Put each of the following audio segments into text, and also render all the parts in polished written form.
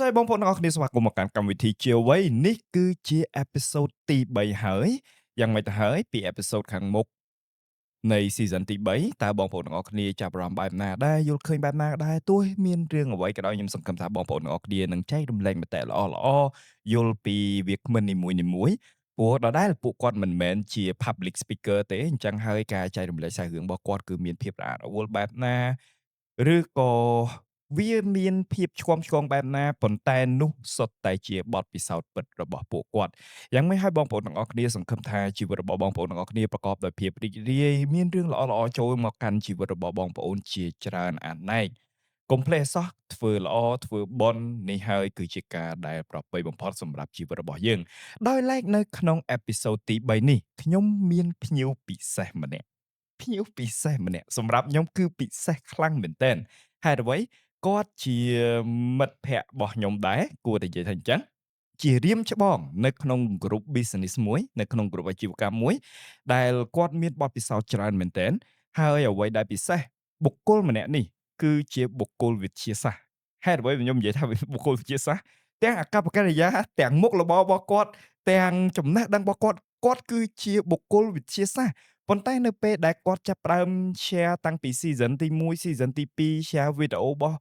ស្តីបងប្អូនទាំងអស់គ្នាស្វាគមន៍មកកាន់កម្មវិធីជាអ្វីនេះគឺជា episode ទី3ហើយយ៉ាងម៉េចទៅហើយពី episode ខាងមុខនៃ season ទី3តើបងប្អូនទាំងអស់គ្នាចាប់អារម្មណ៍បែបណាដែរយល់ឃើញបែបណាដែរទោះមានរឿងអ្វីក៏ដោយខ្ញុំសង្ឃឹមថាបងប្អូនទាំងអស់គ្នានឹងចែករំលែកមតិល្អល្អយល់ពីវាគ្មិននីមួយៗព្រោះដដែលពួកគាត់មិនមែនជា public speaker ទេអញ្ចឹងហើយការចែករំលែកសាច់រឿងរបស់គាត់គឺមានភាពរអាក់រអួលបែបណាឬក៏វាមានភាពឆ្គាំឆ្គងបែបណាប៉ុន្តែនោះសុទ្ធតែជាបទពិសោធន៍ពិតរបស់ពួកគាត់យ៉ាងម៉េចហើយបងប្អូនទាំងអស់គ្នាសង្ឃឹមថាជីវិតរបស់បងប្អូនទាំងអស់គ្នាប្រកបដោយភាពរីករាយមានរឿងល្អៗចូលមកកាន់ជីវិតរបស់បងប្អូនជាច្រើនអនេកកុំភ្លេចសោះធ្វើល្អធ្វើបុណ្យនេះហើយគឺជាការដែលប្រពៃបំផុតសម្រាប់ជីវិតរបស់យើងដោយឡែកនៅក្នុង episode ទី3នេះខ្ញុំមានភ្ញៀវពិសេសម្នាក់ភ្ញៀវពិសេសម្នាក់សម្រាប់ខ្ញុំគឺពិសេសខ្លាំងមែនទែនហេតុអ្វីគាត់ជាមិត្តភ័ក្តិរបស់ខ្ញុំដែរគួរតែនិយាយថាអញ្ចឹងជារៀមច្បងនៅក្នុង group business មួយនៅក្នុង group អាជីវកម្មមួយដែលគាត់មានបទពិសោធន៍ច្រើនមែនទែនហើយអ្វីដែលពិសេសបុគ្គលម្នាក់នេះគឺជាបុគ្គលវិទ្យាសាស្ត្រហេតុអ្វីខ្ញុំនិយាយថាបុគ្គលវិទ្យាសាស្ត្រទាំងអាកប្បកិរិយាទាំងមុខរបររបស់គាត់ទាំងចំណេះដឹងរបស់គាត់គាត់គឺជាបុគ្គលវិទ្យាសាស្ត្រប៉ុន្តែនៅពេលដែលគាត់ចាប់ផ្ដើម share តាំងពី season ទី1 season ទី2 share វីដេអូរបស់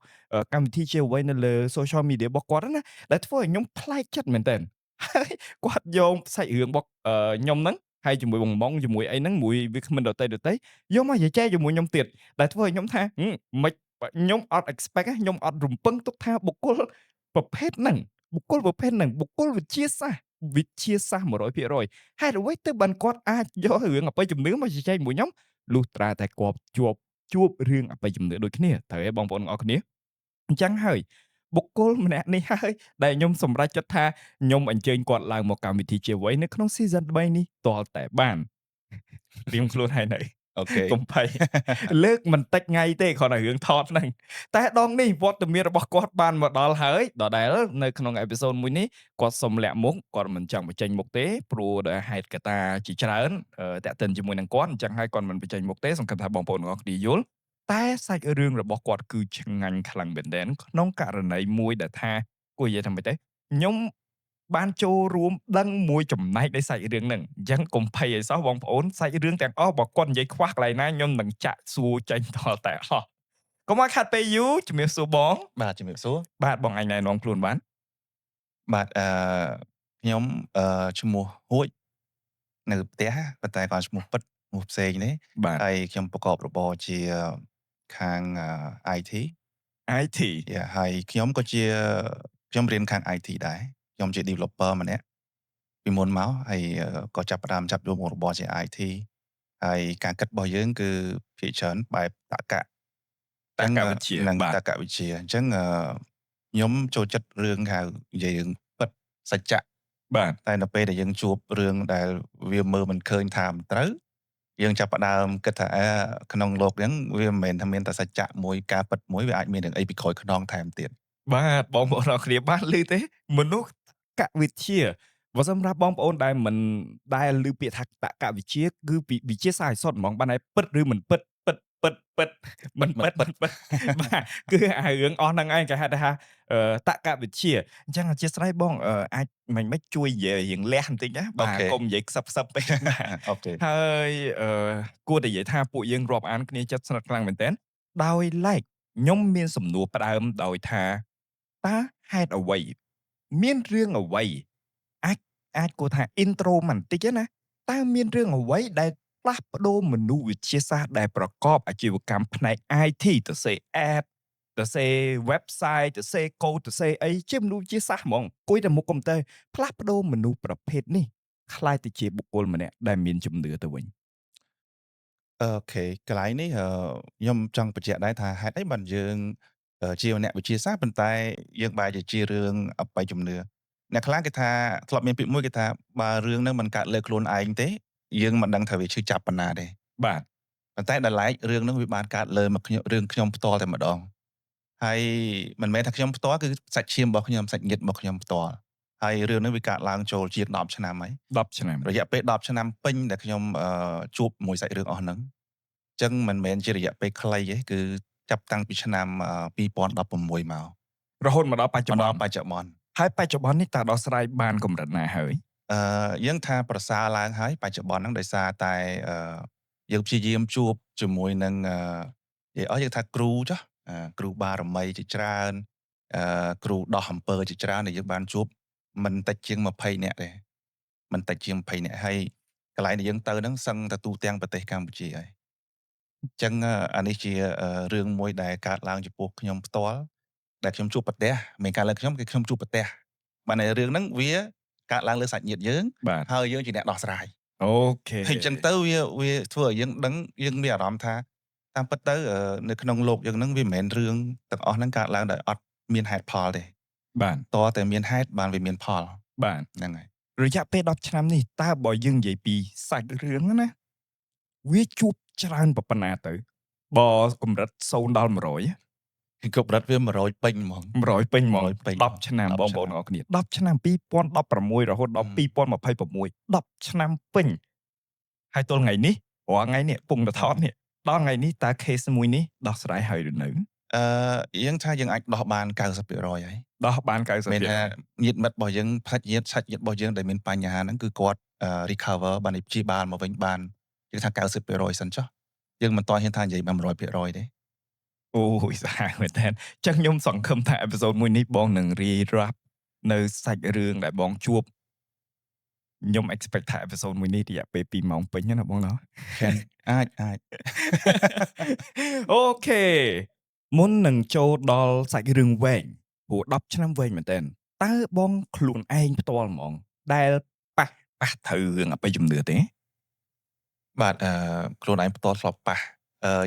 កម្មវិធីជាអ្វីនៅលើ social media របស់គាត់ណាដែលធ្វើឲ្យខ្ញុំប្លែកចិត្តមែនទែនហើយគាត់យកសាច់រឿងរបស់ខ្ញុំហ្នឹងហើយជាមួយបងបងជាមួយអីហ្នឹងមួយវាគ្មិនដតីដតីយកមកនិយាយចែកជាមួយខ្ញុំទៀតដែលធ្វើឲ្យខ្ញុំថាមិនខ្ញុំអត់ expect ខ្ញុំអត់រំពឹងទុកថាបុគ្គលប្រភេទហ្នឹងបុគ្គលប្រភេទហ្នឹងបុគ្គលវិទ្យាសាស្ត្រវិទ្យាសាស្ត្រ100%ហេតុអ្វីទើបបានគាត់អាចយករឿងអបិយជំនឿមកជជែកជាមួយខ្ញុំលុះត្រាតែគាត់ជាប់ជួបរឿងអបិយជំនឿដូចគ្នាត្រូវទេបងប្អូនទាំងអស់គ្នាអញ្ចឹងហើយបុគ្គលម្នាក់នេះហើយដែលខ្ញុំសម្រេចចិត្តថាខ្ញុំអញ្ជើញគាត់ឡើងមកកម្មវិធីជាអ្វីនៅក្នុង season 3នេះទាល់តែបានត្រៀមខ្លួនហើយនៅ OK កុំភ័យលើកមិនតិចថ្ងៃទេគ្រាន់តែរឿងថតហ្នឹងតែដងនេះវត្តមានរបស់គាត់បានមកដល់ហើយដដែលនៅក្នុង episode មួយនេះគាត់សុំលាក់មុខគាត់មិនចង់បញ្ចេញមុខទេព្រោះដោយហេតុកត្តាជាច្រើនតាក់ទិនជាមួយនឹងគាត់អញ្ចឹងហើយគាត់មិនបញ្ចេញមុខទេសង្ឃឹមថាបងប្អូនទាំងអស់គ្នាយល់តែសាច់រឿងរបស់គាត់គឺឆ្ងាញ់ខ្លាំងមែនទែនក្នុងករណីមួយដែលថាគួរនិយាយថាម៉េចទេខ្ញុំបានចូលរួមដឹងមួយចំណែកនៃសាច់រឿងហ្នឹងអញ្ចឹងកុំភ័យឲ្យសោះបងប្អូនសាច់រឿងទាំងអស់បើគាត់និយាយខ្វះកន្លែងណាខ្ញុំនឹងចាក់សួរចេញដល់តែអស់កុំឲ្យខាត់ពេលយូរជំរាបសួរបង បាទជំរាបសួរ បាទបងអញណែនាំខ្លួនបាន បាទអឺខ្ញុំអឺឈ្មោះហួចនៅផ្ទះប៉ុន្តែគាត់ឈ្មោះពិតឈ្មោះផ្សេងនេះ បាទ ហើយខ្ញុំប្រកបរបរជាខាង IT IT Yeah ហើយខ្ញុំក៏ជាខ្ញុំរៀនខាង IT ដែរខ្ញុំជា developer ម្នាក់ពីមុនមកហើយក៏ចាប់ផ្ដើមចាប់យកមុខរបរជា IT ហើយការគិតរបស់យើងគឺភាគច្រើនបែបតក្កៈ តក្កវិទ្យា និង បាទ តក្កវិទ្យាអញ្ចឹងខ្ញុំចូលចិត្តរឿងហៅនិយាយរឿងពិតសច្ចៈ បាទ តែនៅពេលដែលយើងជួបរឿងដែលវាមើលមិនឃើញថាមិនត្រូវយើងចាប់ផ្ដើមគិតថាអើក្នុងលោកហ្នឹងវាមិនមែនថាមានតែសច្ចៈមួយការពិតមួយវាអាចមានរឿងអីពីក្រោយខ្នងថែមទៀត បាទបងប្អូនអរគ្នាបានឮទេមនុស្សកវិទ្យាបើសម្រាប់បងប្អូនដែលមិនដែលឮពាក្យថាតក្កវិទ្យាគឺពីវិទ្យាសាស្ត្រសុទ្ធហ្មងបានតែពិតឬមិនពិតពិតពិតពិតមិនពិតមិនពិតបាទគឺអារឿងអស់ហ្នឹងឯងគេហៅថាតក្កវិទ្យាអញ្ចឹងអធិស្ឋានបងអាចមិនមិនជួយនិយាយរៀងលះបន្តិចណាបាទកុំនិយាយខ្សឹបខ្សឹបពេកបាទ OK ហើយអឺគួរតែនិយាយថាពួកយើងរាប់អានគ្នាចិត្តស្និទ្ធខ្លាំងមែនទែនដោយឡែកខ្ញុំមានសំណួរផ្ដើមដោយថាតើហេតុអ្វីមានរឿងអ្វីអាចអាចគួរថា intro បន្តិចណាតើមានរឿងអ្វីដែលផ្លាស់ប្ដូរមនុស្សវិទ្យាសាស្ត្រដែលប្រកបអាជីវកម្មផ្នែក IT ទៅសេ app ទៅសេ website ទៅសេ code ទៅសេអីជាមនុស្សវិទ្យាសាស្ត្រហ្មងអង្គុយតែមុខកុំព្យូទ័រផ្លាស់ប្ដូរមនុស្សប្រភេទនេះក្លាយទៅជាបុគ្គលម្នាក់ដែលមានជំនឿទៅវិញ OK កន្លែងនេះខ្ញុំចង់បញ្ជាក់ដែរថាហេតុអីបានយើងជាអ្នកវិទ្យាសាស្ត្រប៉ុន្តែយើងបែរជាជារឿងអបិយជំនឿអ្នកខ្លះគេថាធ្លាប់មានពាក្យមួយគេថាបើរឿងហ្នឹងមិនកើតលើខ្លួនឯងទេយើងមិនដឹងថាវាឈឺចាប់ប៉ុណ្ណាទេ បាទ ប៉ុន្តែដល់ឡែករឿងហ្នឹងវាបានកើតលើមកខ្ញុំរឿងខ្ញុំផ្ទាល់តែម្ដងហើយមិនមែនថាខ្ញុំផ្ទាល់គឺសាច់ឈាមរបស់ខ្ញុំសាច់ញាតិរបស់ខ្ញុំផ្ទាល់ហើយរឿងហ្នឹងវាកើតឡើងចូលជាង10ឆ្នាំហើយ 10ឆ្នាំ រយៈពេល10ឆ្នាំពេញដែលខ្ញុំជួបមួយសាច់រឿងអស់ហ្នឹងអញ្ចឹងមិនមែនជារយៈពេលខ្លីទេគឺចាប់តាំងពីឆ្នាំ2016មក រហូតមកដល់បច្ចុ មក ប្បន្ន ដល់បច្ចុប្បន្ន ហើយបច្ចុប្បន្ននេះតើដោះស្រាយបានកម្រិតណាហើយ? យើងថាប្រសើរឡើងហើយបច្ចុប្បន្នហ្នឹងដោយសារតែយើងព្យាយាមជួបជាមួយនឹងនិយាយអស់យើងថាគ្រូចុះគ្រូបារមីជាច្រើនគ្រូដោះអំពើជាច្រើនដែលយើងបានជួបមិនតិចជាង20នាក់ទេមិនតិចជាង20នាក់ហើយកន្លែងដែលយើងទៅហ្នឹងសឹងតែទូទាំងប្រទេសកម្ពុជាហើយអញ្ចឹងអានេះជារឿងមួយដែលកើតឡើងចំពោះខ្ញុំផ្ទាល់ដែលខ្ញុំជួបប្រទះមិនកើតឡើងខ្ញុំគឺខ្ញុំជួបប្រទះបានតែរឿងហ្នឹងវាកើតឡើងលើសាច់ញាតិយើងហើយយើងជាអ្នកដោះស្រាយ OK ហើយអញ្ចឹងទៅវាធ្វើឲ្យយើងដឹងយើងមានអារម្មណ៍ថាតាមពិតទៅនៅក្នុងលោកយើងហ្នឹងវាមិនមែនរឿងទាំងអស់ហ្នឹងកើតឡើងដោយអត់មានហេតុផលទេ បាទ តើតែមានហេតុបានវាមានផល បាទ ហ្នឹងហើយ រយៈពេល10ឆ្នាំនេះតើបើយើងនិយាយពីសាច់រឿងណាវាជួបច្រើនប៉ុណ្ណាទៅបើកម្រិត0ដល់100 គឺកម្រិតវា100ពេញហ្មង 100ពេញហ្មង 100ពេញ 10ឆ្នាំបងប្អូនអរគ្នា10ឆ្នាំ2016រហូតដល់2026 10ឆ្នាំពេញហើយទល់ថ្ងៃនេះរាល់ថ្ងៃនេះពងតថតនេះដល់ថ្ងៃនេះតើ case មួយនេះដោះស្រាយហើយឬនៅ យើងថាយើងអាចដោះបាន90%ហើយ ដោះបាន90% មានថាញាតិមិត្តរបស់យើងផ្សាច់ញាតិសាច់ញាតិរបស់យើងដែលមានបញ្ហាហ្នឹងគឺគាត់ recover បានព្យាបាលមកវិញបានយើងថា90%សិនចុះយើងមិនតហ៊ានថានិយាយបាន100%ទេ អូយសាហាវមែនតើចឹងខ្ញុំសង្ឃឹមថា episode មួយនេះបងនឹងរាយរាប់នៅសាច់រឿងដែលបងជួបខ្ញុំ expect ថា episode មួយនេះរយៈពេល2ម៉ោងពេញណាបងណោះ Can អាចអាច OK មុននឹងចូលដល់សាច់រឿងវែងព្រោះ10ឆ្នាំវែងមែនតើតើបងខ្លួនឯងផ្ទាល់ហ្មងដែលប៉ះប៉ះត្រូវរឿងអបិយជំនឿទេ បាទខ្លួនឯងផ្ទាល់ធ្លាប់ប៉ះ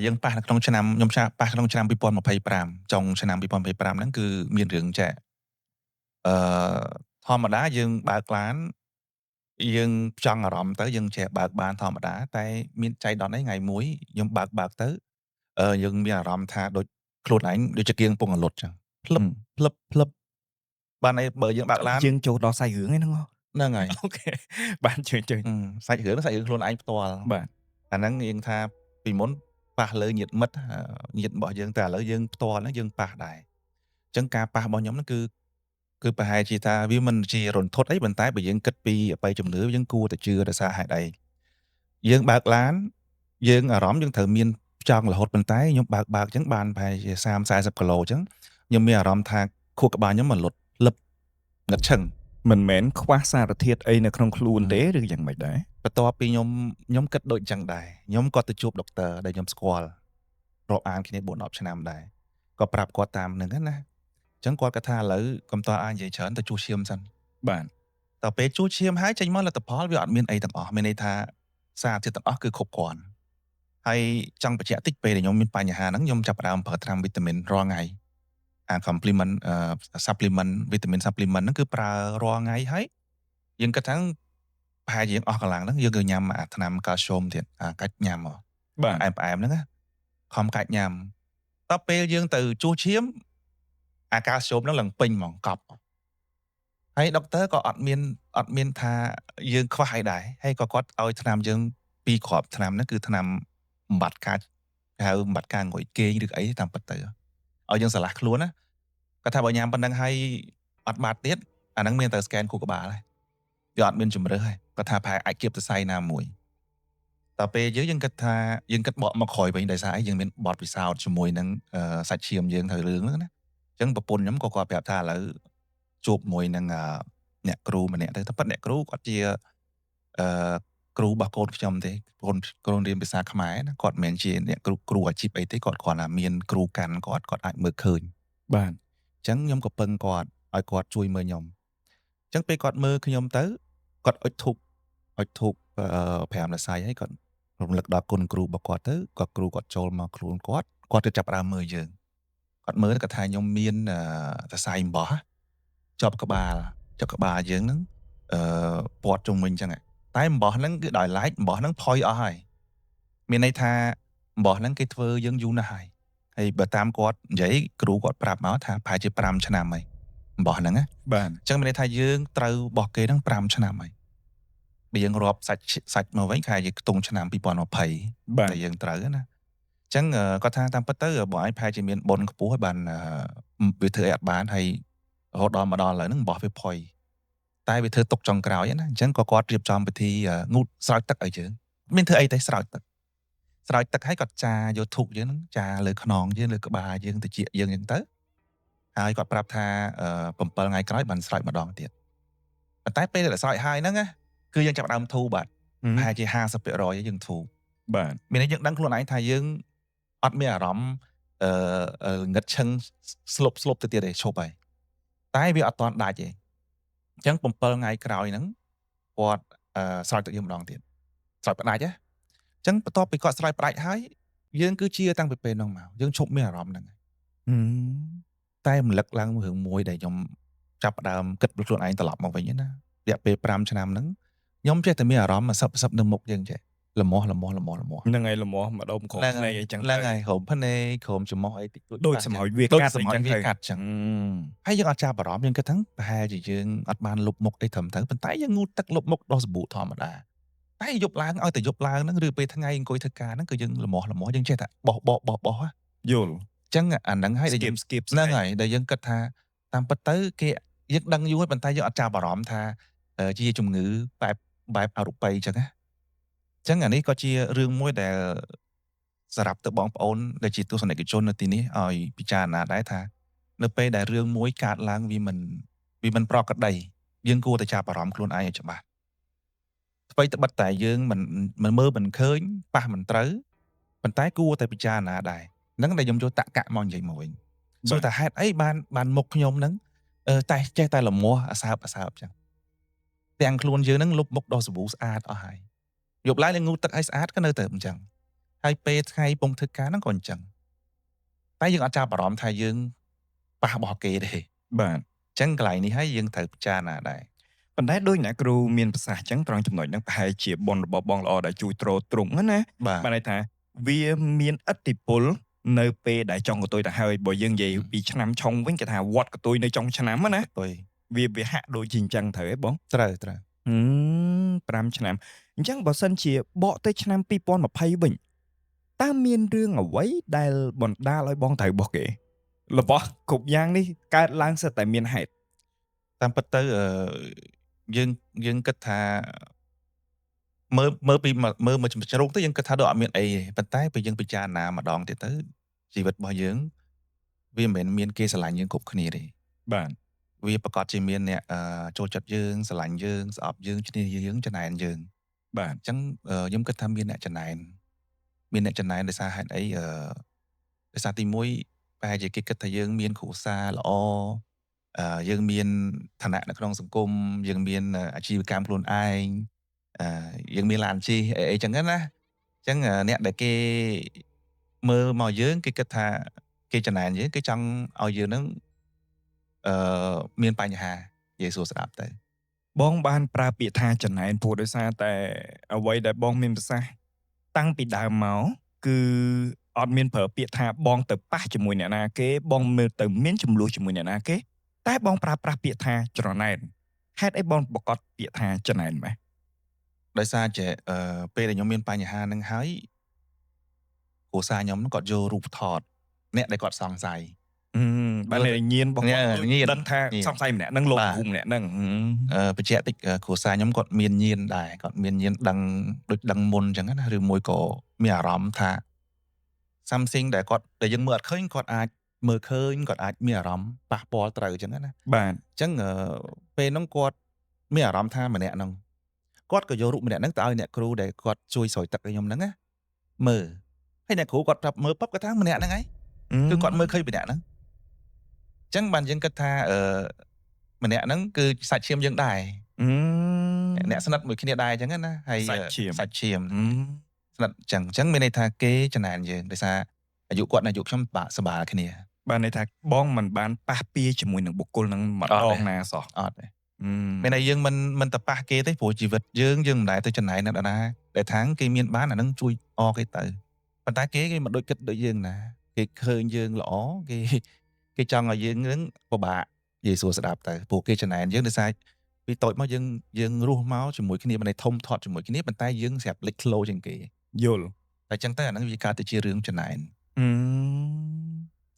យើងប៉ះនៅក្នុងឆ្នាំខ្ញុំឆាប៉ះក្នុងឆ្នាំ2025ចុងឆ្នាំ2025ហ្នឹងគឺមានរឿងចែកអឺធម្មតាយើងបើកឡានយើងចង់អារម្មណ៍ទៅយើងចេះបើកបានធម្មតាតែមានចៃដន្យអីថ្ងៃមួយខ្ញុំបើកបើកទៅយើងមានអារម្មណ៍ថាដូចខ្លួនឯងដូចជាគៀងពងអលុតចឹងភ្លឹបភ្លឹបភ្លឹបបានអីបើយើងបើកឡាន យើងចូលដល់សាច់រឿងហ្នឹង ហ្នឹងហើយ OK បានជឿជឿ សាច់រឿងសាច់រឿងខ្លួនឯងផ្ទាល់ បាទ អាហ្នឹងយើងថាពីមុនប៉ះលើញាតិមិត្តញាតិរបស់យើងតែឥឡូវយើងផ្ទាល់ហ្នឹងយើងប៉ះដែរអញ្ចឹងការប៉ះរបស់ខ្ញុំហ្នឹងគឺគឺប្រហែលជាថាវាមិនជារន្ធត់អីប៉ុន្តែបើយើងគិតពីអបិយជំនឿយើងគួរតែជឿដោយសារហេតុអីយើងបើកឡានយើងអារម្មណ៍យើងត្រូវមានចង់រហូតប៉ុន្តែខ្ញុំបើកបើកអញ្ចឹងបានប្រហែលជា30 40គីឡូអញ្ចឹងខ្ញុំមានអារម្មណ៍ថាខួរក្បាលខ្ញុំมันលុតលឹបងឹតឈឹង មិនមែនខ្វះសារធាតុអីនៅក្នុងខ្លួនទេឬយ៉ាងម៉េចដែរ បន្ទាប់ពីខ្ញុំខ្ញុំគិតដូចអញ្ចឹងដែរខ្ញុំក៏ទៅជួបដុកទ័រដែលខ្ញុំស្គាល់រាប់អានគ្នា4 10ឆ្នាំដែរក៏ប្រាប់គាត់តាមនឹងណាអញ្ចឹងគាត់ក៏ថាឥឡូវកុំតអាចនិយាយច្រើនទៅជួសឈាមសិន បាទ តទៅពេលជួសឈាមហើយចេញមកលទ្ធផលវាអត់មានអីទាំងអស់មានន័យថាសារធាតុទាំងអស់គឺគ្រប់គ្រាន់ហើយចង់បញ្ជាក់តិចពេលដែលខ្ញុំមានបញ្ហាហ្នឹងខ្ញុំចាប់ផ្ដើមប្រើថ្នាំវីតាមីនរាល់ថ្ងៃអា complement supplement វីតាមីន supplement ហ្នឹងគឺប្រើរាល់ថ្ងៃហើយយើងគិតថាប្រហែលជាយើងអស់កម្លាំងហ្នឹងយើងក៏ញ៉ាំអាថ្នាំកាល់ស្យូមទៀតអាកាច់ញ៉ាំហ៎ បាទ ផ្អែមផ្អែមហ្នឹងណាខំកាច់ញ៉ាំដល់ពេលយើងទៅជួសឈាមអាកាល់ស្យូមហ្នឹងឡើងពេញហ្មងកប់ហើយដុកទ័រក៏អត់មានអត់មានថាយើងខ្វះអីដែរហើយក៏គាត់ឲ្យថ្នាំយើងពីរគ្រាប់ថ្នាំហ្នឹងគឺថ្នាំបំបត្តិការគេហៅបំបត្តិការងុយគេងឬអីតាមពិតទៅឲ្យយើងស្រឡះខ្លួនណាគាត់ថាបើញ៉ាំប៉ុណ្ណឹងហើយអត់បាត់ទៀតអាហ្នឹងមានតែ scan ខួរក្បាលហើយវាអត់មានជំរឿសហើយគាត់ថាប្រហែលអាចគៀបសរសៃណាមួយតទៅពេលយើងយើងគិតថាយើងគិតបកមកក្រោយវិញដោយសារអីយើងមានបទពិសោធន៍ជាមួយនឹងសាច់ឈាមយើងត្រូវរឿងហ្នឹងណាអញ្ចឹងប្រពន្ធខ្ញុំក៏គាត់ប្រាប់ថាឥឡូវជួបមួយនឹងអ្នកគ្រូម្នាក់ទៅតែប៉ិតអ្នកគ្រូគាត់ជាអឺគ្រូរបស់កូនខ្ញុំទេកូនកូនរៀនភាសាខ្មែរណាគាត់មិនមែនជាអ្នកគ្រូគ្រូអាជីពអីទេគាត់គ្រាន់តែមានគ្រូកាន់គាត់គាត់អាចមើលឃើញ បាទ អញ្ចឹងខ្ញុំក៏ពឹងគាត់ឲ្យគាត់ជួយមើលខ្ញុំអញ្ចឹងពេលគាត់មើលខ្ញុំទៅគាត់អុជធូបអុជធូប5រស័យហើយគាត់រំលឹកដល់គុណគ្រូរបស់គាត់ទៅគាត់គ្រូគាត់ចូលមកខ្លួនគាត់គាត់ទៅចាប់ផ្ដើមមើលយើងគាត់មើលគាត់ថាខ្ញុំមានសរសៃអំបោះជាប់ក្បាលជាប់ក្បាលយើងហ្នឹងអឺពាត់ជុំវិញអញ្ចឹងតែអំបោះហ្នឹងគឺដោយឡែកអំបោះហ្នឹងផុយអស់ហើយមានន័យថាអំបោះហ្នឹងគេធ្វើយើងយូរណាស់ហើយហើយបើតាមគាត់និយាយគ្រូគាត់ប្រាប់មកថាប្រហែលជា5ឆ្នាំហើយអំបោះហ្នឹងណា បាទ អញ្ចឹងមានន័យថាយើងត្រូវបោះគេហ្នឹង5ឆ្នាំហើយបើយើងរាប់សាច់សាច់មកវិញខែជាខ្ទង់ឆ្នាំ2020 បាទ តែយើងត្រូវណា ចឹងគាត់ថាតាមពិតទៅបងឯងប្រហែលជាមានបុណ្យខ្ពស់ហើយបានវាធ្វើអីអត់បានហើយរហូតដល់មកដល់ឥឡូវហ្នឹងបោះវាផុយតែវាធ្វើទុកចុងក្រោយណាអញ្ចឹងក៏គាត់រៀបចំពិធីងូតស្រោចទឹកឲ្យយើងមានធ្វើអីទេស្រោចទឹកស្រោចទឹកហើយគាត់ចាយកធូបយើងហ្នឹងចាលើខ្នងយើងលើក្បាលយើងតិចយើងអញ្ចឹងទៅហើយគាត់ប្រាប់ថា7ថ្ងៃក្រោយបានស្រោចម្ដងទៀតប៉ុន្តែពេលដែលស្រោចហើយហ្នឹងណាគឺយើងចាប់ដើមធូរបាទប្រហែលជា50%យើងធូរបាទមានន័យយើងដឹងខ្លួនឯងថាយើងអត់មានអារម្មណ៍ងឹតឈឹងស្លុបស្លុបទៅទៀតទេឈប់ហើយតែវាអត់ទាន់ដាច់ទេអញ្ចឹង7ថ្ងៃក្រោយហ្នឹងគាត់ស្រោចទឹកយើងម្ដងទៀតស្រោចផ្ដាច់ណាអញ្ចឹងបន្ទាប់ពីគាត់ស្រោចផ្ដាច់ហើយយើងគឺជាតាំងពីពេលហ្នឹងមកយើងឈប់មានអារម្មណ៍ហ្នឹងតែរំលឹកឡើងរឿងមួយដែលខ្ញុំចាប់ផ្ដើមគិតខ្លួនឯងត្រឡប់មកវិញណារយៈពេល5ឆ្នាំហ្នឹងខ្ញុំចេះតែមានអារម្មណ៍សឹបសឹបនៅមុខយើងចេះលមាស់លមាស់លមាស់លមាស់ហ្នឹងហើយលមាស់ម្ដុំក្រោមភ្នែកអីចឹងហ្នឹងហើយក្រោមភ្នែកក្រោមច្រមុះអីតិចតួចដូចសម្ហុយវាកាត់អីចឹងវាកាត់ចឹងហើយយើងអត់ចាប់អារម្មណ៍យើងគិតថាប្រហែលជាយើងអត់បានលុបមុខអីត្រឹមត្រូវប៉ុន្តែយើងងូតទឹកលុបមុខដោះសាប៊ូធម្មតាតែយប់ឡើងឲ្យតែយប់ឡើងហ្នឹងឬពេលថ្ងៃអង្គុយធ្វើការហ្នឹងគឺយើងលមាស់លមាស់យើងចេះតែបោះបោះបោះបោះយល់ចឹងអាហ្នឹងហើយដែលយើងហ្នឹងហើយដែលយើងគិតថាតាមពិតទៅគេយើងដឹងយូរហើយប៉ុន្តែយើងអត់ចាប់អារម្មណ៍ថាជាជំងឺបែបអរូបីចឹងណាចឹងអានេះក៏ជារឿងមួយដែលសម្រាប់ទៅបងប្អូនដែលជាទស្សនិកជននៅទីនេះឲ្យពិចារណាដែរថានៅពេលដែលរឿងមួយកើតឡើងវាមិនប្រក្រតីយើងគួរតែចាប់អារម្មណ៍ខ្លួនឯងឲ្យច្បាស់អ្វីត្បិតតែយើងមិនមើលមិនឃើញប៉ះមិនត្រូវប៉ុន្តែគួរតែពិចារណាដែរហ្នឹងដែលខ្ញុំយកតកៈមកនិយាយមកវិញសួរថាហេតុអីបានមុខខ្ញុំហ្នឹងតែចេះតែលមាស់អាសើបអាសើបចឹងទាំងខ្លួនយើងហ្នឹងលុបមុខដោះសាប៊ូស្អាតអស់ហើយយប់ឡើងងូតទឹកឲ្យស្អាតក៏នៅតែអញ្ចឹងហើយពេលថ្ងៃពងធ្វើការហ្នឹងក៏អញ្ចឹងតែយើងអត់ចាប់អារម្មណ៍ថាយើងប៉ះរបស់គេទេបាទអញ្ចឹងកន្លែងនេះហើយយើងត្រូវពិចារណាដែរប៉ុន្តែដូចអ្នកគ្រូមានប្រសាសន៍អញ្ចឹងត្រង់ចំណុចហ្នឹងប្រហែលជាបុណ្យរបស់បងល្អដែលជួយទ្រទ្រង់ណាបានន័យថាវាមានឥទ្ធិពលនៅពេលដែលចង់កតុយទៅហើយបើយើងនិយាយពីឆ្នាំឆុងវិញគេថាវត្តកតុយនៅចុងឆ្នាំណាវាហាក់ដូចជាអញ្ចឹងត្រូវទេបងត្រូវ5ឆ្នាំអញ្ចឹងបើសិនជាបកទៅឆ្នាំ2020វិញតើមានរឿងអ្វីដែលបណ្ដាលឲ្យបងត្រូវបោះគេរបស់គ្រប់យ៉ាងនេះកើតឡើងសិតតែមានហេតុតាមពិតទៅយើងគិតថាមើលពីមើលមួយជ្រុងទៅយើងគិតថាដូចអត់មានអីទេប៉ុន្តែពេលយើងពិចារណាម្ដងទៀតទៅជីវិតរបស់យើងវាមិនមែនមានគេស្រឡាញ់យើងគ្រប់គ្នាទេបាទវាប្រកាសជាមានអ្នកចូលចិត្តយើងស្រឡាញ់យើងស្អប់យើងឈ្នះយើងចំណែនយើងបាទអញ្ចឹងខ្ញុំគិតថាមានអ្នកចំណែនមានអ្នកចំណែនដោយសារហេតុអីដោយសារទី1ប្រហែលជាគេគិតថាយើងមានគ្រួសារល្អយើងមានឋានៈនៅក្នុងសង្គមយើងមានអាជីវកម្មខ្លួនឯងយើងមានឡានជិះអីចឹងណាអញ្ចឹងអ្នកដែលគេមើលមកយើងគេគិតថាគេចំណែនយើងគេចង់ឲ្យយើងនឹងមានបញ្ហានិយាយសួរស្ដាប់ទៅបងបានប្រើពាក្យថាចំណែនព្រោះដោយសារតែអ្វីដែលបងមានប្រសាសន៍តាំងពីដើមមកគឺអត់មានប្រើពាក្យថាបងទៅប៉ះជាមួយអ្នកណាគេបងមើលទៅមានចំនួនជាមួយអ្នកណាគេតែបងប្រើប្រាស់ពាក្យថាច្រណែនហេតុអីបងប្រកាសពាក្យថាចំណែនម៉េះដោយសារជាពេលដែលខ្ញុំមានបញ្ហានឹងហើយគ្រួសារខ្ញុំគាត់យករូបថតអ្នកដែលគាត់សង្ស័យបានញៀនបងគាត់ដឹងថាសង្ស័យម្នាក់ហ្នឹងលោកគ្រូម្នាក់ហ្នឹងបញ្ជាក់តិចគ្រួសារខ្ញុំគាត់មានញៀនដែរគាត់មានញៀនដឹងដូចដឹងមុនអញ្ចឹងណាឬមួយក៏មានអារម្មណ៍ថា something ដែលគាត់ដែលយើងមើលអត់ឃើញគាត់អាចមើលឃើញគាត់អាចមានអារម្មណ៍ប៉ះពាល់ត្រូវអញ្ចឹងណាបាទអញ្ចឹងពេលហ្នឹងគាត់មានអារម្មណ៍ថាម្នាក់ហ្នឹងគាត់ក៏យករូបម្នាក់ហ្នឹងទៅឲ្យអ្នកគ្រូដែលគាត់ជួយស្រោចទឹកឲ្យខ្ញុំហ្នឹងណាមើលហើយអ្នកគ្រូគាត់ប្រាប់មើលពឹបគាត់ថាម្នាក់ហ្នឹងឯងគឺគាត់មើលឃើញម្នាក់ហ្នឹងអញ្ចឹងបានយើងគិតថាម្នាក់ហ្នឹងគឺសាច់ឈាមយើងដែរអ្នកស្និទ្ធមួយគ្នាដែរអញ្ចឹងណាហើយសាច់ឈាមស្និទ្ធអញ្ចឹងអញ្ចឹងមានន័យថាគេចំណែនយើងដោយសារអាយុគាត់និងអាយុខ្ញុំបាក់សបាគ្នាបានន័យថាបងមិនបានប៉ះពាជាមួយនឹងបុគ្គលហ្នឹងម្ដងណាសោះអត់ទេមានន័យយើងមិនទៅប៉ះគេទេព្រោះជីវិតយើងយើងមិនដែលទៅចំណែនអ្នកណាដែលថាងគេមានបានអានឹងជួយអគេទៅប៉ុន្តែគេមិនដូចគិតដូចយើងណាគេឃើញយើងល្អគេចង់ឲ្យយើងនឹងពិបាកនិយាយសួរស្ដាប់ទៅព្រោះគេចំណែនយើងដោយសារពីតូចមកយើងរស់មកជាមួយគ្នាមិនធំធាត់ជាមួយគ្នាប៉ុន្តែយើងស្រាប់លេចធ្លោជាងគេយល់ តែចឹងទៅអាហ្នឹងវាកើតទៅជារឿងចំណែន អឺ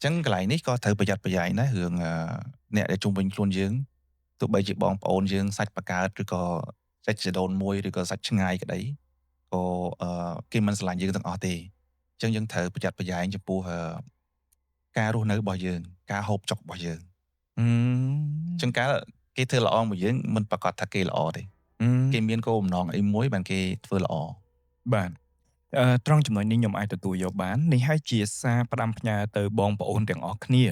ចឹងកន្លែងនេះក៏ត្រូវប្រយ័ត្នប្រយែងដែររឿងអ្នកដែលជុំវិញខ្លួនយើងទោះបីជាបងប្អូនយើងសាច់បកើតឬក៏សាច់ចដូនមួយឬក៏សាច់ឆ្ងាយក្តីក៏គេមិនស្រឡាញ់យើងទាំងអស់ទេអញ្ចឹងយើងត្រូវប្រយ័ត្នប្រយែងចំពោះការរស់នៅរបស់យើងការហូបចុករបស់យើង អឺ ចឹងកាលគេធ្វើល្អមួយយើងមិនប្រកាសថាគេល្អទេគេមានគោលបំណងអីមួយបានគេធ្វើល្អ បាទត្រង់ចំណុចនេះខ្ញុំអាចទទួលយកបាននេះហើយជាសារផ្ដាំផ្ញើទៅបងប្អូនទាំងអស់គ្នា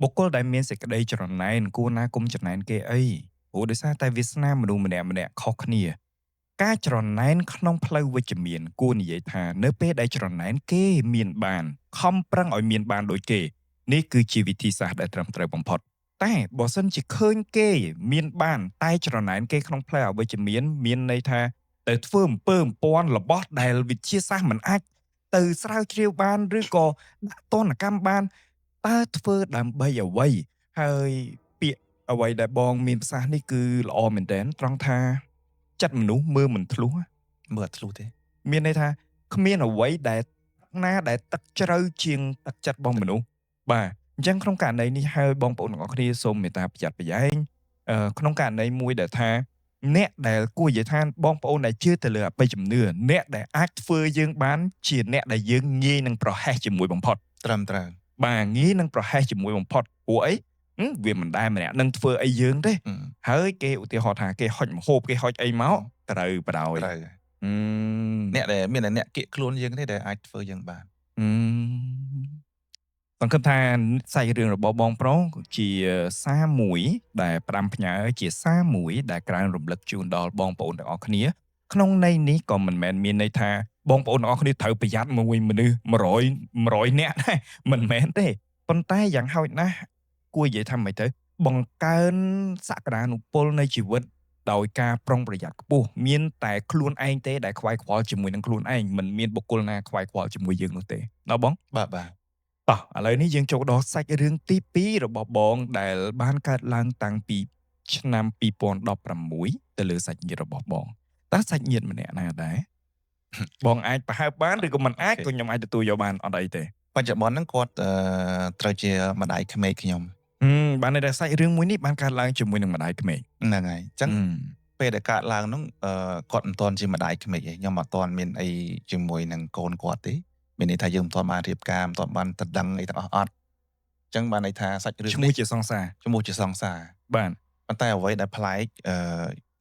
បុគ្គលដែលមានសេចក្តីច្រណែនគួរណាគុំច្រណែនគេអីព្រោះដោយសារតែវាសនាមនុស្សម្នាក់ៗខុសគ្នាការច្រណែនក្នុងផ្លូវវិជ្ជមានគួរនិយាយថានៅពេលដែលច្រណែនគេមានបានខំប្រឹងឲ្យមានបានដូចគេនេះគឺជាវិធីសាស្ត្រដែលត្រឹមត្រូវបំផុតតែបើសិនជាឃើញគេមានបានតែច្រណែនគេក្នុងផ្លូវអវិជ្ជមានមានន័យថាទៅធ្វើអំពើអំព័ន្ធរបស់ដែលវិទ្យាសាស្ត្រមិនអាចទៅស្រាវជ្រាវបានឬក៏ដាក់ទណ្ឌកម្មបានតើធ្វើដើម្បីអ្វីហើយពាក្យអ្វីដែលបងមានប្រសាសន៍នេះគឺល្អមែនទែនត្រង់ថាចិត្តមនុស្សមើលមិនធ្លុះ មើលអត់ធ្លុះទេ មានន័យថាគ្មានអ្វីដែលណាដែលទឹកជ្រៅជាងទឹកចិត្តរបស់មនុស្សបាទអញ្ចឹងក្នុងករណីនេះហើយបងប្អូនទាំងអស់គ្នាសូមមេត្តាប្រយ័ត្នប្រយែងក្នុងករណីមួយដែលថាអ្នកដែលគួរនិយាយថាបងប្អូនដែលជឿទៅលើអបិយជំនឿអ្នកដែលអាចធ្វើយើងបានជាអ្នកដែលយើងងាយនឹងប្រហែសជាមួយបំផុត ត្រឹមត្រូវ បាទងាយនឹងប្រហែសជាមួយបំផុតព្រោះអីវាមិនដែលម្នាក់នឹងធ្វើអីយើងទេហើយគេឧទាហរណ៍ថាគេហុចម្ហូបគេហុចអីមកត្រូវបដ ாய் ត្រូវអ្នកដែលមានតែអ្នកគៀកខ្លួនយើងទេដែលអាចធ្វើយើងបាន សង្ឃឹមថាសាច់រឿងរបស់បងប្រុសជាសារមួយដែលផ្ដាំផ្ញើជាសារមួយដែលក្រើនរំលឹកជូនដល់បងប្អូនទាំងអស់គ្នាក្នុងន័យនេះក៏មិនមែនមានន័យថាបងប្អូនទាំងអស់គ្នាត្រូវប្រយ័ត្នមួយមនុស្ស100នាក់ដែរមិនមែនទេប៉ុន្តែយ៉ាងហោចណាស់គួរនិយាយថាម៉េចទៅបង្កើនសក្តានុពលនៃជីវិតដោយការប្រុងប្រយ័ត្នខ្ពស់មានតែខ្លួនឯងទេដែលខ្វាយខ្វល់ជាមួយនឹងខ្លួនឯងមិនមានបុគ្គលណាខ្វាយខ្វល់ជាមួយយើងនោះទេដល់បង បាទបាទ តោះឥឡូវនេះយើងចូលដល់សាច់រឿងទី2របស់បងដែលបានកើតឡើងតាំងពីឆ្នាំ2016ទៅលើសាច់ញាតិរបស់បងតើសាច់ញាតិម្នាក់ណាដែរបងអាចប្រហើបបានឬក៏មិនអាចក៏ខ្ញុំអាចទទួលយកបានអត់អីទេ បច្ចុប្បន្នហ្នឹងគាត់ត្រូវជាម្ដាយក្មេកខ្ញុំ បានន័យថាសាច់រឿងមួយនេះបានកើតឡើងជាមួយនឹងម្ដាយក្មេក ហ្នឹងហើយអញ្ចឹងពេលដែលកើតឡើងហ្នឹងគាត់មិនទាន់ជាម្ដាយក្មេកទេខ្ញុំអត់ទាន់មានអីជាមួយនឹងកូនគាត់ទេមានន័យថាយើងមិនទាន់បានរៀបការមិនទាន់បានតដឹងអីទាំងអស់អត់អញ្ចឹងបានន័យថាសាច់រឿង ឈ្មោះជាសង្សារ ឈ្មោះជាសង្សារ បាទ ប៉ុន្តែអ្វីដែលប្លែក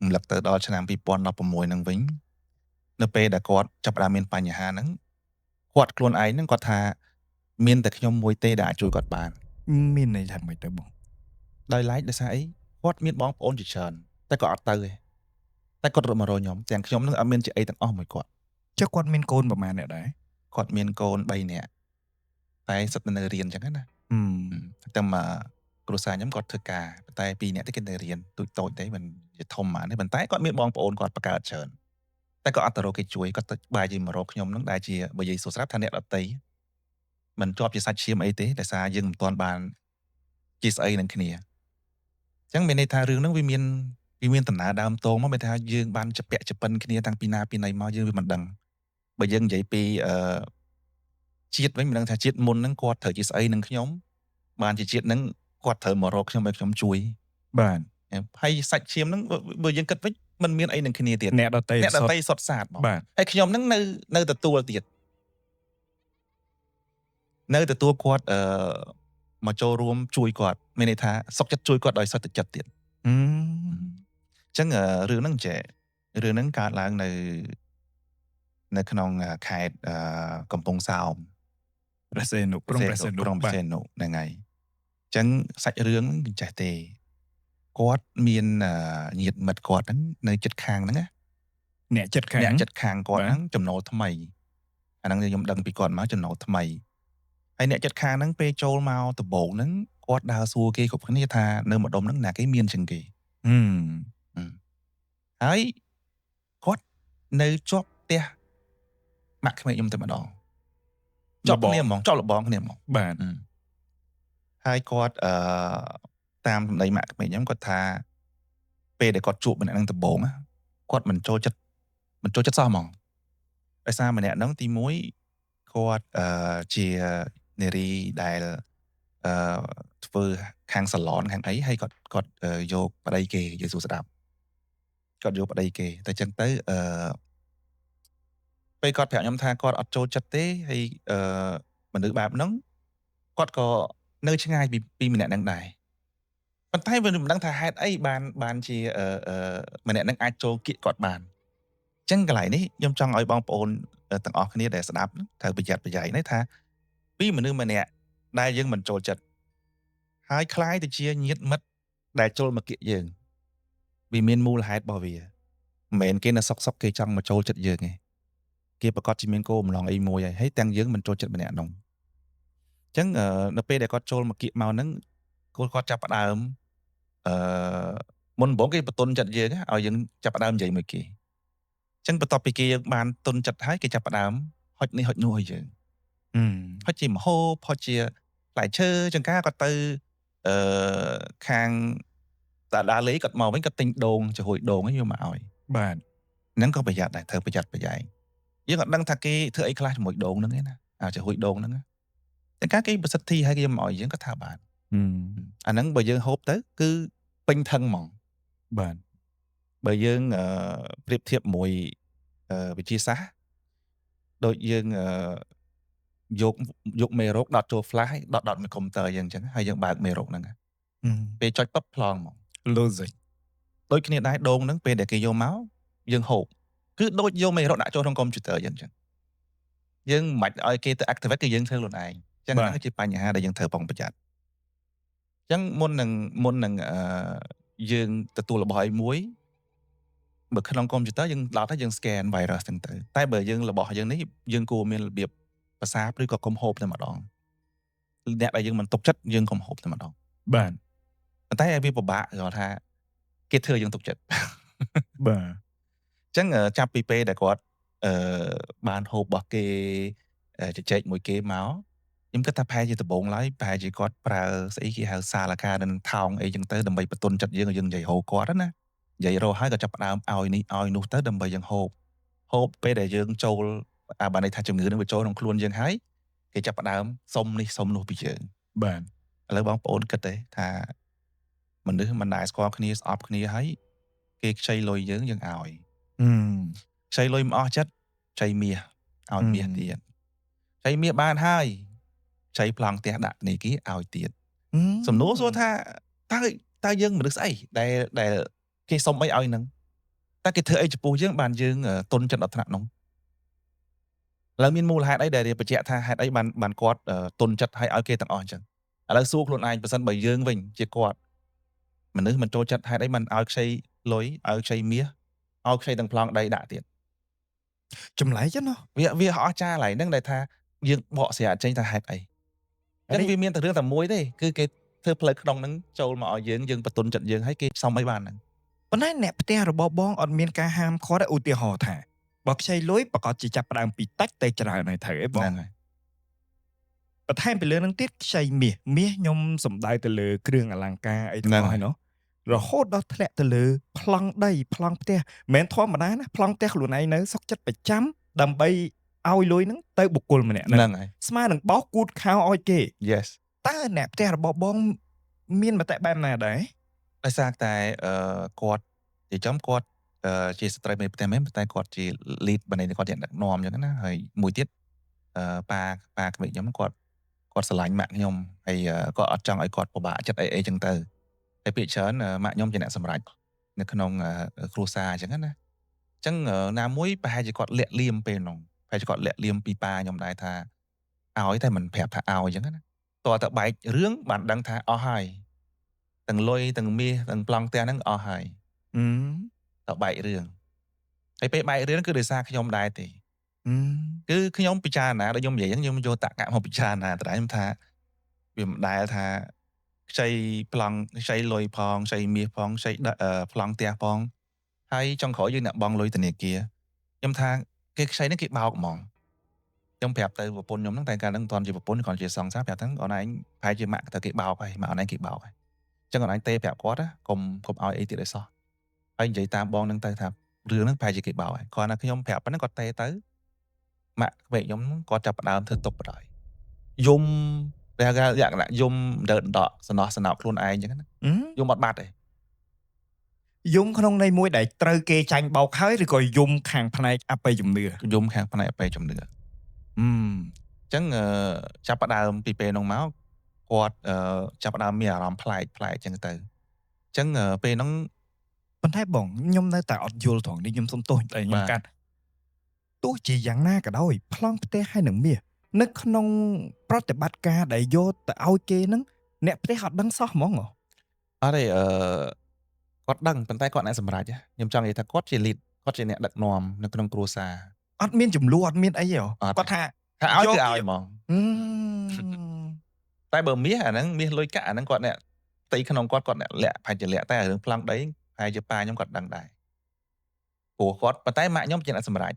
រំលឹកទៅដល់ឆ្នាំ2016ហ្នឹងវិញនៅពេលដែលគាត់ចាប់ផ្ដើមមានបញ្ហាហ្នឹងគាត់ខ្លួនឯងហ្នឹងគាត់ថាមានតែខ្ញុំមួយទេដែលអាចជួយគាត់បាន មានន័យថាម៉េចទៅបង ដោយឡែកដោយសារអីគាត់មានបងប្អូនជាច្រើនតែគាត់អត់ទៅទេតែគាត់រត់មករកខ្ញុំទាំងខ្ញុំនឹងអត់មានជាអីទាំងអស់មួយគាត់ ចុះគាត់មានកូនប្រហែលអ្នកដែរ គាត់មានកូន3នាក់តែសិតនៅរៀនអញ្ចឹងណាតែមកគ្រួសារខ្ញុំគាត់ធ្វើការប៉ុន្តែ2នាក់ទេគេនៅរៀនទូចតូចទេមិនជាធំហ្មងទេប៉ុន្តែគាត់មានបងប្អូនគាត់បង្កើតច្រើនតែគាត់អត់ទៅរកគេជួយគាត់ទៅបែរជាមករកខ្ញុំនឹងដែលជាបើនិយាយសួរស្រាប់ថាអ្នកដតីមិនជាប់ជាសាច់ឈាមអីទេដោយសារយើងមិនទាន់បានជាស្អីនឹងគ្នាអញ្ចឹងមានន័យថារឿងហ្នឹងវាមានដំណើរដើមតងមកមានថាយើងបានជពាក់ជពិនគ្នាតាំងពីណាពីណីមកយើងវាមិនដឹងបើយើងនិយាយពីជាតិវិញមិនដឹងថាជាតិមុនហ្នឹងគាត់ត្រូវជាស្អីនឹងខ្ញុំបានជាជាតិហ្នឹងគាត់ត្រូវមករកខ្ញុំឲ្យខ្ញុំជួយ បាទ ហើយសាច់ឈាមហ្នឹងបើយើងគិតវិញមិនមានអីនឹងគ្នាទៀត អ្នកដតី អ្នកដតីសុទ្ធសាធ បាទ ហើយខ្ញុំហ្នឹងនៅទទួលទៀតនៅទទួលគាត់មកចូលរួមជួយគាត់មានន័យថាសុខចិត្តជួយគាត់ដោយសុទ្ធចិត្តទៀតអញ្ចឹងរឿងហ្នឹងចេះរឿងហ្នឹងកើតឡើងនៅក្នុងខេត្តកំពង់សោម ព្រះសីហនុក្រុងព្រះសីហនុ ក្រុងព្រះសីហនុហ្នឹងហើយអញ្ចឹងសាច់រឿងហ្នឹងចេះទេគាត់មានញាតិមិត្តគាត់ហ្នឹងនៅជិតខាងហ្នឹងណា អ្នកជិតខាង អ្នកជិតខាងគាត់ហ្នឹងចំណូលថ្មីអាហ្នឹងខ្ញុំដឹងពីគាត់មកចំណូលថ្មីហើយអ្នកជិតខាងហ្នឹងពេលចូលមកដំបូងហ្នឹងគាត់ដើរសួរគេគ្រប់គ្នាថានៅម្ដុំហ្នឹងណាគេមានជាងគេហើយគាត់នៅជាប់ផ្ទះម៉ាក់ក្មេកខ្ញុំតែម្ដងជាប់គ្នាហ្មងជាប់លបងគ្នាហ្មង បាទ ហើយគាត់តាមសម្ដីម៉ាក់ក្មេកខ្ញុំគាត់ថាពេលដែលគាត់ជួបម្នាក់ហ្នឹងដំបូងគាត់មិនចូលចិត្តសោះហ្មងដោយសារម្នាក់ហ្នឹងទី1 គាត់ជានារីដែលអឺធ្វើខាងសាឡនខាងអីហើយគាត់គាត់យកប្តីគេនិយាយសួរស្ដាប់គាត់យកប្តីគេតែចឹងទៅពេលគាត់ប្រាប់ខ្ញុំថាគាត់អត់ចូលចិត្តទេហើយមនុស្សបែបហ្នឹងគាត់ក៏នៅឆ្ងាយពីម្នាក់ហ្នឹងដែរប៉ុន្តែវាមិនដឹងថាហេតុអីបានជាម្នាក់ហ្នឹងអាចចូលគៀកគាត់បានអញ្ចឹងកន្លែងនេះខ្ញុំចង់ឲ្យបងប្អូនទាំងអស់គ្នាដែលស្ដាប់ត្រូវប្រយ័ត្នប្រយែងណាថាពីមនុស្សម្នាក់ដែលយើងមិនចូលចិត្តហើយក្លាយទៅជាញាតិមិត្តដែលចូលមកគៀកយើងវាមានមូលហេតុរបស់វាមិនមែនគេនៅសុកសុកគេចង់មកចូលចិត្តយើងទេគេប្រកាសជាមានគោលបំណងអីមួយហើយទាំងយើងមិនចូលចិត្តម្នាក់នោះអញ្ចឹងនៅពេលដែលគាត់ចូលមកគៀកមកហ្នឹងគាត់ចាប់ផ្ដើមមុនដំបូងគេបន្ទន់ចិត្តយើងឲ្យយើងចាប់ផ្ដើមនិយាយមួយគេអញ្ចឹងបន្ទាប់ពីគេយើងបានទុនចិត្តហើយគេចាប់ផ្ដើមហុចនេះហុចនោះឲ្យយើងហុចជាម្ហូបហុចជាផ្លែឈើចង្ការគាត់ទៅខាងតាដាលេគាត់មកវិញគាត់ទិញដូងចំហួយដូងយកមកឲ្យបាទហ្នឹងក៏ប្រយ័ត្នដែរត្រូវប្រយ័ត្នប្រយែងយើងអត់ដឹងថាគេធ្វើអីខ្លះជាមួយដូងហ្នឹងឯណាអាចហួយដូងហ្នឹងតែការគេប្រសិទ្ធិឲ្យគេមកឲ្យយើងក៏ថាបានអាហ្នឹងបើយើងហូបទៅគឺពេញថឹងហ្មងបាទបើយើងប្រៀបធៀបមួយវិទ្យាសាស្ត្រដូចយើងយកមេរោគដុតចូល flash ដុតមួយកុំព្យូទ័រយើងអញ្ចឹងហើយយើងបើកមេរោគហ្នឹងពេលចុចពឹបប្លង់ហ្មង logic ដូចគ្នាដែរដូងហ្នឹងពេលដែលគេយកមកយើងហូបគឺដូចយកមេរោគដាក់ចូលក្នុងកុំព្យូទ័រយើងអញ្ចឹងយើងមិនបាច់ឲ្យគេទៅ activate គឺយើងធ្វើខ្លួនឯងអញ្ចឹងហ្នឹងគឺជាបញ្ហាដែលយើងត្រូវប្រុងប្រយ័ត្នអញ្ចឹងមុននឹងយើងទទួលរបស់អីមួយបើក្នុងកុំព្យូទ័រយើងដោតហើយយើង scan virus ហ្នឹងទៅតែបើយើងរបស់យើងនេះយើងគួរមានរបៀបប្រសាឬក៏កុំហូបតែម្ដងអ្នកដែលយើងមិនទុកចិត្តយើងកុំហូបតែម្ដងបាទប៉ុន្តែវាពិបាកគាត់ថាគេធ្វើយើងទុកចិត្តបាទអញ្ចឹងចាប់ពីពេលដែលគាត់បានហូបរបស់គេជជែកមួយគេមកខ្ញុំគិតថាប្រហែលជាដំបូងឡើយប្រហែលជាគាត់ប្រើស្អីគេហៅសាលកានឹងថោងអីចឹងទៅដើម្បីបន្ទន់ចិត្តយើងឲ្យយើងនិយាយហូបគាត់ណានិយាយរហហើយក៏ចាប់ផ្ដើមឲ្យនេះឲ្យនោះទៅដើម្បីយើងហូបពេលដែលយើងចូលអាបានន័យថាជំងឺនឹងវាចូលក្នុងខ្លួនយើងហើយគេចាប់ផ្ដើមសុំនេះសុំនោះពីយើងបាទឥឡូវបងប្អូនគិតទេថាមនុស្សមិនដែលស្គាល់គ្នាស្អប់គ្នាហើយគេខ្ចីលុយយើងយើងឲ្យខ្ចីលុយមិនអស់ចិត្តខ្ចីមាសឲ្យមាសទៀតខ្ចីមាសបានហើយខ្ចីប្លង់ផ្ទះដាក់នេះគេឲ្យទៀតសំណួរសួរថាតើយើងមនុស្សស្អីដែលគេសុំអីឲ្យហ្នឹងតើគេធ្វើអីចំពោះយើងបានយើងទុនចិត្តដល់ថ្នាក់នោះឥឡូវមានមូលហេតុអីដែលបញ្ជាក់ថាហេតុអីបានគាត់ទុនចិត្តឲ្យឲ្យគេទាំងអស់អញ្ចឹងឥឡូវសួរខ្លួនឯងបើសិនបើយើងវិញជាគាត់មនុស្សមិនចូលចិត្តហេតុអីបានឲ្យខ្ចីលុយឲ្យខ្ចីមាសឲ្យខ្ចីទាំងប្លង់ដីដាក់ទៀតចម្លែកណាស់វាអស់ចាកន្លែងហ្នឹងដែលថាយើងបកស្រាយចេញថាហេតុអីអញ្ចឹងវាមានតែរឿងតែមួយទេគឺគេធ្វើផ្លូវក្នុងហ្នឹងចូលមកឲ្យយើងយើងបន្ទន់ចិត្តយើងឲ្យគេសុំអីបានហ្នឹងប៉ុន្តែអ្នកផ្ទះរបស់បងអត់មានការហាមឃាត់ទេឧទាហរណ៍ថាបើខ្ចីលុយប្រកាសជាចាប់ផ្ដើមពីតិចទៅច្រើនហើយត្រូវអីបងហ្នឹងហើយបន្ថែមពីលើនឹងទៀតខ្ចីមាសមាសខ្ញុំសំដៅទៅលើគ្រឿងអលង្ការអីទាំងអស់ហើយណោះរហូតដល់ធ្លាក់ទៅលើប្លង់ដីប្លង់ផ្ទះមិនមែនធម្មតាណាប្លង់ផ្ទះខ្លួនឯងនៅសុកចិត្តប្រចាំដើម្បីឲ្យលុយហ្នឹងទៅបុគ្គលម្នាក់ហ្នឹងហើយស្មើនឹងបោកគូតខោឲ្យគេ Yes តើអ្នកផ្ទះរបស់បងមានមតិបែបណាដែរដោយសារតែគាត់និយាយចំគាត់ជាស្ត្រីមេផ្ទះមែនតែគាត់ជា lead បើន័យគាត់ជាដឹកនាំអញ្ចឹងណាហើយមួយទៀតប៉ាក្មេកខ្ញុំគាត់ស្រឡាញ់ម៉ាក់ខ្ញុំហើយគាត់អត់ចង់ឲ្យគាត់ពិបាកចិត្តអីអីចឹងទៅតែពាក្យច្រើនម៉ាក់ខ្ញុំជាអ្នកសម្រេចនៅក្នុងគ្រួសារអញ្ចឹងណាអញ្ចឹងណាមួយប្រហែលជាគាត់លាក់លៀមពេលនោះប្រហែលជាគាត់លាក់លៀមពីប៉ាខ្ញុំដែរថាឲ្យតែមិនប្រាប់ថាឲ្យអញ្ចឹងណាតើតើបែករឿងបានដឹងថាអស់ហើយទាំងលុយទាំងមាសទាំងប្លង់ផ្ទះហ្នឹងអស់ហើយតើបែករឿងហើយពេលបែករឿងគឺដោយសារខ្ញុំដែរទេគឺខ្ញុំពិចារណាដូចខ្ញុំនិយាយហ្នឹងខ្ញុំយកតក្កៈមកពិចារណាតែខ្ញុំថាវាមិនដែលថាខ្ចីប្លង់ខ្ចីលុយផងខ្ចីមាសផងខ្ចីប្លង់ផ្ទះផងហើយចុងក្រោយយើងអ្នកបង់លុយធនាគារខ្ញុំថាគេខ្ចីហ្នឹងគេបោកហ្មងខ្ញុំប្រាប់ទៅប្រពន្ធខ្ញុំហ្នឹងតែកាលហ្នឹងមិនទាន់ជាប្រពន្ធគ្រាន់ជាសង្សារប្រាប់ហ្នឹងអូនឯងប្រហែលជាម៉ាក់ទៅគេបោកហើយម៉ាក់អូនឯងគេបោកហើយអញ្ចឹងអូនឯងទេប្រាប់គាត់ណាកុំឲ្យអីទៀតឲ្យសោះហើយនិយាយតាមបងហ្នឹងទៅថារឿងហ្នឹងប្រហែលជាគេបោកហើយគ្រាន់តែខ្ញុំប្រាប់ប៉ុណ្ណឹងគាត់ទេទៅ ម៉ាក់ក្មេកខ្ញុំគាត់ចាប់ផ្ដើមធ្វើទុក្ខបណ្ដោយយំតែគេលក្ខណៈយំដើដកសំណោះសំណោកខ្លួនឯងអញ្ចឹងណាយំអត់បាត់ទេ យំក្នុងន័យមួយដែលត្រូវគេចាញ់បោកហើយឬក៏យំខាងផ្នែកអបិយជំនឿ យំខាងផ្នែកអបិយជំនឿអញ្ចឹងចាប់ផ្ដើមពីពេលនោះមកគាត់ចាប់ផ្ដើមមានអារម្មណ៍ប្លែកប្លែកអញ្ចឹងទៅអញ្ចឹងពេលហ្នឹង ប៉ុន្តែបងខ្ញុំនៅតែអត់យល់ត្រង់នេះខ្ញុំសុំទោសតែខ្ញុំកាត់ទោះជាយ៉ាងណាក៏ដោយប្លង់ផ្ទះហើយនឹងមាសនៅក្នុងប្រតិបត្តិការដែលយកទៅឲ្យគេហ្នឹងអ្នកផ្ទះអត់ដឹងសោះហ្មង អត់ទេអឺគាត់ដឹងប៉ុន្តែគាត់អ្នកសម្រេចខ្ញុំចង់និយាយថាគាត់ជា lead គាត់ជាអ្នកដឹកនាំនៅក្នុងគ្រួសារ អត់មានចំនួនអត់មានអីទេគាត់ថា ថាឲ្យគឺឲ្យហ្មងតែបើមាសអាហ្នឹងមាសលុយកាក់អាហ្នឹងគាត់អ្នកផ្ទៃក្នុងគាត់គាត់អ្នកលាក់ប្រហែលជាលាក់តែរឿងប្លង់ដីប្រហែលជាប៉ាខ្ញុំគាត់ដឹងដែរព្រោះគាត់ប៉ុន្តែម៉ាក់ខ្ញុំជាអ្នកសម្រេច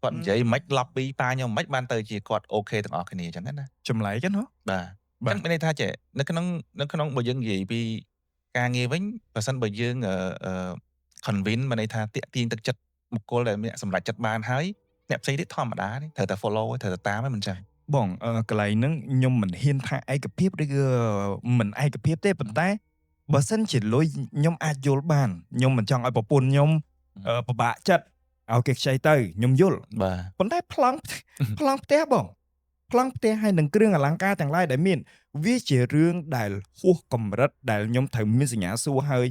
គាត់និយាយមិន lobby ប៉ាខ្ញុំមិនបានទៅជាគាត់ OK ទាំងអស់គ្នាអញ្ចឹងណា ចម្លែកណា បាទអញ្ចឹងមានន័យថាចេះនៅក្នុងបើយើងនិយាយពីការងារវិញបើសិនបើយើងអឺ convince មានន័យថាតាក់ទាញទឹកចិត្តបុគ្គលដែលអ្នកសម្រេចចិត្តបានហើយអ្នកផ្សេងទៀតធម្មតាទេត្រូវតែ follow ត្រូវតែតាមហ្នឹងមិនចឹង បងកន្លែងហ្នឹងខ្ញុំមិនហ៊ានថាឯកភាពឬក៏មិនឯកភាពទេប៉ុន្តែបើសិនជាលុយខ្ញុំអាចយល់បានខ្ញុំមិនចង់ឲ្យប្រពន្ធខ្ញុំពិបាកចិត្តឲ្យគេខ្ចីទៅខ្ញុំយល់ បាទ ប៉ុន្តែប្លង់ប្លង់ផ្ទះបងប្លង់ផ្ទះហើយនឹងគ្រឿងអលង្ការទាំងឡាយដែលមានវាជារឿងដែលហួសកម្រិតដែលខ្ញុំត្រូវមានសញ្ញាសួរហើយ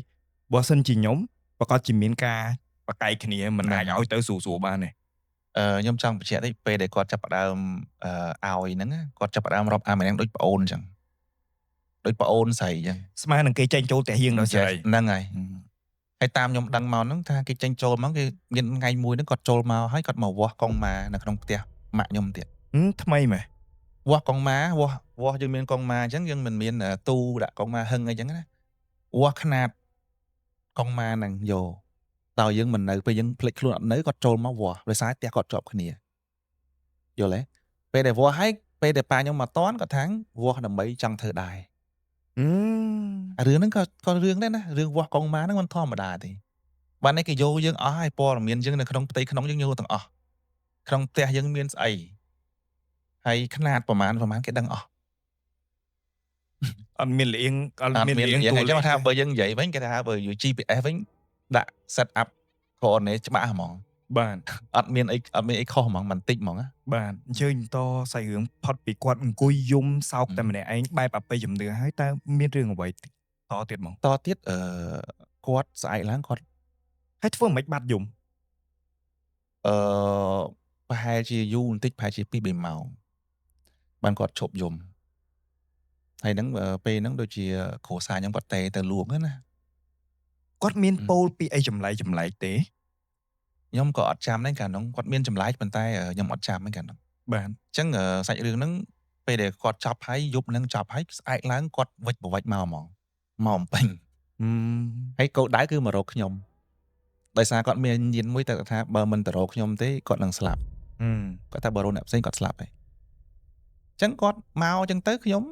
បើសិនជាខ្ញុំប្រកាសជាមានការបកែកគ្នាមិនអាចឲ្យទៅស្រួលស្រួលបានទេ ខ្ញុំចង់បញ្ជាក់តិចពេលដែលគាត់ចាប់ផ្ដើមឲ្យហ្នឹងគាត់ចាប់ផ្ដើមរាប់អានម្នាក់ដូចប្អូនអញ្ចឹងដូចប្អូនស្រីអញ្ចឹង ស្មើនឹងគេចេញចូលផ្ទះយើងដល់ស្រី ហ្នឹងហើយហើយតាមខ្ញុំដឹងមកហ្នឹងថាគេចេញចូលមកគេមានថ្ងៃមួយហ្នឹងគាត់ចូលមកហើយគាត់មកវាស់កងម៉ានៅក្នុងផ្ទះម៉ាក់ខ្ញុំទៀត ថ្មីម៉េះ វាស់កងម៉ាវាស់វាស់យើងមានកងម៉ាអញ្ចឹងយើងមិនមានទូដាក់កងម៉ាហឹងអីចឹងណាវាស់ខ្នាតកងម៉ាហ្នឹងយកតើយើងមិននៅពេលយើងភ្លេចខ្លួនអត់នៅគាត់ចូលមកវាស់ដោយសារផ្ទះគាត់ជាប់គ្នាយល់ទេពេលដែលវាស់ហើយពេលដែលប៉ាខ្ញុំមកតន់គាត់ថាវាស់ដើម្បីចង់ធ្វើដែររឿងហ្នឹងក៏រឿងដែរណារឿងវាស់កងម៉ាហ្នឹងមិនធម្មតាទេបាននេះគេយកយើងអស់ហើយព័ត៌មានយើងនៅក្នុងផ្ទៃក្នុងយើងយកទាំងអស់ក្នុងផ្ទះយើងមានស្អីហើយខ្នាតប្រមាណប្រមាណគេដឹងអស់ អត់មានលៀង អត់មានលៀងអញ្ចឹងថាបើយើងនិយាយវិញគេថាបើ GPS វិញដាក់ set up coordinate ច្បាស់ហ្មង បាទ អត់មានអីអត់មានអីខុសហ្មងបន្តិចហ្មងណា បាទអញ្ជើញតសាច់រឿងផុតពីគាត់អង្គុយយំសោកតែម្នាក់ឯងបែបអបិយជំនឿហើយតើមានរឿងអ្វីតទៀតហ្មង តទៀតអឺគាត់ស្អែកឡើងគាត់ ហើយធ្វើមិនបាត់យំ អឺប្រហែលជាយូរបន្តិចប្រហែលជា2 3ម៉ោងបានគាត់ឈប់យំហើយហ្នឹងពេលហ្នឹងដូចជាគ្រួសារខ្ញុំគាត់តេទៅលួងណា គាត់មានពោលពីអីចម្លែកចម្លែកទេ ខ្ញុំក៏អត់ចាំដែរកាលនោះគាត់មានចម្លែកប៉ុន្តែខ្ញុំអត់ចាំទេកាលនោះ បាទ អញ្ចឹងសាច់រឿងហ្នឹងពេលដែលគាត់ចប់ហើយយប់ហ្នឹងចប់ហើយស្អែកឡើងគាត់វិចបវិចមកហ្មងមកអំពេញហើយគោលដៅគឺមករកខ្ញុំដោយសារគាត់មានញៀនមួយតែថាបើមិនទៅរកខ្ញុំទេគាត់នឹងស្លាប់គាត់ថាបើរកអ្នកផ្សេងគាត់ស្លាប់ហើយអញ្ចឹងគាត់មកអញ្ចឹងទៅខ្ញុំ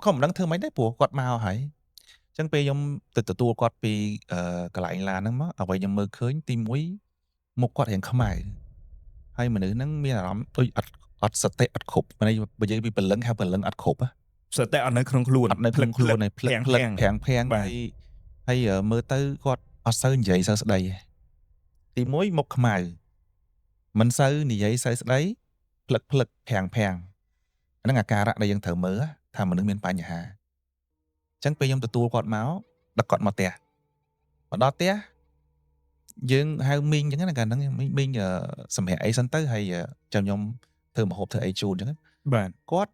ក៏មិនដឹងធ្វើម៉េចដែរព្រោះគាត់មកហើយអញ្ចឹងពេលខ្ញុំទៅទទួលគាត់ពីកន្លែងឡានហ្នឹងមកអ្វីខ្ញុំមើលឃើញទី1មុខគាត់រៀងខ្មៅហើយមនុស្សហ្នឹងមានអារម្មណ៍ដូចអត់សតិអត់គ្រប់បើនិយាយពីព្រលឹងហៅព្រលឹងអត់គ្រប់ សតិអត់នៅក្នុងខ្លួន អត់នៅក្នុងខ្លួនឯងភ្លឹកភ្លឹកប្រាំងប្រាំងហើយហើយមើលទៅគាត់អត់សូវនិយាយសូវស្ដីទី1មុខខ្មៅមិនសូវនិយាយសូវស្ដីភ្លឹកភ្លឹកប្រាំងប្រាំងហ្នឹងអាការៈដែលយើងត្រូវមើលថាមនុស្សមានបញ្ហាអញ្ចឹងពេលខ្ញុំទទួលគាត់មកដឹកគាត់មកផ្ទះមកដល់ផ្ទះយើងហៅមីងអញ្ចឹងណាកាលហ្នឹងមីងសម្រាប់អីសិនទៅហើយចាំខ្ញុំធ្វើម្ហូបធ្វើអីជូនអញ្ចឹង បាទ គាត់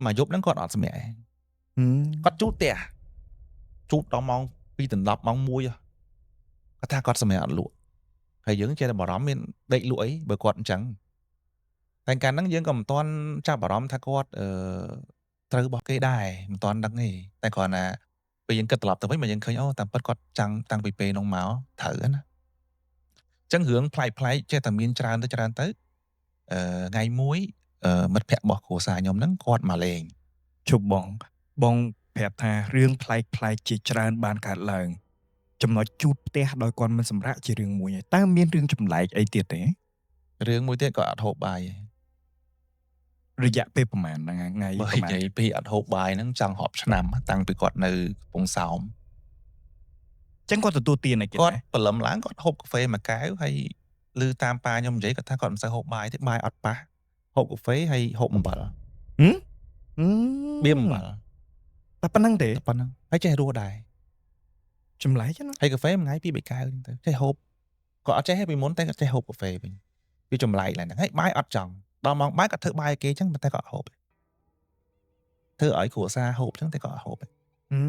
មកយប់ហ្នឹងគាត់អត់សម្រាប់គាត់ជូតផ្ទះជូតដល់ម៉ោង2ដណ្ដប់ម៉ោង1គាត់ថាគាត់សម្រាប់អត់លក់ហើយយើងចេះតែបារម្ភមានដេកលក់អីបើគាត់អញ្ចឹងតែកាលហ្នឹងយើងក៏មិនទាន់ចាប់អារម្មណ៍ថាគាត់អឺត្រូវរបស់គេដែរមិនទាន់ដឹងទេតែគ្រាន់តែពេលយើងគិតត្រឡប់ទៅវិញមកយើងឃើញអូតាមពិតគាត់ចាំងតាំងពីពេលនោះមកត្រូវណាអញ្ចឹងរឿងប្លែកប្លែកចេះតែមានច្រើនទៅច្រើនទៅអឺថ្ងៃមួយមិត្តភ័ក្តិរបស់គ្រួសារខ្ញុំហ្នឹងគាត់មកលេង ជប់បងបងប្រាប់ថារឿងប្លែកប្លែកជាច្រើនបានកើតឡើងចំណុចជូតផ្ទះដោយគាត់មិនសម្រាកជារឿងមួយហើយតើមានរឿងចម្លែកអីទៀតទេ រឿងមួយទៀតគាត់អត់ហូបបាយទេ រយៈពេលប្រហែលថ្ងៃ បើ ប្រហែល និយាយពីអត់ហូបបាយហ្នឹងចង់រាប់ឆ្នាំតាំងពីគាត់នៅកំពង់សោម។ ចឹងគាត់ទទួលទានអីគេ គាត់ ដែរ? ព្រលឹមឡើងគាត់ហូបកាហ្វេមួយកែវហើយឮតាមប៉ាខ្ញុំនិយាយគាត់ថាគាត់មិនសូវហូបបាយទេបាយអត់ប៉ះហូបកាហ្វេហើយហូបអំបិល ហឹម បៀមអំបិល។ តែប៉ុណ្្នឹងទេ? តែប៉ុណ្្នឹងហើយចេះរស់ដែរ។ ចម្លែកណាស់។ ហើយកាហ្វេមួយថ្ងៃពីរបីកែវហ្នឹងទៅចេះហូបគាត់អត់ចេះទេពីមុនតែគាត់ចេះហូបកាហ្វេវិញវាចម្លែកឡើងហ្នឹងហើយបាយអត់ចង់ដល់ម៉ោងបាយគាត់ធ្វើបាយឲ្យគេអញ្ចឹងប៉ុន្តែគាត់អត់ហូបទេធ្វើឲ្យគ្រួសារហូបអញ្ចឹងតែគាត់អត់ហូបទេ។ ហឹ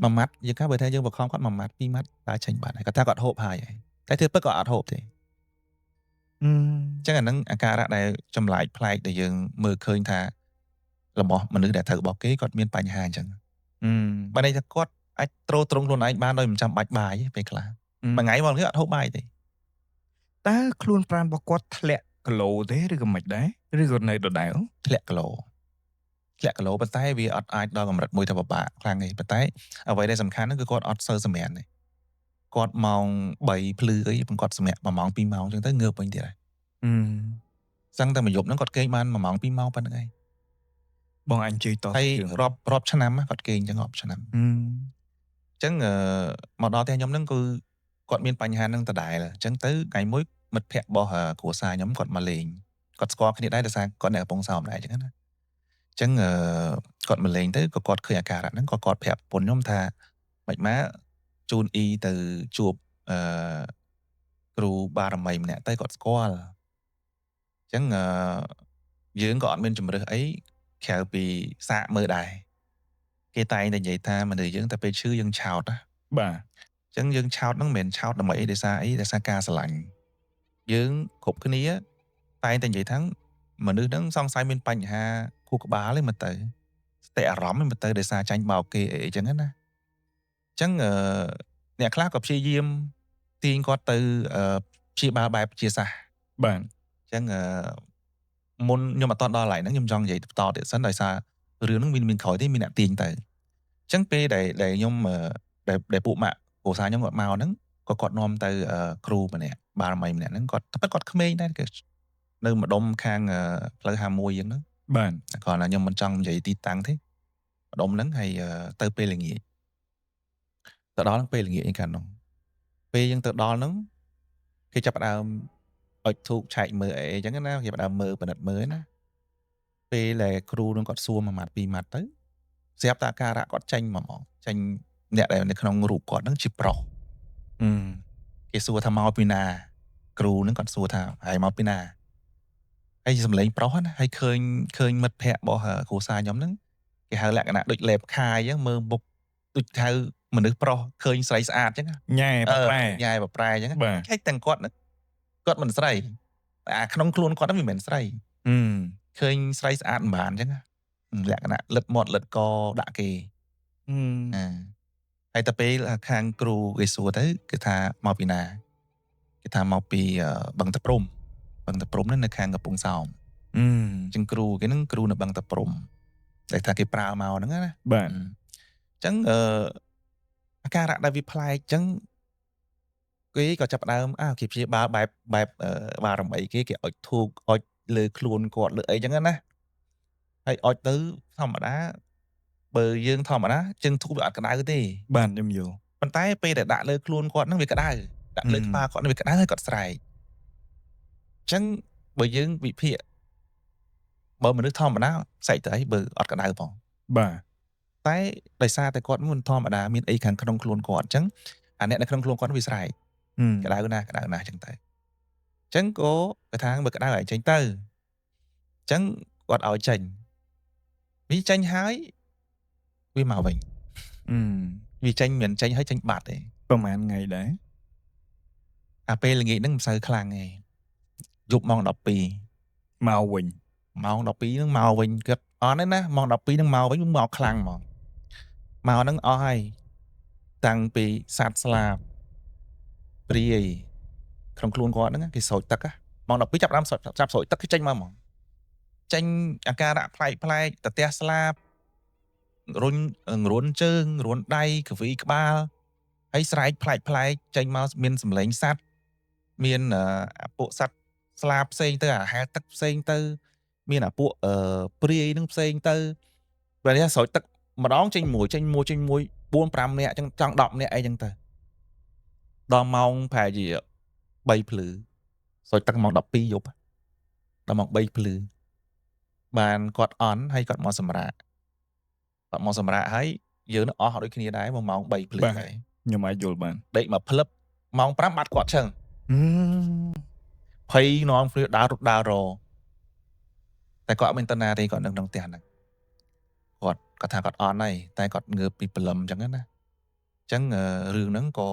ម មួយម៉ាត់យើងថាបើថាយើងបខំគាត់មួយម៉ាត់ពីរម៉ាត់តើចេញបាត់ហើយគាត់ថាគាត់ហូបហើយហើយតែធ្វើពិតគាត់អត់ហូបទេ។ ហឹម អញ្ចឹងអាហ្នឹងអាការៈដែលចម្លែកប្លែកដែលយើងមើលឃើញថារបស់មនុស្សដែលត្រូវរបស់គេគាត់មានបញ្ហាអញ្ចឹង។ ហឹម បើន័យថាគាត់អាចទ្រទ្រង់ខ្លួនឯងបានដោយមិនចាំបាច់បាយទេពេលខ្លះមួយថ្ងៃមកគេអត់ហូបបាយទេ។ តើខ្លួនប្រាណរបស់គាត់ធ្លាក់គីឡូទេឬក៏មិនដែរឬក៏នៅដដែល? ធ្លាក់គីឡូធ្លាក់គីឡូប៉ុន្តែវាអត់អាចដល់កម្រិតមួយថាពិបាកខ្លាំងទេប៉ុន្តែអ្វីដែលសំខាន់ហ្នឹងគឺគាត់អត់សូវសម្រានទេគាត់ម៉ោង3ភ្លឺអីប៉ុន្តែគាត់សម្រាក1ម៉ោង2ម៉ោងអញ្ចឹងទៅងើបវិញទៀតហើយ។ ហឹម សឹងតែមួយយប់ហ្នឹងគាត់គេងបាន1ម៉ោង2ម៉ោងប៉ុណ្្នឹងឯង។ បងអញជឿត ហើយរាប់រាប់ឆ្នាំណាគាត់គេងអញ្ចឹងរាប់ឆ្នាំ។ ហឹម អញ្ចឹងមកដល់ផ្ទះខ្ញុំហ្នឹងគឺគាត់មានបញ្ហាហ្នឹងដដែលអញ្ចឹងទៅថ្ងៃមួយមិត្តភ័ក្តិរបស់គ្រួសារខ្ញុំគាត់មកលេងគាត់ស្គាល់គ្នាដែរដោយសារគាត់នៅកំពង់សោមដែរអញ្ចឹងណាអញ្ចឹងគាត់មកលេងទៅក៏គាត់ឃើញអាការៈហ្នឹងក៏គាត់ប្រាប់ប្រពន្ធខ្ញុំថាមិនម៉ាជូនអ៊ីទៅជួបអឺគ្រូបារមីម្នាក់ទៅគាត់ស្គាល់អញ្ចឹងយើងក៏អត់មានជំរើសអីក្រៅពីសាកមើលដែរគេតែងតែនិយាយថាមនុស្សយើងតែពេលឈឺយើងឆោតណា។ បាទ។ អញ្ចឹងយើងឆោតហ្នឹងមិនមែនឆោតដើម្បីអីដោយសារអីដោយសារការស្រឡាញ់យើងគ្រប់គ្នាតែងតែនិយាយថាមនុស្សហ្នឹងសង្ស័យមានបញ្ហាខួរក្បាលឯងមើលទៅស្តិអារម្មណ៍ឯងមើលទៅដោយសារចាញ់បោកគេអីអញ្ចឹងណាអញ្ចឹងអ្នកខ្លះក៏ព្យាយាមទាញគាត់ទៅព្យាបាលបែបវិទ្យាសាស្ត្រ។ បាទ។ អញ្ចឹងមុនខ្ញុំអត់តដល់កន្លែងហ្នឹងខ្ញុំចង់និយាយបន្តទៀតសិនដោយសាររឿងហ្នឹងមានក្រោយទេមានអ្នកទាញទៅអញ្ចឹងពេលដែលដែលខ្ញុំដែលដែលពួកម៉ាក់គ្រួសារខ្ញុំគាត់មកហ្នឹងក៏គាត់នាំទៅគ្រូម្នាក់បារមីម្នាក់ហ្នឹងគាត់តែពិតគាត់ក្មេងដែរគេនៅម្ដុំខាងផ្លូវ51អញ្ចឹងហ្នឹង។ បាទ។ គ្រាន់តែខ្ញុំមិនចង់និយាយទីតាំងទេម្ដុំហ្នឹងហើយទៅពេលល្ងាចទៅដល់ហ្នឹងពេលល្ងាចឯកាលនោះពេលយើងទៅដល់ហ្នឹងគេចាប់ផ្ដើមអុជធូបឆែកមើលអីអញ្ចឹងណាគេផ្ដើមមើលពិនិត្យមើលណាពេលដែលគ្រូនឹងគាត់សួរមួយម៉ាត់ពីរម៉ាត់ទៅស្រាប់តែអាការៈគាត់ចេញមកហ្មងចេញអ្នកដែលនៅក្នុងរូបគាត់ហ្នឹងជាប្រុស។ ហឹម គេសួរថាមកពីណាគ្រូហ្នឹងគាត់សួរថាហើយមកពីណាហើយសំឡេងប្រុសណាហើយឃើញឃើញមិត្តភ័ក្តិរបស់គ្រួសារខ្ញុំហ្នឹងគេហៅលក្ខណៈដូចលេបខាយអញ្ចឹងមើលមុខដូចហៅមនុស្សប្រុសឃើញស្រីស្អាតអញ្ចឹង ញ៉ែប្រប្រែ ញ៉ែប្រប្រែអញ្ចឹង។ បាទ។ ហើយទាំងគាត់ហ្នឹងគាត់មិនស្រីតែអាក្នុងខ្លួនគាត់ហ្នឹងវាមិនមែនស្រី។ ហឹម ឃើញស្រីស្អាតមិនបានអញ្ចឹងណាលក្ខណៈលិតមាត់លិតកដាក់គេ។ ហឹម អាហើយតែពេលខាងគ្រូគេសួរទៅគេថាមកពីណាគេថាមកពីបឹងតាព្រំបឹងតាព្រំហ្នឹងនៅខាងកំពង់សោម។ ហឹម អញ្ចឹងគ្រូគេហ្នឹងគ្រូនៅបឹងតាព្រំដែលថាគេប្រើមកហ្នឹងណា។ បាទ។ អញ្ចឹងអាការៈដែលវាប្លែកអញ្ចឹងគេក៏ចាប់ផ្ដើមអើគេព្យាបាលបែបបែបបារមីគេគេអុជធូបអុជលើខ្លួនគាត់លើអីចឹងណាហើយអុជទៅធម្មតាបើយើងធម្មតាជើងធូបវាអត់ក្តៅទេ។ បាទខ្ញុំយល់។ ប៉ុន្តែពេលដែលដាក់លើខ្លួនគាត់ហ្នឹងវាក្តៅដាក់លើក្បាលគាត់ហ្នឹងវាក្តៅហើយគាត់ស្រែកអញ្ចឹងបើយើងវិភាគបើមនុស្សធម្មតាស្រែកទៅអីបើអត់ក្តៅផង? បាទ។ តែដោយសារតែគាត់មិនធម្មតាមានអីខាងក្នុងខ្លួនគាត់អញ្ចឹងអាអ្នកនៅក្នុងខ្លួនគាត់វាស្រែក ហឹម ក្តៅណាស់ក្តៅណាស់អញ្ចឹងទៅអញ្ចឹងក៏គេថាបើក្តៅឲ្យចេញទៅអញ្ចឹងគាត់ឲ្យចេញវាចេញហើយវាមកវិញ។ ហឹម វាចេញមិនចេញហើយចេញបាត់ទេ។ ប្រហែលថ្ងៃដែរ? អាពេលល្ងាចហ្នឹងមិនសូវខ្លាំងទេយប់ម៉ោង12 មកវិញ? ម៉ោង12ហ្នឹងមកវិញគាត់អត់ទេណាម៉ោង12ហ្នឹងមកវិញមកខ្លាំងហ្មងមកហ្នឹងអស់ហើយតាំងពីសត្វស្លាបព្រាយក្នុងខ្លួនគាត់ហ្នឹងគេស្រោចទឹកម៉ោង12ចាប់ដើមចាប់ស្រោចទឹកគេចេញមកហ្មងចេញអាការៈប្លែកប្លែកតទះស្លាបរុញរួនជើងរួនដៃកវីក្បាលហើយស្រែកប្លែកប្លែកចេញមកមានសម្លេងសត្វមានអាពួកសត្វស្លាបផ្សេងទៅអាហែលទឹកផ្សេងទៅ មានអាពួកព្រាយនឹងផ្សេងទៅបែរនេះស្រោចទឹកម្ដងចេញមួយចេញមួយចេញមួយ4 5នាក់ចឹងចង់10នាក់អីចឹងទៅដល់ម៉ោងប្រហែលជា3ភ្លឺស្រោចទឹកម៉ោង12យប់ដល់ម៉ោង3ភ្លឺបានគាត់អន់ហើយគាត់មកសម្រាកគាត់មកសម្រាកហើយយើងនឹងអស់ដូចគ្នាដែរម៉ោង3ភ្លឺហើយ ខ្ញុំអាចយល់បាន ដេកមកភ្លឹបម៉ោង5បាត់គាត់ឆឹងភ័យនាំគ្នាដើររត់ដើររតែគាត់អត់មានទៅណាទេគាត់នៅក្នុងផ្ទះហ្នឹងគាត់គាត់ថាគាត់អន់ហើយតែគាត់ងើបពីព្រលឹមអញ្ចឹងណាអញ្ចឹងរឿងហ្នឹងក៏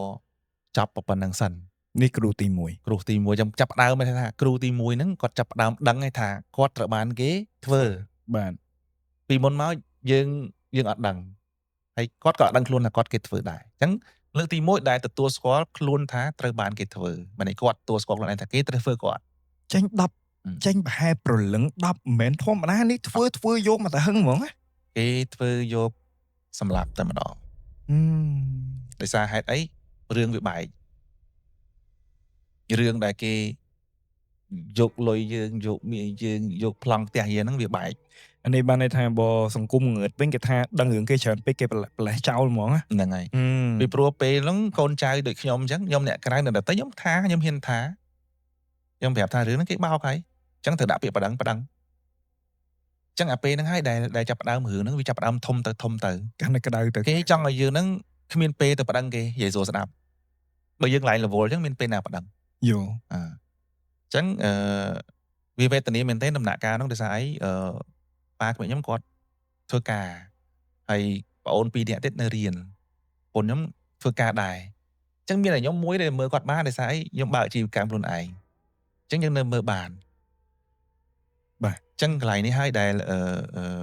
ចប់ប៉ុណ្្នឹងសិន នេះគ្រូទី1 គ្រូទី1ចាំចាប់ដើមថាគ្រូទី1ហ្នឹងគាត់ចាប់ដើមដឹងហើយថាគាត់ត្រូវបានគេធ្វើ បាទ ពីមុនមកយើងយើងអត់ដឹងហើយគាត់ក៏អត់ដឹងខ្លួនថាគាត់គេធ្វើដែរអញ្ចឹងលើកទី1ដែលទទួលស្គាល់ខ្លួនថាត្រូវបានគេធ្វើមិនឯគាត់ទទួលស្គាល់ខ្លួនឯងថាគេត្រូវធ្វើគាត់ ចេញ10ចេញប្រហែលប្រលឹង10មិនមែនធម្មតានេះធ្វើធ្វើយកមកតែហឹងហ្មងណា គេធ្វើយកសម្លាប់តែម្ដងដោយសារហេតុអីរឿងវាបែករឿងដែលគេយកលុយយើងយកមាសយើងយកប្លង់ផ្ទះយើងហ្នឹងវាបែក អានេះបានន័យថាបើសង្គមងើតវិញគេថាដឹងរឿងគេច្រើនពេកគេប្រលេះចោលហ្មង ហ្នឹងហើយពីព្រោះពេលហ្នឹងកូនចៅដូចខ្ញុំអញ្ចឹងខ្ញុំអ្នកក្រៅនៅតែខ្ញុំថាខ្ញុំហ៊ានថាខ្ញុំប្រាប់ថារឿងហ្នឹងគេបោកហើយអញ្ចឹងត្រូវដាក់ពាក្យប្តឹងប្តឹងអញ្ចឹងអាពេលហ្នឹងហើយដែលចាប់ផ្ដើមរឿងហ្នឹងវាចាប់ផ្ដើមធំទៅធំទៅ កាន់តែក្តៅទៅ គេចង់ឲ្យយើងហ្នឹងគ្មានពេលទៅប្តឹងគេនិយាយសួរស្ដាប់បើយើងឡើងរវល់អញ្ចឹងមានពេលណាប្តឹង យល់ អញ្ចឹងអឺវាវេទនាមែនទែនដំណាក់កាលហ្នឹងដោយសារអីអឺប៉ាក្មេកខ្ញុំគាត់ធ្វើការហើយប្អូន2នាក់ទៀតនៅរៀនប្អូនខ្ញុំធ្វើការដែរអញ្ចឹងមានតែខ្ញុំមួយដែលមើលគាត់បានដោយសារអីខ្ញុំបើកអាជីវកម្មខ្លួនឯងអញ្ចឹងយើងនៅមើលបាន បាទ អញ្ចឹងកន្លែងនេះហើយដែលអឺ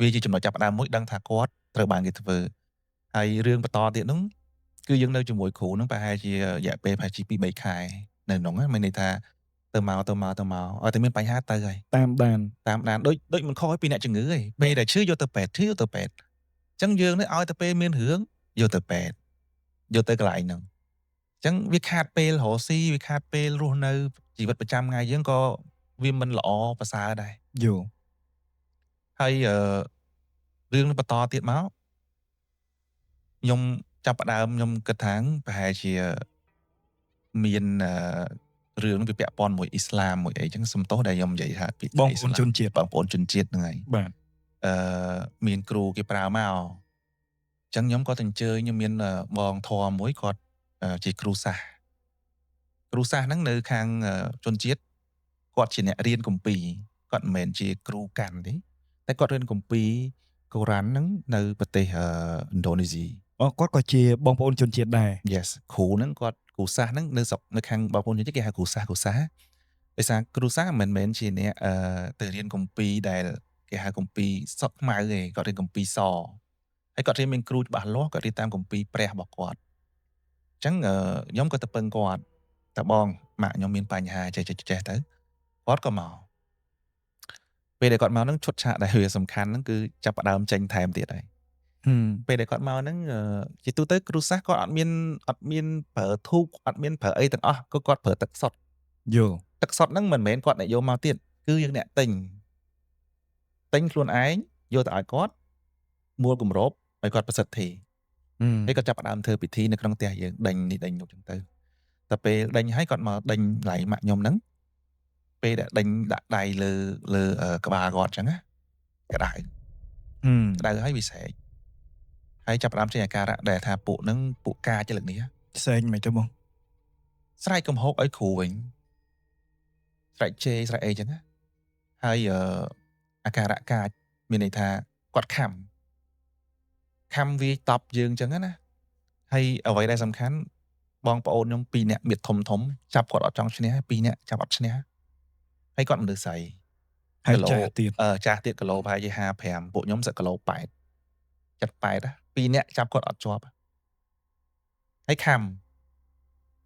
វាជាចំណុចចាប់ផ្ដើមមួយដឹងថាគាត់ត្រូវបានគេធ្វើហើយរឿងបន្តទៀតហ្នឹងគឺយើងនៅជាមួយគ្រូហ្នឹងប្រហែលជារយៈពេលប្រហែលជា2 3ខែនៅក្នុងហ្នឹងមានន័យថាទៅមកទៅមកទៅមកឲ្យតែមានបញ្ហាទៅហើយ តាមដាន តាមដានដូចដូចមិនខុសពីអ្នកជំងឺទេពេលដែលឈឺយកទៅពេទ្យឈឺយកទៅពេទ្យអញ្ចឹងយើងនេះឲ្យតែពេលមានរឿងយកទៅពេទ្យយកទៅកន្លែងហ្នឹងអញ្ចឹងវាខាតពេលរកស៊ីវាខាតពេលរស់នៅជីវិតប្រចាំថ្ងៃយើងក៏វាមិនល្អប្រសើរដែរ យល់ ហើយរឿងនេះបន្តទៀតមកខ្ញុំចាប់ផ្ដើមខ្ញុំគិតថាប្រហែលជាមានរឿងវាពាក់ព័ន្ធមួយអ៊ីស្លាមមួយអីចឹងសំទោសដែលខ្ញុំនិយាយថា ពីបងប្អូនជនជាតិ បងប្អូនជនជាតិហ្នឹងហើយ បាទ មានគ្រូគេប្រើមកអញ្ចឹងខ្ញុំក៏ទៅអញ្ជើញខ្ញុំមានបងធម៌មួយគាត់ជាគ្រូសាស្ត្រគ្រូសាស្ត្រហ្នឹងនៅខាងជនជាតិគាត់ជាអ្នករៀនគម្ពីរគាត់មិនមែនជាគ្រូកាន់ទេតែគាត់រៀនគម្ពីរកូរ៉ានហ្នឹងនៅប្រទេសឥណ្ឌូនេស៊ី អូគាត់ក៏ជាបងប្អូនជនជាតិដែរ Yes គ្រូហ្នឹងគាត់គ្រូសាស្ត្រហ្នឹងនៅស្រុកនៅខាងបងប្អូនជនជាតិគេហៅគ្រូសាស្ត្រគ្រូសាស្ត្រដោយសារគ្រូសាស្ត្រមិនមែនជាអ្នកទៅរៀនគម្ពីរដែលគេហៅគម្ពីរសក់ខ្មៅទេគាត់រៀនគម្ពីរសហើយគាត់រៀនមានគ្រូច្បាស់លាស់គាត់រៀនតាមគម្ពីរព្រះរបស់គាត់អញ្ចឹងខ្ញុំក៏ទៅពឹងគាត់តើបងម៉ាក់ខ្ញុំមានបញ្ហាចេះចេះចេះទៅគាត់ក៏មកពេលដែលគាត់មកហ្នឹងឈុតឆាកដែលវាសំខាន់ហ្នឹងគឺចាប់ផ្ដើមចេញថែមទៀតហើយពេលដែលគាត់មកហ្នឹងជាទូទៅគ្រូសាស្ត្រគាត់អត់មានប្រើធូបអត់មានប្រើអីទាំងអស់គឺគាត់ប្រើទឹកសុទ្ធ យល់ ទឹកសុទ្ធហ្នឹងមិនមែនគាត់អ្នកយកមកទៀតគឺយើងអ្នកទិញខ្លួនឯងយកទៅឲ្យគាត់មួលគម្របឲ្យគាត់ប្រសិទ្ធិហើយគាត់ចាប់ផ្ដើមធ្វើពិធីនៅក្នុងផ្ទះយើងដេញនេះដេញនោះចឹងទៅតែពេលដេញហើយគាត់មកដេញកន្លែងម៉ាក់ខ្ញុំហ្នឹងពេលដែលដេញដាក់ដៃលើលើក្បាលគាត់ចឹងណាក្តៅក្តៅហើយវាស្រែកហើយចាប់ផ្ដើមចេញអាការៈដែលថាពួកហ្នឹងពួកកាចលើកនេះ ស្រែកមិនទៅបង ស្រែកកំហុកឲ្យគ្រូវិញស្រែកជេរស្រែកអីចឹងណាហើយអាការៈកាចមានន័យថាគាត់ខំវាយតប់យើងចឹងណាហើយអ្វីដែលសំខាន់បងប្អូនខ្ញុំ2នាក់មៀតធំធំចាប់គាត់អត់ចង់ឈ្នះ2នាក់ចាប់អត់ឈ្នះហើយគាត់មនុស្សស្រី ហើយចាស់ទៀត ចាស់ទៀតគីឡូប្រហែលជា55ពួកខ្ញុំសឹកគីឡូ8 78ណា2នាក់ចាប់គាត់អត់ជាប់ហើយខំ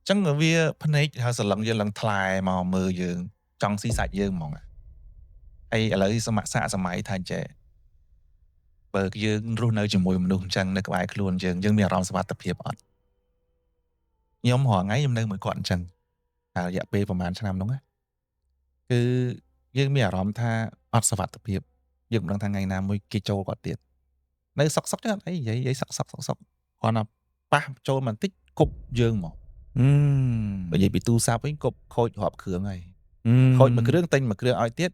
ចឹងវាភ្នែកហើយសលឹងយើងឡើងថ្លែមកមើលយើងចង់ស៊ីសាច់យើងហ្មងហើយឥឡូវសមសាកសម័យថាចេះបើយើងរស់នៅជាមួយមនុស្សអញ្ចឹងនៅក្បែរខ្លួនយើងយើងមានអារម្មណ៍សុវត្ថិភាពអត់ខ្ញុំរាល់ថ្ងៃខ្ញុំនៅមួយគាត់អញ្ចឹងតែរយៈពេលប្រហែលឆ្នាំហ្នឹងណាគឺយើងមានអារម្មណ៍ថា អត់សុវត្ថិភាពយើងមិនដឹងថាថ្ងៃណាមួយគេចូលគាត់ទៀតនៅសុកសុកចឹងអត់អីនិយាយនិយាយសុកសុកសុកសុកគ្រាន់តែប៉ះចូលបន្តិចគប់យើងមកបើនិយាយពីទូរស័ព្ទវិញគប់ខូចរាប់គ្រឿងហើយខូចមួយគ្រឿងទិញមួយគ្រឿងឲ្យទៀត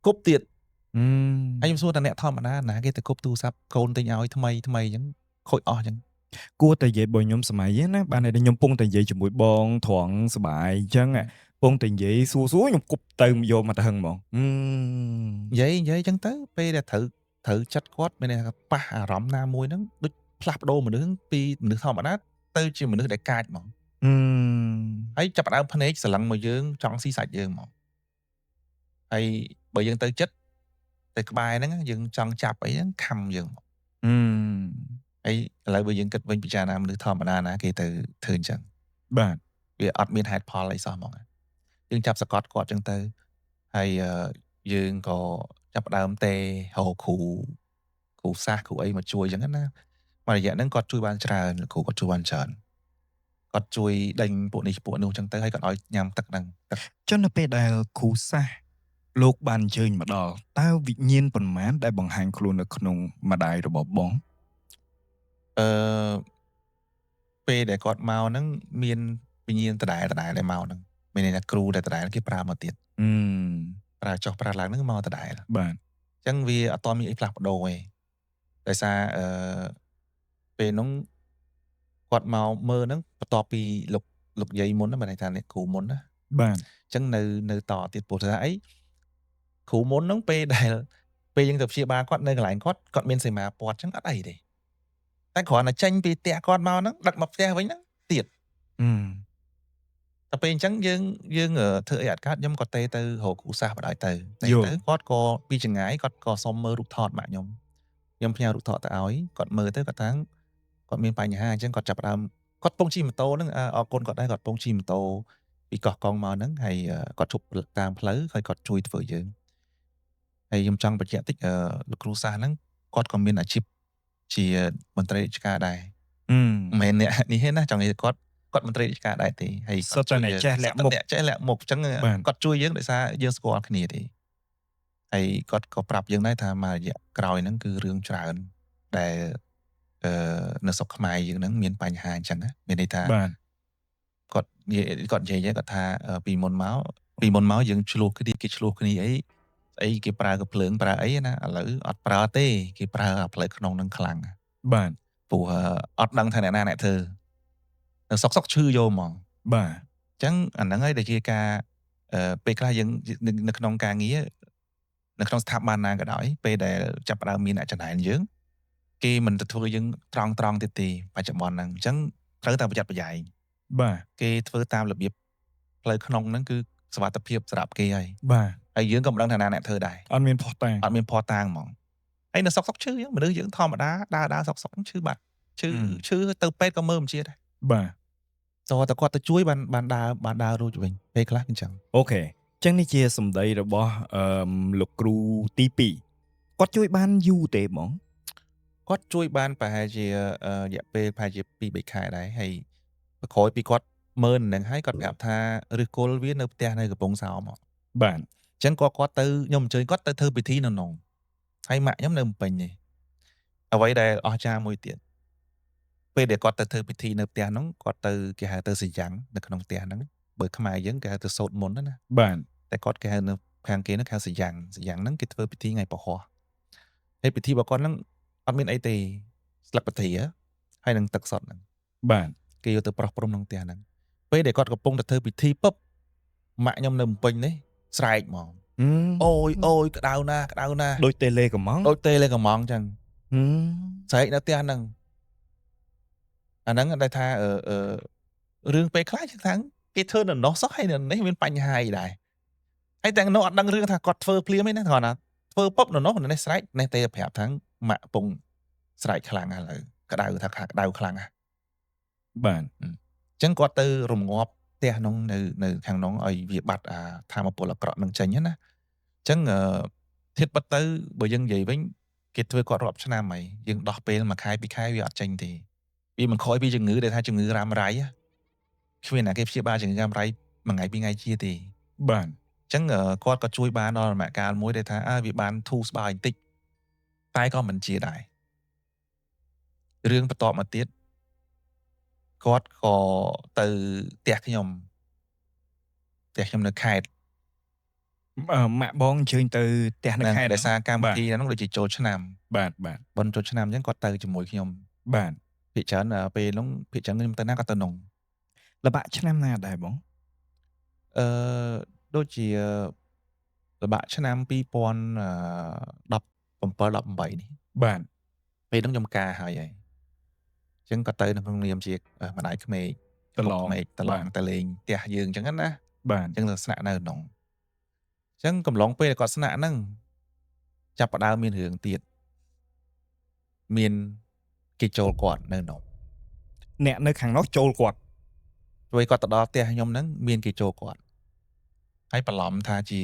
គប់ទៀតហើយខ្ញុំសួរតែអ្នកធម្មតាណាគេទៅគប់ទូរស័ព្ទកូនទិញឲ្យថ្មីថ្មីអញ្ចឹងខូចអស់អញ្ចឹង គួរតែនិយាយបើខ្ញុំសម័យណាបានតែខ្ញុំពងតែនិយាយជាមួយបងត្រង់សបាយអញ្ចឹងពងតែនិយាយសួរសួរខ្ញុំគប់ទៅយកមកទៅហឹងហ្មង និយាយនិយាយអញ្ចឹងទៅពេលដែលត្រូវត្រូវចិត្តគាត់មានន័យថាប៉ះអារម្មណ៍ណាមួយហ្នឹងដូចផ្លាស់ប្ដូរមនុស្សពីមនុស្សធម្មតាទៅជាមនុស្សដែលកាចហ្មងហើយចាប់ផ្ដើមភ្នែកស្រឡឹងមកយើងចង់ស៊ីសាច់យើងហ្មងហើយបើយើងទៅចិត្តទៅក្បែរហ្នឹងយើងចង់ចាប់អីហ្នឹងខំយើងហ្មងហើយឥឡូវបើយើងគិតវិញពិចារណាមនុស្សធម្មតាណាគេទៅធ្វើអញ្ចឹង បាទ វាអត់មានហេតុផលអីសោះហ្មងយើងចាប់សកត់គាត់អញ្ចឹងទៅហើយយើងក៏ចាប់ផ្ដើមទេហៅគ្រូគ្រូសាស្ត្រគ្រូអីមកជួយអញ្ចឹងណាមួយរយៈហ្នឹងគាត់ជួយបានច្រើនគ្រូគាត់ជួយបានច្រើនគាត់ជួយដេញពួកនេះពួកនោះអញ្ចឹងទៅហើយគាត់ឲ្យញ៉ាំទឹកហ្នឹងទឹក ចុះនៅពេលដែលគ្រូសាស្ត្រលោកបានអញ្ជើញមកដល់តើវិញ្ញាណប៉ុន្មានដែលបង្ហាញខ្លួននៅក្នុងម្ដាយរបស់បង អឺពេលដែលគាត់មកហ្នឹងមានវិញ្ញាណដដែលដដែលដែលមកហ្នឹងមានន័យថាគ្រូដែលដដែលគេប្រើមកទៀតប្រើចុះប្រើឡើងហ្នឹងមកដដែល បាទ អញ្ចឹងវាអត់តមានអីផ្លាស់ប្ដូរទេដោយសារអឺពេលហ្នឹងគាត់មកមើលហ្នឹងបន្ទាប់ពីលោកលោកយាយមុនហ្នឹងមានន័យថាអ្នកគ្រូមុនណា បាទ អញ្ចឹងនៅនៅតទៀតព្រោះថាអីគ្រូមុនហ្នឹងពេលដែលពេលយើងទៅព្យាបាលគាត់នៅកន្លែងគាត់គាត់មានសីមាពាត់អញ្ចឹងអត់អីទេតែគ្រាន់តែចេញពីផ្ទះគាត់មកហ្នឹងដឹកមកផ្ទះវិញហ្នឹងទៀតតែពេលអញ្ចឹងយើងយើងធ្វើអីអត់កើតខ្ញុំក៏ទេទៅរកគ្រូសាស្ត្របណ្ដោយទៅទៅគាត់ក៏ពីចង្ងាយគាត់ក៏សុំមើលរូបថតម៉ាក់ខ្ញុំខ្ញុំផ្ញើរូបថតទៅឲ្យគាត់មើលទៅគាត់ថាគាត់មានបញ្ហាអញ្ចឹងគាត់ចាប់ផ្ដើមគាត់ពងជិះម៉ូតូហ្នឹងអរគុណគាត់ដែរគាត់ពងជិះម៉ូតូពីកោះកុងមកហ្នឹងហើយគាត់ជប់តាមផ្លូវហើយគាត់ជួយធ្វើយើងហើយខ្ញុំចង់បញ្ជាក់តិចលោកគ្រូសាស្ត្រហ្នឹងគាត់ក៏មានអាជីពជាមន្ត្រីរាជការដែរមិនមែនអ្នកនេះទេណាចង់និយាយគាត់គាត់មន្ត្រីរាជការដែរទេហើយ សុទ្ធតែអ្នកចេះលាក់មុខ អ្នកចេះលាក់មុខអញ្ចឹងគាត់ជួយយើងដោយសារយើងស្គាល់គ្នាទេហើយគាត់ក៏ប្រាប់យើងដែរថាមួយរយៈក្រោយហ្នឹងគឺរឿងច្រើនដែលអឺនៅស្រុកខ្មែរយើងហ្នឹងមានបញ្ហាអញ្ចឹងណាមានន័យថា បាទ គាត់និយាយគាត់និយាយគាត់ថាពីមុនមកពីមុនមកយើងឆ្លោះគ្នាគេឆ្លោះគ្នាអីស្អីគេប្រើកំភ្លើងប្រើអីណាឥឡូវអត់ប្រើទេគេប្រើអាផ្លូវក្នុងនឹងខ្លាំង បាទ ព្រោះអត់ដឹងថាអ្នកណាអ្នកធ្វើនៅសុកសុកឈឺយកហ្មង បាទ អញ្ចឹងអាហ្នឹងហើយដែលជាការពេលខ្លះយើងនៅក្នុងការងារនៅក្នុងស្ថាប័នណាក៏ដោយពេលដែលចាប់ផ្ដើមមានអ្នកចំណែនយើងគេមិនទៅធ្វើយើងត្រង់ត្រង់ទៀតទេបច្ចុប្បន្នហ្នឹងអញ្ចឹងត្រូវតែប្រយ័ត្នប្រយែង បាទ គេធ្វើតាមរបៀបផ្លូវក្នុងហ្នឹងគឺសុវត្ថិភាពសម្រាប់គេហើយ បាទ ហើយយើងក៏មិនដឹងថាណាអ្នកធ្វើដែរ អត់មានភស្តុតាង អត់មានភស្តុតាងហ្មងហើយនៅសុកសុកឈឺមនុស្សយើងធម្មតាដើរដើរសុកសុកឈឺបាត់ឈឺឈឺទៅពេទ្យក៏មើលមិនជាដែរ បាទ តើតើគាត់ទៅជួយបានបានដើរបានដើររួចវិញពេលខ្លះអញ្ចឹង OK អញ្ចឹងនេះជាសម្ដីរបស់អឺលោកគ្រូទី2គាត់ជួយបានយូរទេហ្មង គាត់ជួយបានប្រហែលជារយៈពេលប្រហែលជា2 3ខែដែរហើយក្រោយពីគាត់មើលនឹងហើយគាត់ប្រាប់ថាឫសគល់វានៅផ្ទះនៅកំពង់សោម បាទ អញ្ចឹងគាត់គាត់ទៅខ្ញុំអញ្ជើញគាត់ទៅធ្វើពិធីនៅនោះហើយម៉ាក់ខ្ញុំនៅភ្នំពេញនេះអ្វីដែលអស្ចារ្យមួយទៀតពេលដែលគាត់ទៅធ្វើពិធីនៅផ្ទះហ្នឹងគាត់ទៅគេហៅទៅសយ៉ាងនៅក្នុងផ្ទះហ្នឹងបើខ្មែរយើងគេហៅទៅសូត្រមន្តណា បាទ តែគាត់គេហៅនៅខាងគេហ្នឹងគេហៅសយ៉ាងសយ៉ាងហ្នឹងគេធ្វើពិធីថ្ងៃពហុហើយពិធីរបស់គាត់ហ្នឹងអត់មានអីទេស្លឹកពធាហើយនឹងទឹកសុទ្ធហ្នឹង បាទ គេយកទៅប្រោះព្រំក្នុងផ្ទះហ្នឹងពេលដែលគាត់កំពុងតែធ្វើពិធីពឹបម៉ាក់ខ្ញុំនៅភ្នំពេញនេះស្រែកហ្មងអូយអូយក្តៅណាស់ក្តៅណាស់ ដូចតេលេកំង ដូចតេលេកំងអញ្ចឹងស្រែកនៅផ្ទះហ្នឹងអាហ្នឹងដែលថាអឺរឿងពេលខ្លះថាគេធ្វើនៅនោះសោះហើយនៅនេះមានបញ្ហាអីដែរហើយតែនោះអត់ដឹងរឿងថាគាត់ធ្វើភ្លាមឯណាគ្រាន់តែធ្វើពឹបនៅនោះនៅនេះស្រែកនេះទេប្រាប់ថាម៉ាក់ពងស្រែកខ្លាំងឥឡូវក្តៅថាក្តៅខ្លាំងហ่ะ បាទ អញ្ចឹងគាត់ទៅរងាប់ផ្ទះនោះនៅនៅខាងនោះឲ្យវាបាត់អាធម៌ពលអាក្រក់នឹងចេញណាអញ្ចឹងធៀបបាត់ទៅបើយើងនិយាយវិញគេធ្វើគាត់រាប់ឆ្នាំហើយយើងដោះពេលមួយខែពីរខែវាអត់ចេញទេវាមិនខ້ອຍពីជំងឺដែលថាជំងឺរ៉ាំរ៉ៃគ្មានណាគេព្យាបាលជំងឺរ៉ាំរ៉ៃមួយថ្ងៃពីរថ្ងៃជាទេ បាទ ចឹងគាត់ក៏ជួយបានដល់រមកាលមួយដែលថាអើវាបានធូរស្បើយបន្តិចតែក៏មិនជាដែររឿងបន្តមកទៀតគាត់ក៏ទៅផ្ទះខ្ញុំផ្ទះខ្ញុំនៅខេត្ត ម៉ាក់បងអញ្ជើញទៅផ្ទះនៅខេត្ត ដោយសារកម្មវិធីហ្នឹងដូចជាចូលឆ្នាំ បាទបាទ បុណ្យចូលឆ្នាំអញ្ចឹងគាត់ទៅជាមួយខ្ញុំ បាទ ភាគច្រើនពេលហ្នឹងភាគច្រើនខ្ញុំទៅណាគាត់ទៅនោះ ល្បាក់ឆ្នាំណាដែរបង អឺដូចជាល្បាក់ឆ្នាំ2017 18នេះ បាទ ពេលហ្នឹងខ្ញុំការហើយហើយអញ្ចឹងក៏ទៅក្នុងនាមជាម្ដាយក្មេក ត្រឡង ក្មេកត្រឡងទៅលេងផ្ទះយើងអញ្ចឹងណា បាទ អញ្ចឹងទៅស្នាក់នៅក្នុងអញ្ចឹងកំឡុងពេលគាត់ស្នាក់ហ្នឹងចាប់ផ្ដើមមានរឿងទៀតមានគេចូលគាត់នៅក្នុង អ្នកនៅខាងនោះចូលគាត់ ជួយគាត់ទៅដល់ផ្ទះខ្ញុំហ្នឹងមានគេចូលគាត់ហើយបន្លំថាជា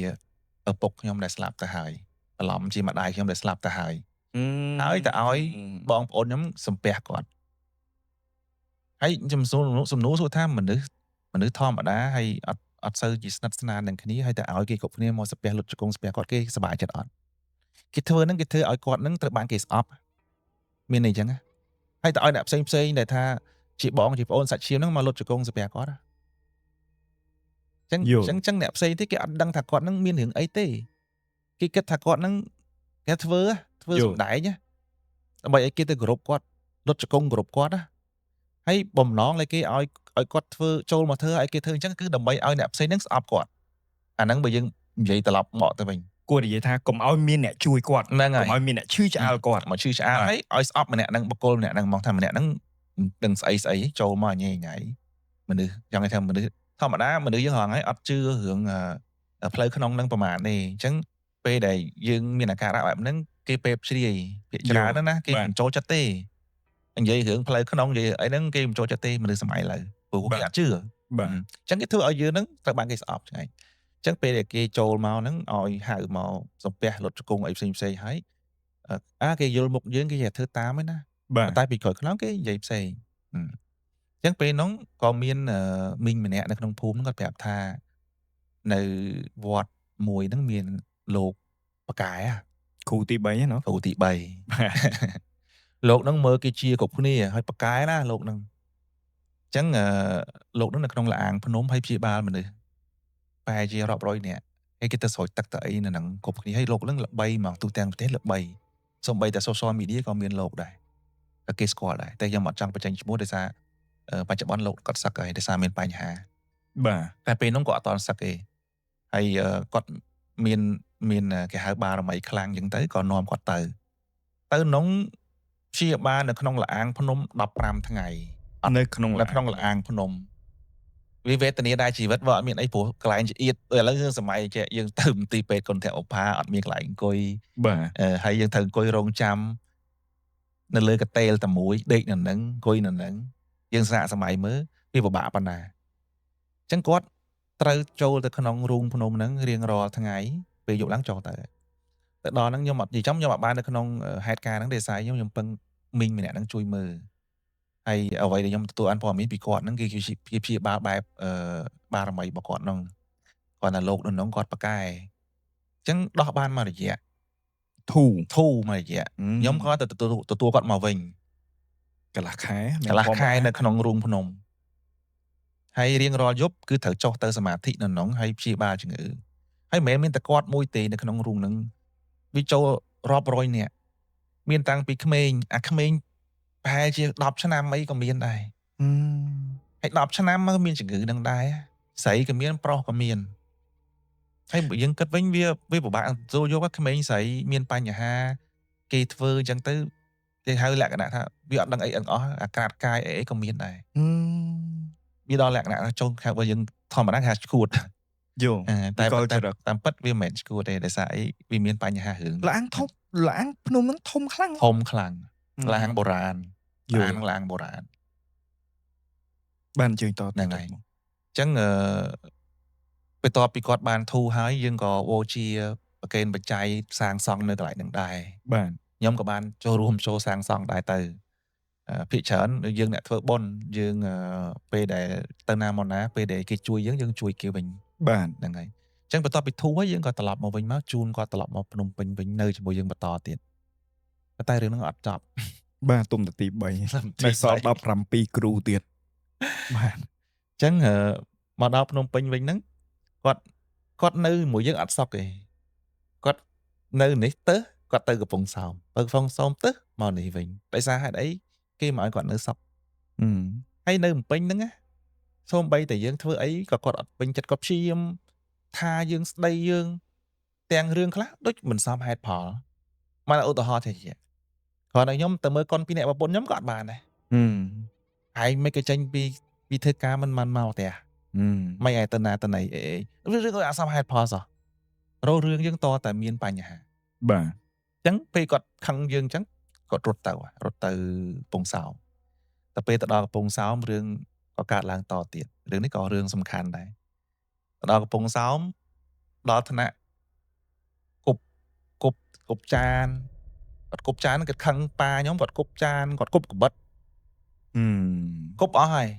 ឪពុកខ្ញុំដែលស្លាប់ទៅហើយបន្លំជាម្ដាយខ្ញុំដែលស្លាប់ទៅហើយហើយទៅឲ្យបងប្អូនខ្ញុំសំពះគាត់ហើយខ្ញុំសួរសំណួរសួរថាមនុស្សធម្មតាហើយអត់សូវជាស្និទ្ធស្នាលនឹងគ្នាហើយតែឲ្យគេគ្រប់គ្នាមកសំពះលុតជង្គង់សំពះគាត់គេសប្បាយចិត្តអត់គេធ្វើហ្នឹងគេធ្វើឲ្យគាត់ហ្នឹងត្រូវបានគេស្អប់មានន័យអញ្ចឹងហើយទៅឲ្យអ្នកផ្សេងផ្សេងដែលថាជាបងជាប្អូនសាច់ឈាមហ្នឹងមកលុតជង្គង់សំពះគាត់អញ្ចឹងអញ្ចឹងអ្នកផ្សេងទៀតគេអត់ដឹងថាគាត់ហ្នឹងមានរឿងអីទេគេគិតថាគាត់ហ្នឹងគេធ្វើសម្ដែងដើម្បីឲ្យគេទៅគោរពគាត់លុតជង្គង់គោរពគាត់ណាហើយបំណងឲ្យគេឲ្យគាត់ធ្វើចូលមកធ្វើឲ្យគេធ្វើអញ្ចឹងគឺដើម្បីឲ្យអ្នកផ្សេងហ្នឹងស្អប់គាត់អាហ្នឹងបើយើងនិយាយត្រឡប់មកទៅវិញគួរនិយាយថាកុំឲ្យមានអ្នកជួយគាត់កុំឲ្យមានអ្នកឈឺឆ្អាលគាត់មកឈឺឆ្អាលហើយឲ្យស្អប់ម្នាក់ហ្នឹងបុគ្គលម្នាក់ហ្នឹងមកថាម្នាក់ហ្នឹងដឹងស្អីចូលមកញ៉ៃញ៉ៃមនុស្សចង់ឲ្យថាមនុស្សធម្មតាមនុស្សយើងរងហើយអត់ជឿរឿងផ្លូវក្នុងហ្នឹងប្រហែលទេអញ្ចឹងពេលដែលយើងមានអាការៈបែបហ្នឹងគេពេបជ្រាយភាគច្រើនណាគេមិនចូលចិត្តទេនិយាយរឿងផ្លូវក្នុងនិយាយអីហ្នឹងគេមិនចូលចិត្តទេមនុស្សសម័យឥឡូវព្រោះគេអត់ជឿ បាទ អញ្ចឹងគេធ្វើឲ្យយើងហ្នឹងត្រូវបានគេស្អប់ឆ្ងាយអញ្ចឹងពេលដែលគេចូលមកហ្នឹងឲ្យហៅមកសំពះលុតជង្គង់អីផ្សេងផ្សេងហើយអាគេយល់មុខយើងគេធ្វើតាមឯណាតែពីក្រោយខ្នងគេនិយាយផ្សេងអញ្ចឹងពេលហ្នឹងក៏មានមីងម្នាក់នៅក្នុងភូមិហ្នឹងគាត់ប្រាប់ថានៅវត្តមួយហ្នឹងមានលោកបកែ គ្រូទី3ហ្នឹង គ្រូទី3លោកហ្នឹងមើលគេជាគ្រប់គ្នាហើយបកែណាលោកហ្នឹងអញ្ចឹងលោកហ្នឹងនៅក្នុងលាងភ្នំហើយព្យាបាលមនុស្សប្រហែលជារាប់រយនាក់ហើយគេទៅស្រោចទឹកទៅអីនៅហ្នឹងគ្រប់គ្នាហើយលោកហ្នឹងល្បីហ្មងទូទាំងប្រទេសល្បីសូម្បីតែ social media ក៏មានលោកដែរតែគេស្គាល់ដែរតែខ្ញុំអត់ចង់បញ្ចេញឈ្មោះដោយសារបច្ចុប្បន្នលោកគាត់សឹកហើយដោយសារមានបញ្ហា បាទ តែពេលហ្នឹងគាត់អត់ទាន់សឹកទេហើយគាត់មានគេហៅបារមីខ្លាំងអញ្ចឹងទៅក៏នាំគាត់ទៅនោះព្យាបាលនៅក្នុងលាងភ្នំ15ថ្ងៃ នៅក្នុងលាងភ្នំវាវេទនាដែរជីវិតបើអត់មានអីព្រោះកន្លែងចៀតឥឡូវយើងសម័យចេះយើងទៅមន្ទីរពេទ្យគន្ធបុប្ផាអត់មានកន្លែងអង្គុយ បាទ ហើយយើងត្រូវអង្គុយរងចាំនៅលើកន្ទេលតែមួយដេកនៅនឹងអង្គុយនៅនឹងយើងស្រាកសម័យមើលវាពិបាកប៉ុណ្ណាអញ្ចឹងគាត់ត្រូវចូលទៅក្នុងរូងភ្នំហ្នឹងរៀងរាល់ថ្ងៃពេលយប់ឡើងចុះទៅដល់ហ្នឹងខ្ញុំអត់និយាយចំខ្ញុំអត់បាននៅក្នុងហេតុការណ៍ហ្នឹងទេសារខ្ញុំពឹងមីងម្នាក់ហ្នឹងជួយមើលហើយអ្វីដែលខ្ញុំទទួលបានព័ត៌មានពីគាត់ហ្នឹងគេព្យាបាលបែបបារមីរបស់គាត់ហ្នឹងគាត់ថាលោកនៅហ្នឹងគាត់ប្រកែអញ្ចឹងដោះបានមួយរយៈធូរមួយរយៈខ្ញុំគាត់ទៅទទួលគាត់មកវិញ កន្លះខែនៅក្នុងរូងភ្នំហើយរៀងរាល់យប់គឺត្រូវចុះទៅសមាធិនៅហ្នឹងហើយព្យាបាលជំងឺហើយមិនមែនមានតែគាត់មួយទេនៅក្នុងរូងហ្នឹងវាចូលរាប់រយនាក់មានតាំងពីក្មេងអាក្មេងប្រហែលជា10ឆ្នាំអីក៏មានដែរហើយ10ឆ្នាំមកមានជំងឺនឹងដែរស្រីក៏មានប្រុសក៏មានហើយបើយើងគិតវិញវាពិបាកទទួលយកក្មេងស្រីមានបញ្ហាគេធ្វើអញ្ចឹងទៅគេហៅលក្ខណៈថាវាអត់ដឹងអីអស់អាក្រាតកាយអីក៏មានដែរវាដល់លក្ខណៈចូលខៅបើយើងធម្មតាគេហៅឈួត យល់ តែតាមពិតវាមិនមែនឈួតទេដោយសារអីវាមានបញ្ហារឿង លាងធំលាងភ្នំហ្នឹងធំខ្លាំង ធំខ្លាំងលាងបុរាណលាងបុរាណ បានអញ្ជើញត ហ្នឹងហើយអញ្ចឹងបន្ទាប់ពីគាត់បានធូរហើយយើងក៏បូជាប្រគេនបច្ច័យសាងសង់នៅកន្លែងហ្នឹងដែរ បាទ ខ្ញុំក៏បានចូលរួមចូលសាងសង់ដែរទៅភាគច្រើនយើងអ្នកធ្វើបុណ្យយើងពេលដែលទៅណាមកណាពេលដែលគេជួយយើងយើងជួយគេវិញ បាទ ហ្នឹងហើយ អញ្ចឹងបន្ទាប់ពីធូរហើយយើងក៏ត្រឡប់មកវិញមកជូនគាត់ត្រឡប់មកភ្នំពេញវិញនៅជាមួយយើងបន្តទៀតប៉ុន្តែរឿងហ្នឹងអត់ចប់ បាទទុំទៅទី3នៅសល់17គ្រូទៀតបាទ អញ្ចឹងមកដល់ភ្នំពេញវិញហ្នឹងគាត់គាត់នៅជាមួយយើងអត់សុខទេគាត់នៅនេះទៅគាត់ទៅកំពង់សោមទៅកំពង់សោមទៅមកនេះវិញដោយសារហេតុអីគេមកឲ្យគាត់នៅសុខហើយនៅភ្នំពេញហ្នឹងណាសូម្បីតែយើងធ្វើអីក៏គាត់អត់ពេញចិត្តគាត់ព្យាយាមថាយើងស្ដីយើងទាំងរឿងខ្លះដូចមិនសមហេតុផលមកឧទាហរណ៍ចេះគ្រាន់តែខ្ញុំទៅមើលកុនពីអ្នកប្រពន្ធខ្ញុំក៏អត់បានដែរឯងមិនក៏ចេញពីធ្វើការមិនបានមកផ្ទះមិនឯទៅណាទៅណីអីរឿងអត់សមហេតុផលសោះរករឿងយើងតតែមានបញ្ហា បាទ អញ្ចឹងពេលគាត់ខឹងយើងអញ្ចឹងគាត់រត់ទៅរត់ទៅកំពង់សោមតែពេលទៅដល់កំពង់សោមរឿងក៏កើតឡើងតទៀតរឿងនេះក៏រឿងសំខាន់ដែរទៅដល់កំពង់សោមដល់ថ្នាក់គប់គប់គប់ចានគាត់គប់ចានគាត់ខឹងប៉ាខ្ញុំគាត់គប់ចានគាត់គប់កបិតគប់អស់ហើយ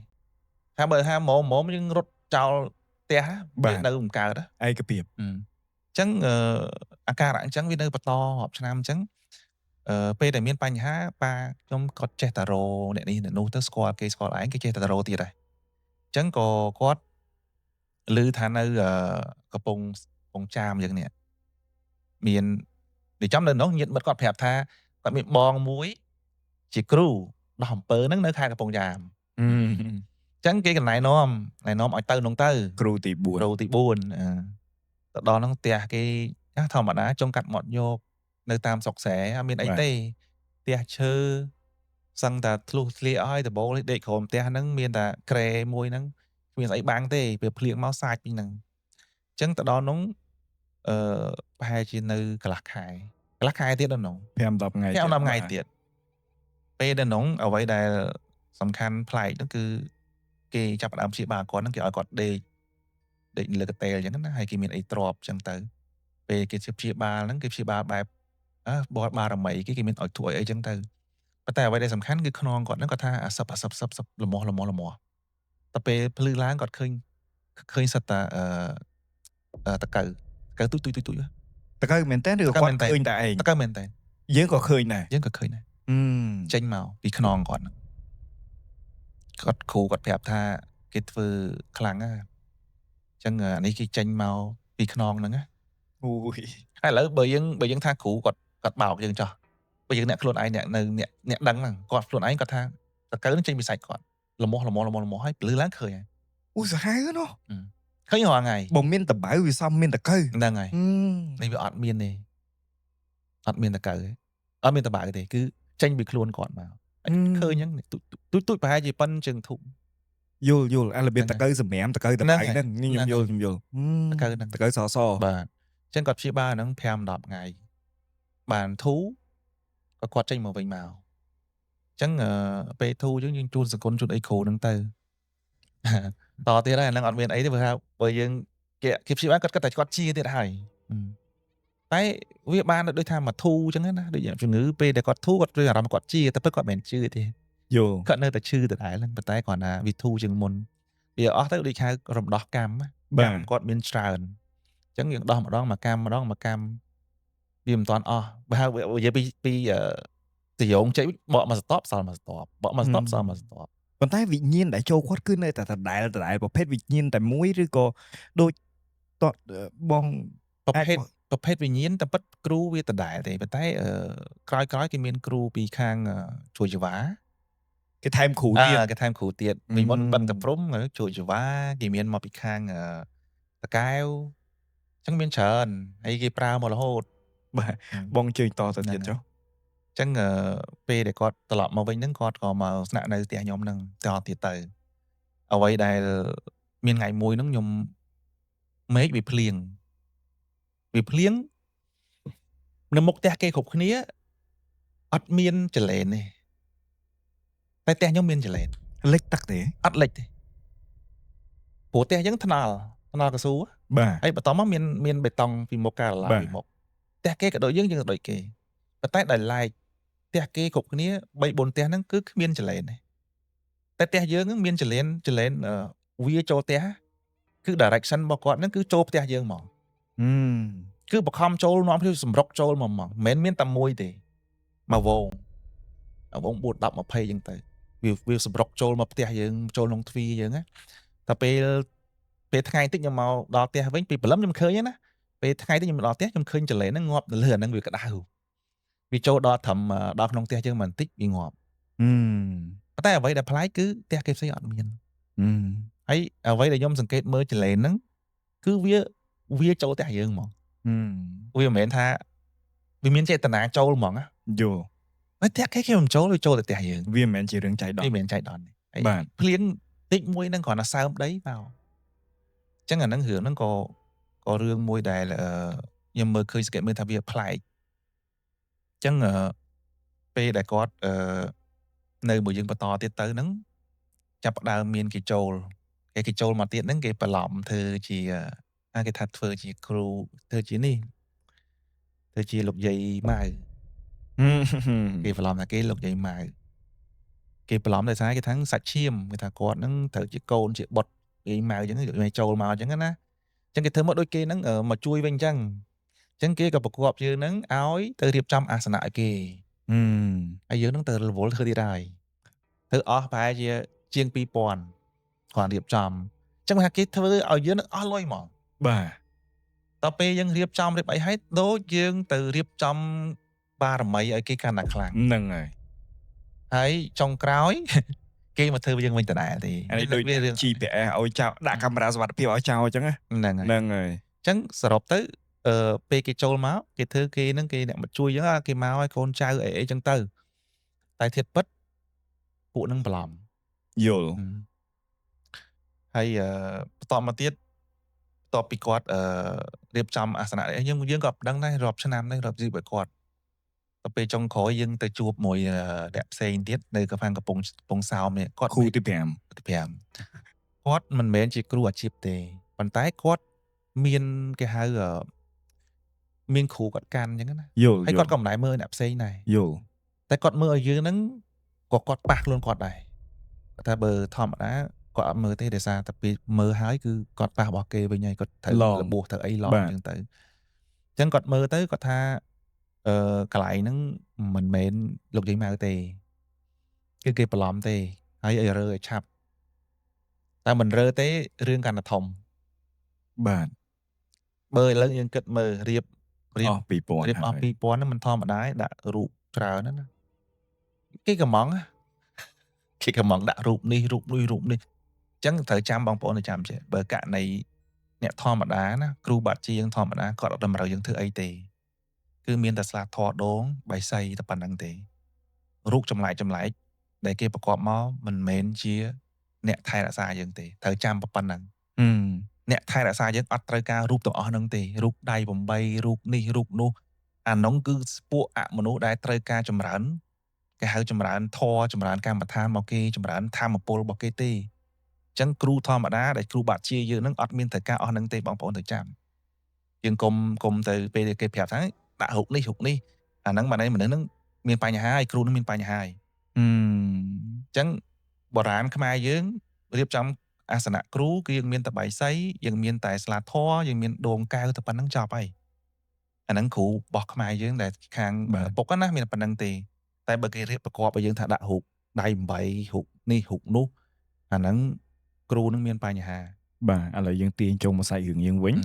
ថាបើថាហ្មងហ្មងយើងរត់ចោលផ្ទះវានៅមិនកើត ឯកភាព អញ្ចឹងអាការៈអញ្ចឹងវានៅបន្តរាប់ឆ្នាំអញ្ចឹងពេលដែលមានបញ្ហាប៉ាខ្ញុំគាត់ចេះតែរអ្នកនេះអ្នកនោះទៅស្គាល់គេស្គាល់ឯងគេចេះតែរទៀតដែរអញ្ចឹងក៏គាត់ឮថានៅកំពង់ចាមយ៉ាងនេះមាននិយាយចំនៅនោះញាតិមិត្តគាត់ប្រាប់ថាគាត់មានបងមួយជាគ្រូដោះអំពើហ្នឹងនៅខេត្តកំពង់ចាមអញ្ចឹងគេកណែនាំណែនាំឲ្យទៅនោះទៅ គ្រូទី4 គ្រូទី4ទៅដល់ហ្នឹងផ្ទះគេធម្មតាចុងកាត់មាត់យកនៅតាមស្រុកស្រែអត់មានអីទេផ្ទះឈើសឹងតែធ្លុះធ្លាអស់ហើយដំបូលដេកក្រោមផ្ទះហ្នឹងមានតែក្រែមួយហ្នឹងគ្មានស្អីបាំងទេពេលភ្លៀងមកសាច់ពីហ្នឹងអញ្ចឹងទៅដល់នោះប្រហែលជានៅកន្លះខែកន្លះខែទៀតដល់នោះ 5 10ថ្ងៃ 5 10ថ្ងៃទៀតពេលដល់នោះអ្វីដែលសំខាន់ប្លែកនោះគឺគេចាប់ផ្ដើមព្យាបាលគាត់ហ្នឹងគេឲ្យគាត់ដេកដេកលើកន្ទេលអញ្ចឹងណាហើយគេមានអីទ្របអញ្ចឹងទៅពេលគេព្យាបាលហ្នឹងគេព្យាបាលបែបបតបារមីគេមានឲ្យទួយអីចឹងទៅប៉ុន្តែអ្វីដែលសំខាន់គឺខ្នងគាត់ហ្នឹងគាត់ថាអាសឹបអាសឹបសឹបសឹបលមាស់លមាស់លមាស់តែពេលភ្លឺឡើងគាត់ឃើញសិតតាតកៅតកៅទូចទូចទូចទូច តកៅមែនតើឬគាត់ឃើញតែឯង តកៅមែនតើ យើងក៏ឃើញដែរ យើងក៏ឃើញដែរចេញមកពីខ្នងគាត់ហ្នឹងគាត់គ្រូគាត់ប្រាប់ថាគេធ្វើខ្លាំងណាអញ្ចឹងអានេះគេចេញមកពីខ្នងហ្នឹងណា អូយ ហើយឥឡូវបើយើងថាគ្រូគាត់បោកយើងចោះបើយើងអ្នកខ្លួនឯងអ្នកនៅអ្នកដឹងហ្នឹងគាត់ខ្លួនឯងគាត់ថាតកៅនឹងចេញពីសាច់គាត់លមាស់លមាស់លមាស់លមាស់ហើយពលឺឡើងឃើញហើយ អូសាហាវណោះ ឃើញរាល់ថ្ងៃ បើមានតបៅវាសមមានតកៅ ហ្នឹងហើយនេះវាអត់មានទេអត់មានតកៅទេអត់មានតបៅទេគឺចេញពីខ្លួនគាត់មកឃើញហ្នឹងទូចទូចប្រហែលជាប៉ុនជើងធុំ យល់យល់អារបៀបតកៅសម្រាមតកៅតបៅហ្នឹងខ្ញុំយល់ខ្ញុំយល់ តកៅហ្នឹង តកៅសស បាទអញ្ចឹងគាត់ព្យាបាលហ្នឹង5 10ថ្ងៃបានធូរក៏គាត់ចេញមកវិញមកអញ្ចឹងពេលធូរអញ្ចឹងយើងជូនសង្គមជូនអីគ្រូហ្នឹងទៅតទៀតហើយអាហ្នឹងអត់មានអីទេព្រោះថាបើយើងគេព្យាបាលគាត់គិតតែគាត់ជាទៀតហើយតែវាបានដូចថាមកធូរអញ្ចឹងណាដូចជំងឺពេលដែលគាត់ធូរគាត់មានអារម្មណ៍គាត់ជាតែពិតគាត់មិនមែនជឿទេ យល់ គាត់នៅតែឈឺដដែលហ្នឹងប៉ុន្តែគ្រាន់តែវាធូរជាងមុនវាអស់ទៅដូចហៅរំដោះកម្ម បាទ គាត់មានច្រើនអញ្ចឹងយើងដោះម្ដងមកកម្មម្ដងមកកម្មវាមិនតាន់អស់បើហៅនិយាយពីសយងចេញបកមកស្តបសល់មកស្តបបកមកស្តបសល់មកស្តប ប៉ុន្តែវិញ្ញាណដែលចូលគាត់គឺនៅតែដដែលដដែលប្រភេទវិញ្ញាណតែមួយឬក៏ដូចតបង ប្រភេទវិញ្ញាណតែពិតគ្រូវាដដែលទេប៉ុន្តែក្រោយៗគេមានគ្រូពីខាងជួយចវា គេថែមគ្រូទៀត គេថែមគ្រូទៀតពីមុនបិណ្ឌតព្រំជួយចវាគេមានមកពីខាងតកែវអញ្ចឹងមានច្រើនហើយគេប្រើមករហូត បាទបងជើញតទៅទៀតចុះ អញ្ចឹងពេលដែលគាត់ត្រឡប់មកវិញហ្នឹងគាត់ក៏មកស្នាក់នៅផ្ទះខ្ញុំហ្នឹងតទៀតទៅអ្វីដែលមានថ្ងៃមួយហ្នឹងខ្ញុំមេឃវាភ្លៀងនៅមុខផ្ទះគេគ្រប់គ្នាអត់មានចលែនទេតែផ្ទះខ្ញុំមានចលែន លិចទឹកទេ អត់លិចទេព្រោះផ្ទះយើងថ្នល់កស៊ូ បាទ ហើយបន្តមកមានបេតុងពីមុខកាឡាពីមុខផ្ទះគេក៏ដូចយើងយើងក៏ដូចគេប៉ុន្តែដោយឡែកផ្ទះគេគ្រប់គ្នា3 4ផ្ទះហ្នឹងគឺគ្មានចលែនទេតែផ្ទះយើងហ្នឹងមានចលែនវាចូលផ្ទះគឺ direction របស់គាត់ហ្នឹងគឺចូលផ្ទះយើងហ្មង គឺបខំចូលនាំគ្នាសម្រុកចូលមកហ្មងមិនមែនមានតែមួយទេមកវងវង4 10 20អញ្ចឹងទៅវាសម្រុកចូលមកផ្ទះយើងចូលក្នុងទ្វារយើងណាតែពេលថ្ងៃតិចខ្ញុំមកដល់ផ្ទះវិញពីព្រលឹមខ្ញុំឃើញណាពេលថ្ងៃតិចខ្ញុំដល់ផ្ទះខ្ញុំឃើញចលែនហ្នឹងងាប់នៅលើអាហ្នឹងវាក្តៅវាចូលដល់ត្រឹមដល់ក្នុងផ្ទះយើងបន្តិចវាងាប់ប៉ុន្តែអ្វីដែលប្លែកគឺផ្ទះគេផ្សេងអត់មានហើយអ្វីដែលខ្ញុំសង្កេតមើលចលែនហ្នឹងគឺវាចូលផ្ទះយើងហ្មងវាមិនមែនថាវាមានចេតនាចូលហ្មងណាយល់ហើយផ្ទះគេមិនចូលវាចូលទៅផ្ទះយើងវាមិនមែនជារឿងចៃដន្យវាមិនមែនចៃដន្យទេបាទភ្លៀងតិចមួយហ្នឹងគ្រាន់តែសើមដីមកអញ្ចឹងអាហ្នឹងរឿងហ្នឹងក៏រឿងមួយដែលខ្ញុំមើលឃើញសង្កេតមើលថាវាប្លែកអញ្ចឹងពេលដែលគាត់នៅមួយយើងបន្តទៀតទៅហ្នឹងចាប់ផ្ដើមមានគេចូលគេចូលមកទៀតហ្នឹងគេបន្លំធ្វើជាគេថាធ្វើជាគ្រូធ្វើជានេះធ្វើជាលោកយាយម៉ៅគេបន្លំថាគេលោកយាយម៉ៅគេបន្លំដោយសារគេថាសាច់ឈាមគេថាគាត់ហ្នឹងត្រូវជាកូនជាបុត្រយាយម៉ៅអញ្ចឹងគេចូលមកអញ្ចឹងណាអញ្ចឹងគេធ្វើមកដូចគេហ្នឹងមកជួយវិញអញ្ចឹងអញ្ចឹងគេក៏ប្រកបយើងហ្នឹងឲ្យទៅរៀបចំអាសនៈឲ្យគេហើយយើងហ្នឹងទៅរវល់ធ្វើទៀតហើយធ្វើអស់ប្រហែលជាជាង2000គាត់រៀបចំអញ្ចឹងថាគេធ្វើឲ្យយើងនឹងអស់លុយហ្មងបាទដល់ពេលយើងរៀបចំរៀបអីហើយដូចយើងទៅរៀបចំបារមីឲ្យគេកាន់តែខ្លាំងហ្នឹងហើយហើយចុងក្រោយគេមកធ្វើយើងវិញដដែលទេអានេះដូចរឿង GPS ឲ្យចោលដាក់កាមេរ៉ាសុវត្ថិភាពឲ្យចោលអញ្ចឹងហ្នឹងហើយហ្នឹងហើយអញ្ចឹងសរុបទៅពេលគេចូលមកគេធ្វើគេហ្នឹងគេអ្នកមកជួយអញ្ចឹងគេមកឲ្យកូនចៅអីអីចឹងទៅតែធាតុពិតពួកហ្នឹងបន្លំយល់ហើយបន្តមកទៀតបន្ទាប់ពីគាត់រៀបចំអាសនៈយើងក៏ដឹងដែររាប់ឆ្នាំដែររាប់ជីវិតគាត់ដល់ពេលចុងក្រោយយើងទៅជួបមួយអ្នកផ្សេងទៀតនៅខាងកំពង់សោមនេះគាត់គ្រូទី5គាត់មិនមែនជាគ្រូអាជីពទេប៉ុន្តែគាត់មានគេហៅមានគ្រូគាត់កាន់អញ្ចឹងណាហើយគាត់ក៏មិនដែរមើលអ្នកផ្សេងដែរយល់តែគាត់មើលឲ្យយើងហ្នឹងក៏គាត់ប៉ះខ្លួនគាត់ដែរតែបើធម្មតាគាត់អត់មើលទេដោយសារតែពេលមើលហើយគឺគាត់ប៉ះរបស់គេវិញហើយគាត់ត្រូវរបួសត្រូវអីឡងអញ្ចឹងទៅអញ្ចឹងគាត់មើលទៅគាត់ថាកន្លែងហ្នឹងមិនមែនលោកយាយម៉ៅទេគឺគេបន្លំទេហើយឲ្យរើឲ្យឆាប់តែមិនរើទេរឿងកាន់តែធំបាទបើឥឡូវយើងគិតមើលរៀបអស់2000រៀបអស់2000ហ្នឹងមិនធម្មតាទេដាក់រូបច្រើនណាស់ណាគេកំងគេកំងដាក់រូបនេះរូបនោះរូបនេះអញ្ចឹងត្រូវចាំបងប្អូនត្រូវចាំចេះបើករណីអ្នកធម្មតាណាគ្រូបាត់ជាងធម្មតាគាត់អត់តម្រូវយើងធ្វើអីទេគឺមានតែស្លាធေါ်ដងបៃសីតែប៉ុណ្្នឹងទេរូបចម្លែកចម្លែកដែលគេប្រកបមកមិនមែនជាអ្នកថែរក្សាយើងទេត្រូវចាំប៉ុណ្្នឹងអ្នកថែរក្សាយើងអត់ត្រូវការរូបទាំងអស់ហ្នឹងទេរូបដៃ8រូបនេះរូបនោះអានោះគឺពួកអមនុស្សដែលត្រូវការចម្រើនគេហៅចម្រើនធម៌ចម្រើនកម្មដ្ឋានមកគេចម្រើនធម៌ពលរបស់គេទេអញ្ចឹងគ្រូធម្មតាដែលគ្រូបាក់ជាយើងហ្នឹងអត់មានត្រូវការអស់ហ្នឹងទេបងប្អូនត្រូវចាំយើងកុំទៅពេលគេប្រាប់ថាដាក់រូបនេះរូបនេះអាហ្នឹងបានឯងមនុស្សហ្នឹងមានបញ្ហាហើយគ្រូហ្នឹងមានបញ្ហាហើយអញ្ចឹងបុរាណខ្មែរយើងរៀបចំអាសនៈគ្រូគឺយើងមានតែបាយសីយើងមានតែស្លាធម៌យើងមានដងកែវតែប៉ុណ្្នឹងចប់ហើយអាហ្នឹងគ្រូរបស់ខ្មែរយើងដែលខាងពុកណាមានតែប៉ុណ្្នឹងទេតែបើគេរៀបប្រកបឲ្យយើងថាដាក់រូបដៃ8រូបនេះរូបនោះអាហ្នឹងគ្រូនឹងមានបញ្ហាបាទឥឡូវយើងទាញចូលមកសាច់រឿងយើងវិញ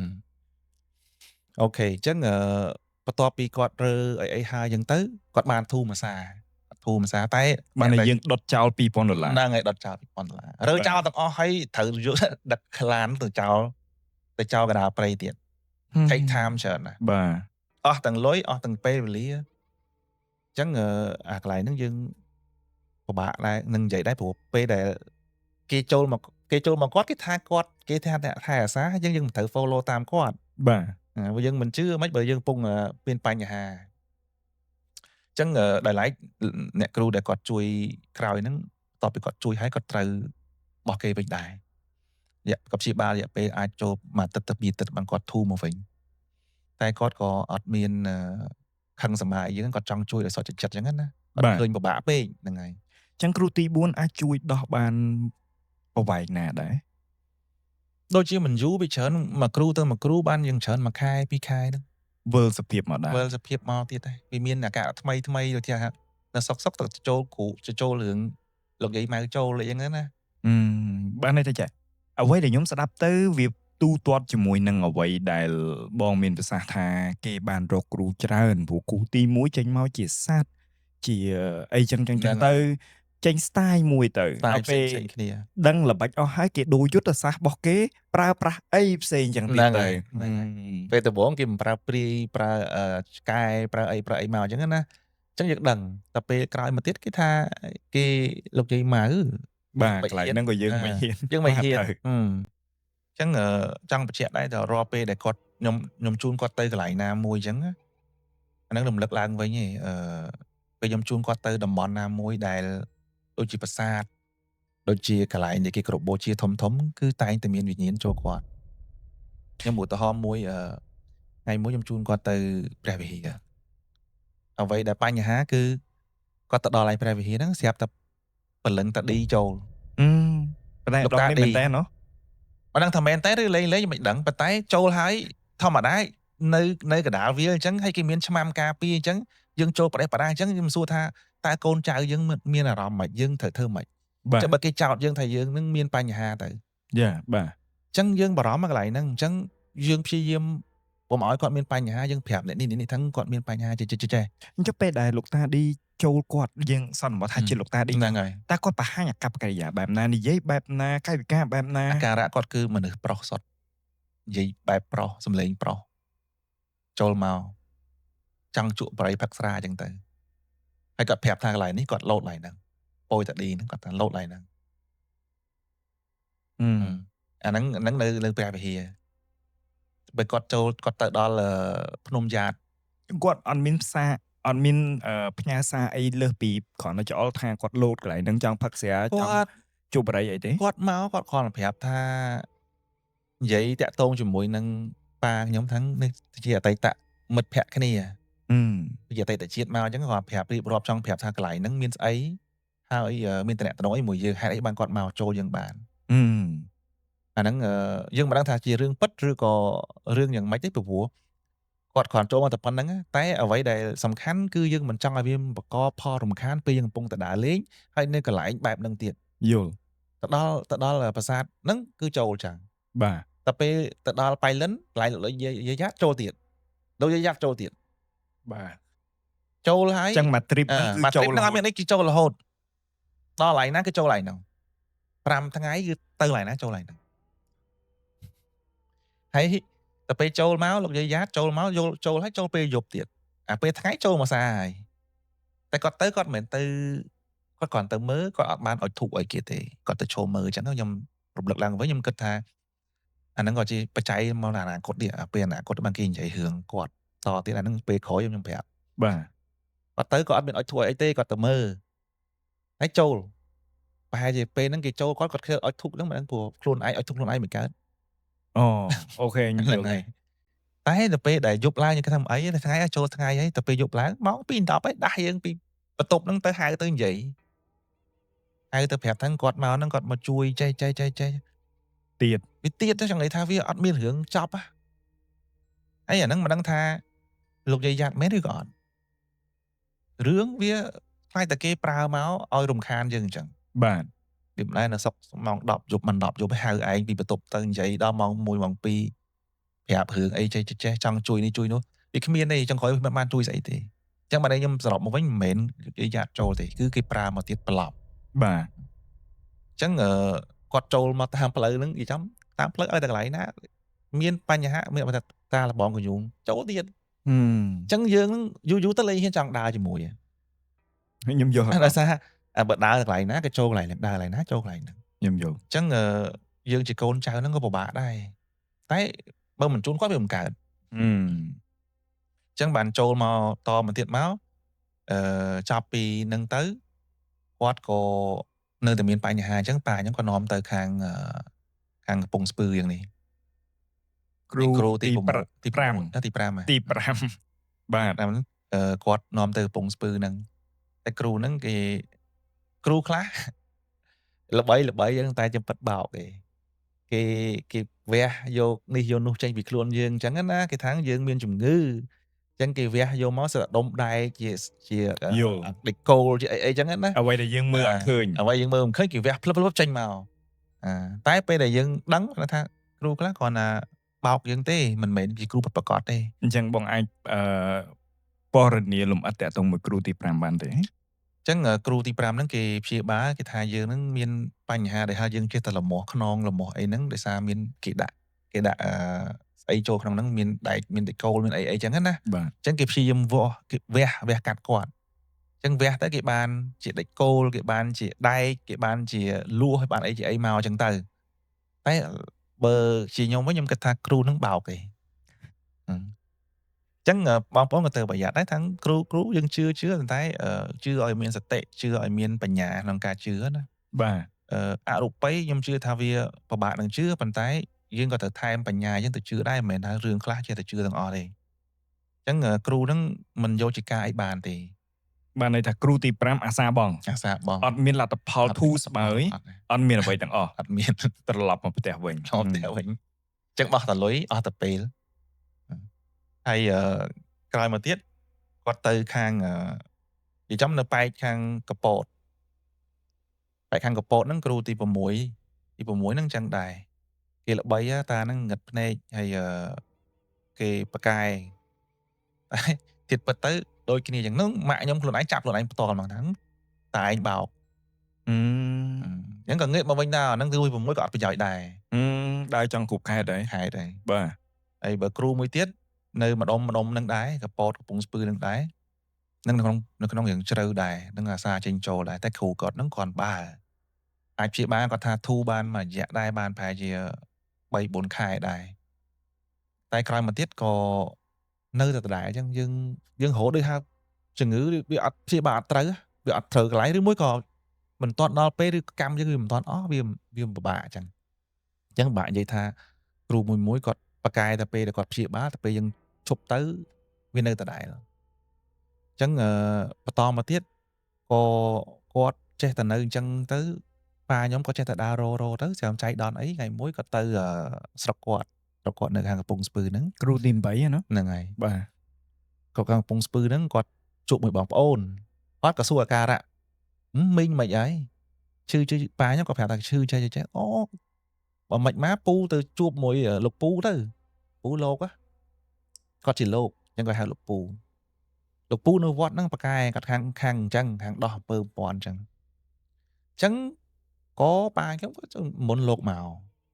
អូខេអញ្ចឹងបន្ទាប់ពីគាត់រើអីហើយអញ្ចឹងទៅគាត់បានធូរមួយសាធូរមួយសាតែបានតែយើងដុតចោល$2000ហ្នឹងហើយដុតចោល$2000រើចោលទាំងអស់ហើយត្រូវយកដឹកខ្លានទៅចោលកណ្ដាលព្រៃទៀត take time ច្រើនណាស់បាទអស់ទាំងលុយអស់ទាំងពេលវេលាអញ្ចឹងអាកន្លែងហ្នឹងយើងពិបាកដែរនឹងនិយាយដែរព្រោះពេលដែលគេចូលមកគាត់គេថាគាត់គេថាអ្នកថែអាសាយើងមិនត្រូវ follow តាមគាត់បាទបើយើងមិនជឿមិនបើយើងពងមានបញ្ហាអញ្ចឹងដោយឡែកអ្នកគ្រូដែលគាត់ជួយក្រោយហ្នឹងតបពីគាត់ជួយហើយគាត់ត្រូវបោះគេវិញដែរគាត់ព្យាបាលរយៈពេលអាចចូលមួយអាទិត្យទៅពីរអាទិត្យបានគាត់ធូរមកវិញតែគាត់ក៏អត់មានខឹងសម្បាយើងគាត់ចង់ជួយដោយសុចរិតចិត្តអញ្ចឹងណាគាត់ឃើញពិបាកពេកហ្នឹងហើយអញ្ចឹងគ្រូទី4អាចជួយដោះបានប្រវែងណាដែរ ដូចជាមិនយូរវាច្រើនមួយគ្រូទៅមួយគ្រូបានយើងច្រើនមួយខែពីរខែហ្នឹង វិលសភាពមកដែរ វិលសភាពមកទៀតដែរវាមានអាការៈថ្មីថ្មីដូចជានៅសុកសុកទៅចូលគ្រូទៅចូលរឿងលោកយាយម៉ៅចូលអីចឹងណា អឺបានន័យថាចេះអ្វីដែលខ្ញុំស្ដាប់ទៅវាទូទាត់ជាមួយនឹងអ្វីដែលបងមានប្រសាសន៍ថាគេបានរកគ្រូច្រើនព្រោះគ្រូទី1ចេញមកជាសត្វជាអីចឹងចឹងចឹងទៅចេញ style មួយទៅ តែ ដល់ ផ្សេ ពេល ងផ្សេងគ្នា ដឹងល្បិចអស់ហើយគេដូរយុទ្ធសាស្ត្ររបស់គេប្រើប្រាស់អីផ្សេងចឹងទៀតទៅ ហ្នឹងហើយហ្នឹងហើយពេលដំបូងគេមិនប្រើព្រាយប្រើឆ្កែប្រើអីប្រើអីមកអញ្ចឹងណាអញ្ចឹងយើងដឹងតែពេលក្រោយមកទៀតគេថាគេលោកយាយម៉ៅ បាទកន្លែងហ្នឹងក៏យើងមិនហ៊ាន យើងមិនហ៊ាន បាទទៅ អញ្ចឹងចង់បញ្ជាក់ដែរថារាល់ពេលដែលគាត់ខ្ញុំជូនគាត់ទៅកន្លែងណាមួយអញ្ចឹងណាអាហ្នឹងរំលឹកឡើងវិញឯងពេលខ្ញុំជូនគាត់ទៅតំបន់ណាមួយដែលដូចជាប្រាសាទដូចជាកន្លែងដែលគេគោរពបូជាធំធំគឺតែងតែមានវិញ្ញាណចូលគាត់ខ្ញុំឧទាហរណ៍មួយថ្ងៃមួយខ្ញុំជូនគាត់ទៅព្រះវិហារអ្វីដែលបញ្ហាគឺគាត់ទៅដល់ឯព្រះវិហារហ្នឹងស្រាប់តែព្រលឹងតាឌីចូល អឺប៉ុន្តែ លោកតា ដល់នេះ ឌី មែនតើណោះ មិនដឹងថាមែនទេឬលេងលេងមិនដឹងប៉ុន្តែចូលហើយធម្មតានៅកណ្ដាលវាលអញ្ចឹងហើយគេមានឆ្មាំការពារអញ្ចឹងយើងចូលប្រេះប្រដាអញ្ចឹងខ្ញុំសួរថាតើកូនចៅយើងមានអារម្មណ៍ម៉េចយើងត្រូវធ្វើម៉េច បាទ ចាំបើគេចោទយើងថាយើងនឹងមានបញ្ហាទៅ យ៉ាបាទ អញ្ចឹងយើងបារម្ភមកកន្លែងហ្នឹងអញ្ចឹងយើងព្យាយាមកុំឲ្យគាត់មានបញ្ហាយើងប្រាប់អ្នកនេះនេះថាគាត់មានបញ្ហាចេះចេះចេះ អញ្ចឹងពេលដែលលោកតាឌីចូលគាត់យើងសន្មតថាជាលោកតាឌី ហ្នឹងហើយ តើគាត់បង្ហាញអាកប្បកិរិយាបែបណានិយាយបែបណាកាយវិការបែបណា អាការៈគាត់គឺមនុស្សប្រុសសុទ្ធនិយាយបែបប្រុសសំឡេងប្រុសចូលមកចង់ជក់បរិយផឹកស្រាអញ្ចឹងទៅហើយគាត់ប្រាប់ថាកន្លែងនេះគាត់លោតកន្លែងហ្នឹងប៉យតាឌីហ្នឹងគាត់ថាលោតកន្លែងហ្នឹង អឺ អាហ្នឹងហ្នឹងនៅព្រះវិហារបើគាត់ចូលគាត់ទៅដល់ភ្នំយ៉ាត គាត់អត់មានផ្សារអត់មានផ្ញើសារអីលើសពីគ្រាន់តែច្អល់ថាគាត់លោតកន្លែងហ្នឹងចង់ផឹកស្រាចង់ គាត់ ជប់បរិយអីទេ គាត់មកគាត់គ្រាន់តែប្រាប់ថានិយាយតាក់ទងជាមួយនឹងប៉ាខ្ញុំថានេះជាអតីតមិត្តភក្តិគ្នា អឺ ជាអតីតជាតិមកអញ្ចឹងគាត់ប្រាប់រៀបរាប់ចង់ប្រាប់ថាកន្លែងហ្នឹងមានស្អីហើយមានតំណែងអីមួយយើងហេតុអីបានគាត់មកចូលយើងបាន អឺ អាហ្នឹងយើងមិនដឹងថាជារឿងពិតឬក៏រឿងយ៉ាងម៉េចទេព្រោះគាត់គ្រាន់ចូលមកតែប៉ុណ្្នឹងតែអ្វីដែលសំខាន់គឺយើងមិនចង់ឲ្យវាបង្កផលរំខានពេលយើងកំពុងតែដើរលេងហើយនៅកន្លែងបែបហ្នឹងទៀត យល់ ទៅដល់ប្រាសាទហ្នឹងគឺចូលចឹង បាទ តែពេលទៅដល់ប៉ៃលិនកន្លែងលោកយាយយ៉ាត់ចូលទៀតលោកយាយយ៉ាត់ចូលទៀត បាទ ចូលហើយ ចឹងមួយ trip ហ្នឹងគឺ មួយ ចូល trip ហ្នឹងអត់មានអីគឺចូលរហូតដល់កន្លែងណាគឺចូលកន្លែងហ្នឹង5ថ្ងៃគឺទៅកន្លែងណាចូលកន្លែងហ្នឹងហើយតែពេលចូលមកលោកយាយយ៉ាតចូលមកចូលហើយចូលពេលយប់ទៀតអាពេលថ្ងៃចូលមកសាហើយតែគាត់ទៅគាត់មិនមែនទៅគាត់គ្រាន់ទៅមើលគាត់អត់បានឲ្យធូបឲ្យគេទេគាត់ទៅចូលមើលអញ្ចឹងខ្ញុំរំលឹកឡើងវិញខ្ញុំគិតថាអាហ្នឹងក៏ជាបច្ច័យមកអនាគតទៀតអាពេលអនាគតបានគេនិយាយរឿងគាត់តទៀតអាហ្នឹងពេលក្រោយខ្ញុំប្រាប់ បាទ គាត់ទៅក៏អត់មានឲ្យធូបអីទេគាត់ទៅមើលហើយចូលប្រហែលជាពេលហ្នឹងគេចូលគាត់គាត់ឃើញឲ្យធូបហ្នឹងមិនដឹងព្រោះខ្លួនឯងឲ្យធូបខ្លួនឯងមិនកើត អូអូខេខ្ញុំយល់ ហ្នឹងហើយតែដល់ពេលដែលយប់ឡើងយើងគិតថាមិនអីទេថ្ងៃចូលថ្ងៃហើយតែពេលយប់ឡើងម៉ោង2:10ហើយដាស់យើងពីបន្ទប់ហ្នឹងទៅហៅទៅនិយាយហៅទៅប្រាប់ថាគាត់មកហ្នឹងគាត់មកជួយចេះចេះចេះចេះ ទៀត វាទៀតទៅចង់និយាយថាវាអត់មានរឿងចប់ហ៎ហើយអាហ្នឹងមិនដឹងថាលោកយាយយ៉ាត់មែនឬក៏អត់រឿងវាខ្លាចតែគេប្រើមកឲ្យរំខានយើងអញ្ចឹង បាទ វាមិនដែរនៅសុកម៉ោង10យប់មិន10យប់ហៅឯងពីបន្ទប់ទៅនិយាយដល់ម៉ោង1ម៉ោង2ប្រាប់រឿងអីចេះចេះចង់ជួយនេះជួយនោះវាគ្មានទេចុងក្រោយមិនបានជួយស្អីទេអញ្ចឹងបាទខ្ញុំសរុបមកវិញមិនមែនគេយ៉ាត់ចូលទេគឺគេប្រើមកទៀតប្រឡប់ បាទ អញ្ចឹងគាត់ចូលមកតាមផ្លូវហ្នឹងនិយាយចំតាមផ្លូវឲ្យតែកន្លែងណាមានបញ្ហាមានតាលបងកញ្ញុងចូលទៀត អឺ អញ្ចឹងយើងយូរយូរទៅលេងហ៊ានចង់ដើរជាមួយ ខ្ញុំយល់ ដោយសារបើដើរកន្លែងណាក៏ចូលកន្លែងហ្នឹងដើរកន្លែងណាចូលកន្លែងហ្នឹង ខ្ញុំយល់ អញ្ចឹងយើងជាកូនចៅហ្នឹងក៏ពិបាកដែរតែបើមិនជូនគាត់វាមិនកើត អឺ អញ្ចឹងបានចូលមកតមកទៀតមកចាប់ពីហ្នឹងទៅគាត់ក៏នៅតែមានបញ្ហាអញ្ចឹងប៉ាខ្ញុំក៏នាំទៅខាងខាងកំពង់ស្ពឺយ៉ាងនេះ គ្រូ គ្រូទី ទី 6ទី5ទី5 ទី5បាទ តាមហ្នឹងគាត់នាំទៅកំពង់ស្ពឺហ្នឹងតែគ្រូហ្នឹងគេគ្រូខ្លះល្បីល្បីហ្នឹងតែចំពិតបោកគេគេ វះយកនេះយកនោះចេញពីខ្លួនយើងអញ្ចឹងណាគេថាយើងមានជំងឺអញ្ចឹងគេវះយកមកសិតតែដុំដែកជា យល់ ដែកគោលជាអីអីចឹងណា អ្វីដែលយើងមើលអត់ឃើញ អ្វីយើងមើលមិនឃើញគេវះភ្លឹបភ្លឹបចេញមកអាតែពេលដែលយើងដឹងគាត់ថាគ្រូខ្លះគ្រាន់តែបោកយើងទេមិនមែនជាគ្រូពិតប្រាកដទេ អញ្ចឹងបងអាចអឺពណ៌នាលំអិតតាក់ទងមួយគ្រូទី5បានទេ អញ្ចឹងគ្រូទី5ហ្នឹងគេព្យាបាលគេថាយើងហ្នឹងមានបញ្ហាដែលថាយើងចេះតែលមាស់ខ្នងលមាស់អីហ្នឹងដោយសារមានគេដាក់ស្អីចូលក្នុងហ្នឹងមានដែកមានដែកគោលមានអីអីចឹងណា បាទ អញ្ចឹងគេព្យាយាមវាស់គេវះវះកាត់គាត់អញ្ចឹងវះទៅគេបានជាដែកគោលគេបានជាដែកគេបានជាលួសហើយបានអីជាអីមកអញ្ចឹងទៅតែបើជាខ្ញុំវិញខ្ញុំគិតថាគ្រូហ្នឹងបោកឯងអញ្ចឹងបងប្អូនក៏ទៅប្រយ័ត្នដែរថាគ្រូគ្រូយើងជឿជឿប៉ុន្តែជឿឲ្យមានសតិជឿឲ្យមានបញ្ញាក្នុងការជឿណា បាទ អរូបីខ្ញុំជឿថាវាពិបាកនឹងជឿប៉ុន្តែយើងក៏ត្រូវថែមបញ្ញាយើងទៅជឿដែរមិនមែនថារឿងខ្លះចេះតែជឿទាំងអស់ទេអញ្ចឹងគ្រូហ្នឹងមិនយកជាការអីបានទេ បានន័យថាគ្រូទី5អាសាបង អាសាបង អត់មានលទ្ធផលធូរស្បើយ អត់ទេ អត់មានអ្វីទាំងអស់ អត់មាន ត្រឡប់មកផ្ទះវិញ ឆ្លងផ្ទះវិញអញ្ចឹងបោះតលុយអស់តែពេលហើយក្រោយមកទៀតគាត់ទៅខាងនិយាយចំនៅប៉ែកខាងកពតប៉ែកខាងកពតហ្នឹងគ្រូទី6ទី6ហ្នឹងចឹងដែរគេល្បីហ៎តាហ្នឹងងឹតភ្នែកហើយគេប្រកែតែទៀតពិតទៅដូចគ្នាចឹងហ្នឹងម៉ាក់ខ្ញុំខ្លួនឯងចាប់ខ្លួនឯងផ្ទាល់ហ្មងហ្នឹងតែឯងបោក អឺ អញ្ចឹងក៏ងាកមកវិញដែរអាហ្នឹងគឺ6ក៏អត់ប្រយោជន៍ដែរ អឺដើរចង់គ្រប់ខេត្តហើយ ខេត្តហើយ បាទ ហើយបើគ្រូមួយទៀតនៅម្ដុំម្ដុំនឹងដែរកពតកំពង់ស្ពឺនឹងដែរនឹងនៅក្នុងរឿងជ្រៅដែរនឹងអាសាចេញចូលដែរតែគ្រូគាត់នឹងគ្រាន់បើអាចព្យាបាលគាត់ថាធូរបានមួយរយៈដែរបានប្រហែលជា3 4ខែដែរតែក្រោយមកទៀតក៏នៅតែដដែលអញ្ចឹងយើងយើងរកដូចថាជំងឺវាអត់ព្យាបាលអត់ត្រូវវាអត់ត្រូវកន្លែងឬមួយក៏មិនទាន់ដល់ពេលឬកម្មយើងវាមិនទាន់អស់វាវាពិបាកអញ្ចឹងអញ្ចឹងពិបាកនិយាយថាគ្រូមួយមួយគាត់បកកែតែពេលដែលគាត់ព្យាបាលតែពេលយើងឈប់ទៅវានៅដដែលអញ្ចឹងបន្តមកទៀតក៏គាត់ចេះតែនៅអញ្ចឹងទៅប៉ាខ្ញុំក៏ចេះតែដើរររទៅស្រាមចៃដនអីថ្ងៃមួយគាត់ទៅស្រុកគាត់ស្រុកគាត់នៅខាងកំពង់ស្ពឺហ្នឹង គ្រូទី8ណា ហ្នឹងហើយ បាទ គាត់ខាងកំពង់ស្ពឺហ្នឹងគាត់ជួបមួយបងប្អូនគាត់ក៏សួរអាការៈមីងមិនអីឈឺឈឺប៉ាខ្ញុំក៏ប្រាប់ថាឈឺចេះចេះអូបើមិនមកពូទៅជួបមួយលោកពូទៅពូលោកគាត់ជាលោកអញ្ចឹងគាត់ហៅលោកពូលោកពូនៅវត្តហ្នឹងប៉កែគាត់ខាងខាងអញ្ចឹងខាងដោះអំពើពាន់អញ្ចឹងអញ្ចឹងក៏ប៉ាខ្ញុំក៏មុនលោកមក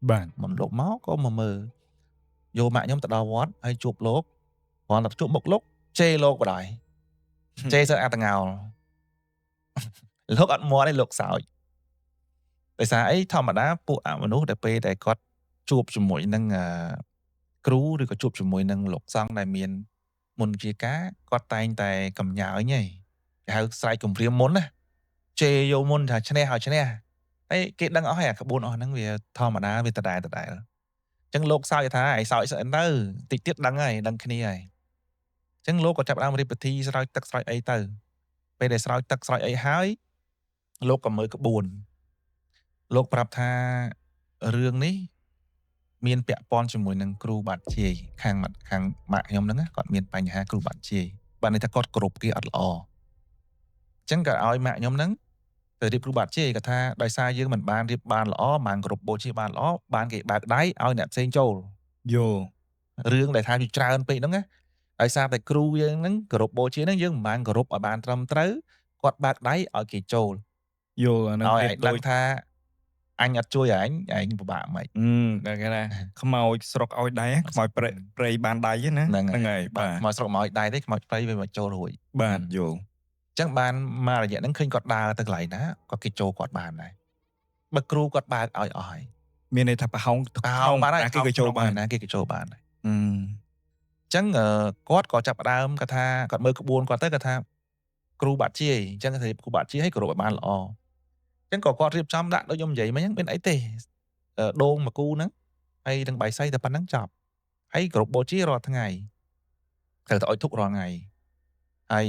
បាទ មុនលោកមកក៏មកមើលយកម៉ាក់ខ្ញុំទៅដល់វត្តហើយជួបលោកគ្រាន់តែជួបមុខលោកជេរលោកបណ្ដោយជេរសើអាតងោលលោកអត់មាត់ទេលោកសើចដោយសារអីធម្មតាពួកអមនុស្សដែលពេលដែលគាត់ជួបជាមួយនឹងគ្រូឬក៏ជួបជាមួយនឹងលោកសង្ឃដែលមានមុនជាការគាត់តែងតែកំញើញឯងគេហៅស្រែកគំរាមមុនណាជេរយកមុនថាឈ្នះហើយឈ្នះតែគេដឹងអស់ហើយអាក្បួនអស់ហ្នឹងវាធម្មតាវាដដែលដដែលអញ្ចឹងលោកសើចថាឯងសើចស្អិនទៅតិចទៀតដឹងហើយដឹងគ្នាហើយអញ្ចឹងលោកក៏ចាប់ផ្ដើមរៀបពិធីស្រោចទឹកស្រោចអីទៅពេលដែលស្រោចទឹកស្រោចអីហើយលោកក៏មើលក្បួនលោកប្រាប់ថារឿងនេះមានពាក់ព័ន្ធជាមួយនឹងគ្រូបាត់ជាយខាងខាងម៉ាក់ខ្ញុំហ្នឹងគាត់មានបញ្ហាគ្រូបាត់ជាយបាទន័យថាគាត់គោរពគេអត់ល្អអញ្ចឹងក៏ឲ្យម៉ាក់ខ្ញុំហ្នឹងទៅរៀបគ្រូបាត់ជាយគាត់ថាដោយសារយើងមិនបានរៀបបានល្អបានគោរពបូជាបានល្អបានគេបើកដៃឲ្យអ្នកផ្សេងចូល យល់ រឿងដែលថាវាច្រើនពេកហ្នឹងណាដោយសារតែគ្រូយើងហ្នឹងគោរពបូជាហ្នឹងយើងមិនបានគោរពឲ្យបានត្រឹមត្រូវគាត់បើកដៃឲ្យគេចូល យល់អាហ្នឹង ឲ្យឯងដឹងថាអញអត់ជួយឯងឯងពិបាកមិន តែគេថាខ្មោចស្រុកឲ្យដៃខ្មោចព្រៃបានដៃណាហ្នឹងហើយបាទ ខ្មោចស្រុកមកឲ្យដៃទេខ្មោចព្រៃវាមកចូលរួច បាទយល់ អញ្ចឹងបានមករយៈហ្នឹងឃើញគាត់ដើរទៅកន្លែងណាក៏គេចូលគាត់បានដែរបើគ្រូគាត់បើកឲ្យអស់ហើយ មានន័យថាប្រហោង បានហើយ គេក៏ចូលបាន ណាគេក៏ចូលបានដែរអញ្ចឹងគាត់ក៏ចាប់ផ្ដើមគាត់ថាគាត់មើលក្បួនគាត់ទៅគាត់ថាគ្រូបាត់ជាអញ្ចឹងគាត់ថាគ្រូបាត់ជាឲ្យគោរពឲ្យបានល្អអញ្ចឹងក៏គាត់រៀបចំដាក់ដូចខ្ញុំនិយាយមិញហ្នឹងមានអីទេដូងមួយគូហ្នឹងហើយនឹងបាយសីតែប៉ុណ្្នឹងចប់ហើយគោរពបូជារាល់ថ្ងៃត្រូវតែឲ្យទុករាល់ថ្ងៃហើយ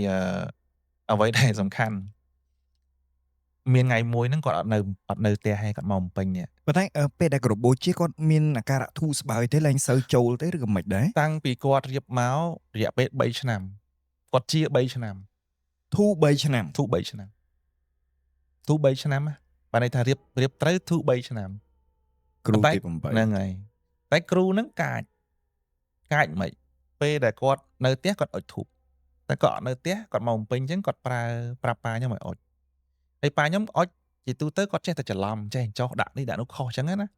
អ្វីដែលសំខាន់ មានថ្ងៃមួយហ្នឹងគាត់អត់នៅផ្ទះហើយគាត់មកភ្នំពេញនេះ។ ប៉ុន្តែពេលដែលគោរពបូជាគាត់មានអាការៈធូរស្បើយទេលែងសូវចូលទេឬក៏មិនដែរ? តាំងពីគាត់រៀបមករយៈពេល3ឆ្នាំគាត់ជា3ឆ្នាំ ធូរ3ឆ្នាំ ធូរ3ឆ្នាំធូរ3ឆ្នាំណាបានន័យថារៀបរៀបត្រូវធូរ3ឆ្នាំ។ គ្រូ តែ ទី8 ហ្នឹងហើយតែគ្រូហ្នឹងកាចកាចមិនពេលដែលគាត់នៅផ្ទះគាត់អុជធូបតែគាត់អត់នៅផ្ទះគាត់មកភ្នំពេញអញ្ចឹងគាត់ប្រើប្រាប់ប៉ាខ្ញុំឲ្យអុជហើយប៉ាខ្ញុំអុជជាទូទៅគាត់ចេះតែច្រឡំចេះចោះដាក់នេះដាក់នោះខុសអញ្ចឹងណា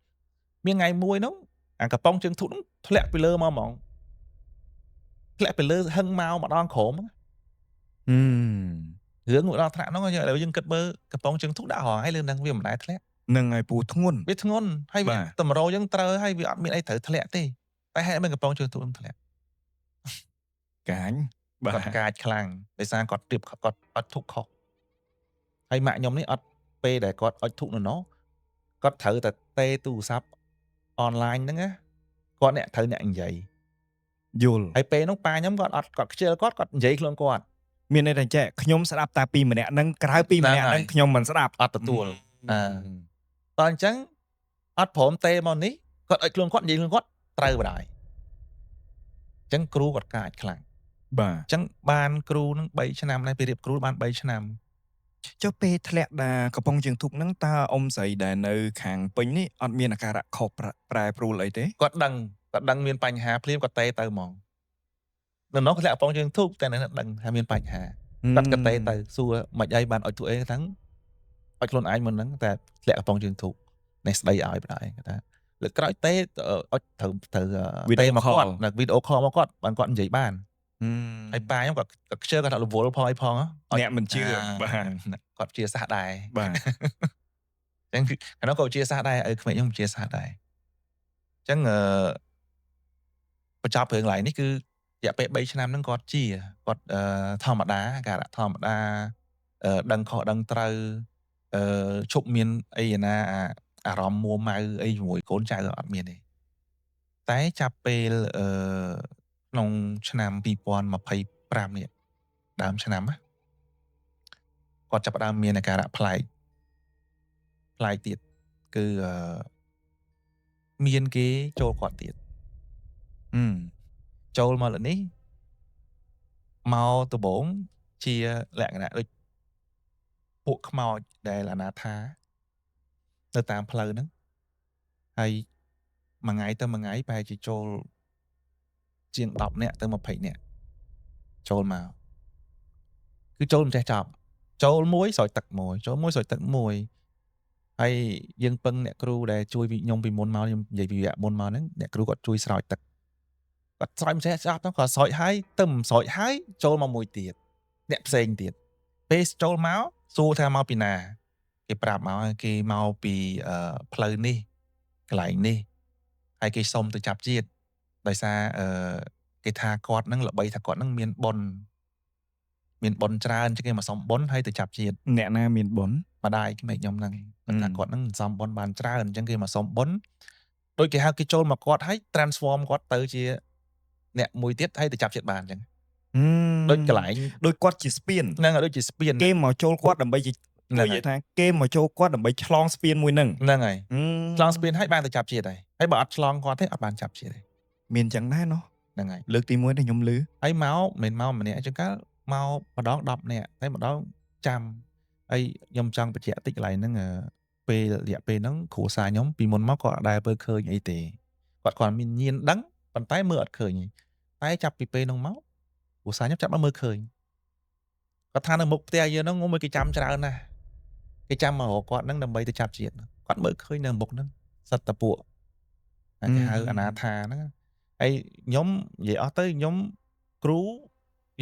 មានថ្ងៃមួយហ្នឹងអាកំប៉ុងជើងធូបហ្នឹងធ្លាក់ពីលើមកហ្មងធ្លាក់ពីលើហឹងមកម្ដងក្រោមហ្នឹង ហឹម រឿងមួយដល់ថ្នាក់ហ្នឹងយើងឥឡូវយើងគិតមើលកំប៉ុងជើងធូបដាក់រងហើយលើហ្នឹងវាមិនដែលធ្លាក់ នឹងហើយពូធ្ងន់ វាធ្ងន់ហើយវា បាទ តម្រូវយើងត្រូវហើយវាអត់មានអីត្រូវធ្លាក់ទេតែហេតុមិនកំប៉ុងជើងធូបហ្នឹងធ្លាក់ កាញ់បាទ គាត់កាចខ្លាំងដោយសារគាត់រៀបគាត់អត់ធុកខុសហើយម៉ាក់ខ្ញុំនេះអត់ពេលដែលគាត់អុជធូបនៅនោះគាត់ត្រូវតែទេទូរស័ព្ទអនឡាញហ្នឹងណាគាត់អ្នកត្រូវអ្នកនិយាយ យល់ ហើយពេលហ្នឹងប៉ាខ្ញុំគាត់អត់គាត់ខ្ជិលគាត់គាត់និយាយខ្លួនគាត់ មានន័យថាចេះខ្ញុំស្ដាប់តែពីម្នាក់ហ្នឹងក្រៅពីម្នាក់ហ្នឹងខ្ញុំមិនស្ដាប់ អត់ទទួលអឺ តោះអញ្ចឹងអត់ព្រមទេមកនេះគាត់ឲ្យខ្លួនគាត់និយាយខ្លួនគាត់ត្រូវបណ្ដោយអញ្ចឹងគ្រូគាត់កាចខ្លាំង បាទ អញ្ចឹងបានគ្រូនឹង3ឆ្នាំដែរពេលរៀបគ្រូបាន3ឆ្នាំ ចុះពេលធ្លាក់ដាកំប៉ុងជើងធូបហ្នឹងតើអ៊ំស្រីដែលនៅខាងពេញនេះអត់មានអាការៈខុសប្រប្រែប្រួលអីទេ គាត់ដឹងគាត់ដឹងមានបញ្ហាភ្លាមគាត់តេទៅហ្មងនៅនោះធ្លាក់កំប៉ុងជើងធូបតែនៅនោះដឹងថាមានបញ្ហាគាត់ក៏តេទៅសួរមិនអីបានអុជធូបអីហ្នឹងអុជខ្លួនឯងមុនហ្នឹងតែធ្លាក់កំប៉ុងជើងធូបនេះស្ដីឲ្យបណ្ដោយគាត់ថាលើកក្រោយតេអុជត្រូវត្រូវតេមកគាត់នៅវីដេអូ call មកគាត់បានគាត់និយាយបាន ហឹម ហើយប៉ាខ្ញុំគាត់គាត់ខ្ជិលគាត់ថារវល់ផងអីផងហ៎ អ្នកមិនជឿបាទ គាត់ជាសាសដែរ បាទ អញ្ចឹងកាលនោះក៏ជាសាសដែរឪក្មេកខ្ញុំជាសាសដែរអញ្ចឹងអឺបញ្ចប់រឿងឡើយនេះគឺរយៈពេល3ឆ្នាំហ្នឹងគាត់ជាគាត់អឺធម្មតាការៈធម្មតាអឺដឹងខុសដឹងត្រូវអឺឈប់មានអីណាអាអារម្មណ៍មួម៉ៅអីជាមួយកូនចៅអត់មានទេតែចាប់ពេលអឺក្នុងឆ្នាំ2025នេះដើមឆ្នាំណាគាត់ចាប់ផ្ដើមមានអាការៈប្លែកប្លែកទៀតគឺអឺមានគេចូលគាត់ទៀត ហឹម ចូលមកលើនេះមកដំបូងជាលក្ខណៈដូចពួកខ្មោចដែលអនាថានៅតាមផ្លូវហ្នឹងហើយមួយថ្ងៃទៅមួយថ្ងៃប្រហែលជាចូលជាង10នាក់ទៅ20នាក់ចូលមកគឺចូលមិនចេះចប់ចូលមួយស្រោចទឹកមួយចូលមួយស្រោចទឹកមួយហើយយើងពឹងអ្នកគ្រូដែលជួយពីខ្ញុំពីមុនមកខ្ញុំនិយាយពីវគ្គមុនមកហ្នឹងអ្នកគ្រូគាត់ជួយស្រោចទឹកគាត់ស្រោចមិនចេះចប់ទៅគាត់ស្រោចហើយទៅមិនស្រោចហើយចូលមកមួយទៀតអ្នកផ្សេងទៀតពេលចូលមកសួរថាមកពីណាគេប្រាប់មកគេមកពីអឺផ្លូវនេះកន្លែងនេះហើយគេសុំទៅចាប់ជាតិដោយសារអឺគេថាគាត់ហ្នឹងល្បីថាគាត់ហ្នឹងមានបុណ្យមានបុណ្យច្រើនជាងគេមកសុំបុណ្យហើយទៅចាប់ជាតិ អ្នកណាមានបុណ្យ ម្ដាយក្មេកខ្ញុំហ្នឹងគាត់ថា អឺ គាត់ហ្នឹងសំបុណ្យបានច្រើនអញ្ចឹងគេមកសុំបុណ្យដូចគេហៅគេចូលមកគាត់ហើយ transform គាត់ទៅជាអ្នកមួយទៀតហើយទៅចាប់ជាតិបានអញ្ចឹង ហឹម ដូចកន្លែង ដូចគាត់ជាស្ពាន ហ្នឹងហើយដូចជាស្ពាន គេមកចូលគាត់ដើម្បីជា ហ្នឹងហើយ និយាយថាគេមកចូលគាត់ដើម្បីឆ្លងស្ពានមួយហ្នឹង ហ្នឹងហើយ ហឹម ឆ្លងស្ពានហើយបានទៅចាប់ជាតិហើយហើយបើអត់ឆ្លងគាត់ទេអត់បានចាប់ជាតិទេ មានចឹងដែរណោះ ហ្នឹងហើយ លើកទី1ដែលខ្ញុំឮ ហើយមកមិនមែនមកម្នាក់ជួនកាលមកម្ដង10នាក់តែម្ដងចាំហើយខ្ញុំចង់បញ្ជាក់តិចកន្លែងហ្នឹងអឺពេលរយៈពេលហ្នឹងគ្រួសារខ្ញុំពីមុនមកគាត់អត់ដែលពើឃើញអីទេគាត់គាត់មានញៀនដឹងប៉ុន្តែមើលអត់ឃើញទេតែចាប់ពីពេលហ្នឹងមកគ្រួសារខ្ញុំចាប់មកមើលឃើញគាត់ថានៅមុខផ្ទះយើងហ្នឹងមួយគេចាំច្រើនណាស់គេចាំមករកគាត់ហ្នឹងដើម្បីទៅចាប់ជាតិគាត់មើលឃើញនៅមុខហ្នឹងសិតតពួកអាគេហៅអនាថាហ្នឹងហើយខ្ញុំនិយាយអស់ទៅខ្ញុំគ្រូ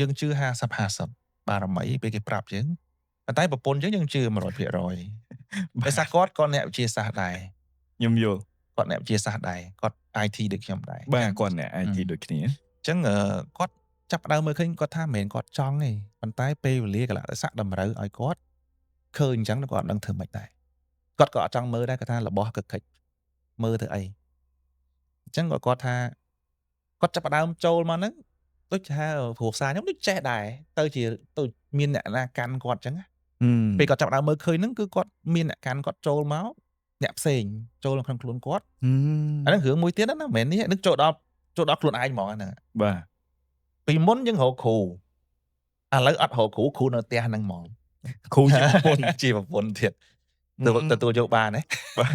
យើងជឿ50 50បារមីពេលគេប្រាប់យើងប៉ុន្តែប្រពន្ធយើងយើងជឿ100%ដោយសារគាត់ក៏អ្នកវិទ្យាសាស្ត្រដែរ ខ្ញុំយល់ គាត់អ្នកវិទ្យាសាស្ត្រដែរគាត់ IT ដូចខ្ញុំដែរ បាទគាត់អ្នក IT ដូចគ្នា អញ្ចឹងអឺគាត់ចាប់ផ្ដើមមើលឃើញគាត់ថាមិនមែនគាត់ចង់ទេប៉ុន្តែពេលវេលាកលៈទេសៈតម្រូវឲ្យគាត់ឃើញអញ្ចឹងគាត់អត់ដឹងធ្វើម៉េចដែរគាត់ក៏អត់ចង់មើលដែរគាត់ថារបស់កកិច្ចមើលទៅអីអញ្ចឹងក៏គាត់ថាគាត់ចាប់ផ្ដើមចូលមកហ្នឹងដូចថាគ្រួសារខ្ញុំដូចចេះដែរទៅជាទៅមានអ្នកណាកាន់គាត់អញ្ចឹងណា ពេលគាត់ចាប់ផ្ដើមមើលឃើញហ្នឹងគឺគាត់មានអ្នកកាន់គាត់ចូលមកអ្នកផ្សេងចូលនៅក្នុងខ្លួនគាត់អាហ្នឹងរឿងមួយទៀតណាមិនមែននេះនឹងចូលដល់ខ្លួនឯងហ្មងហ្នឹង។ បាទ។ ពីមុនយើងរកគ្រូឥឡូវអត់រកគ្រូគ្រូនៅផ្ទះហ្នឹងហ្មង។ គ្រូជាប្រពន្ធ។ ជាប្រពន្ធទៀតទៅទទួលយកបានទេ? បាទ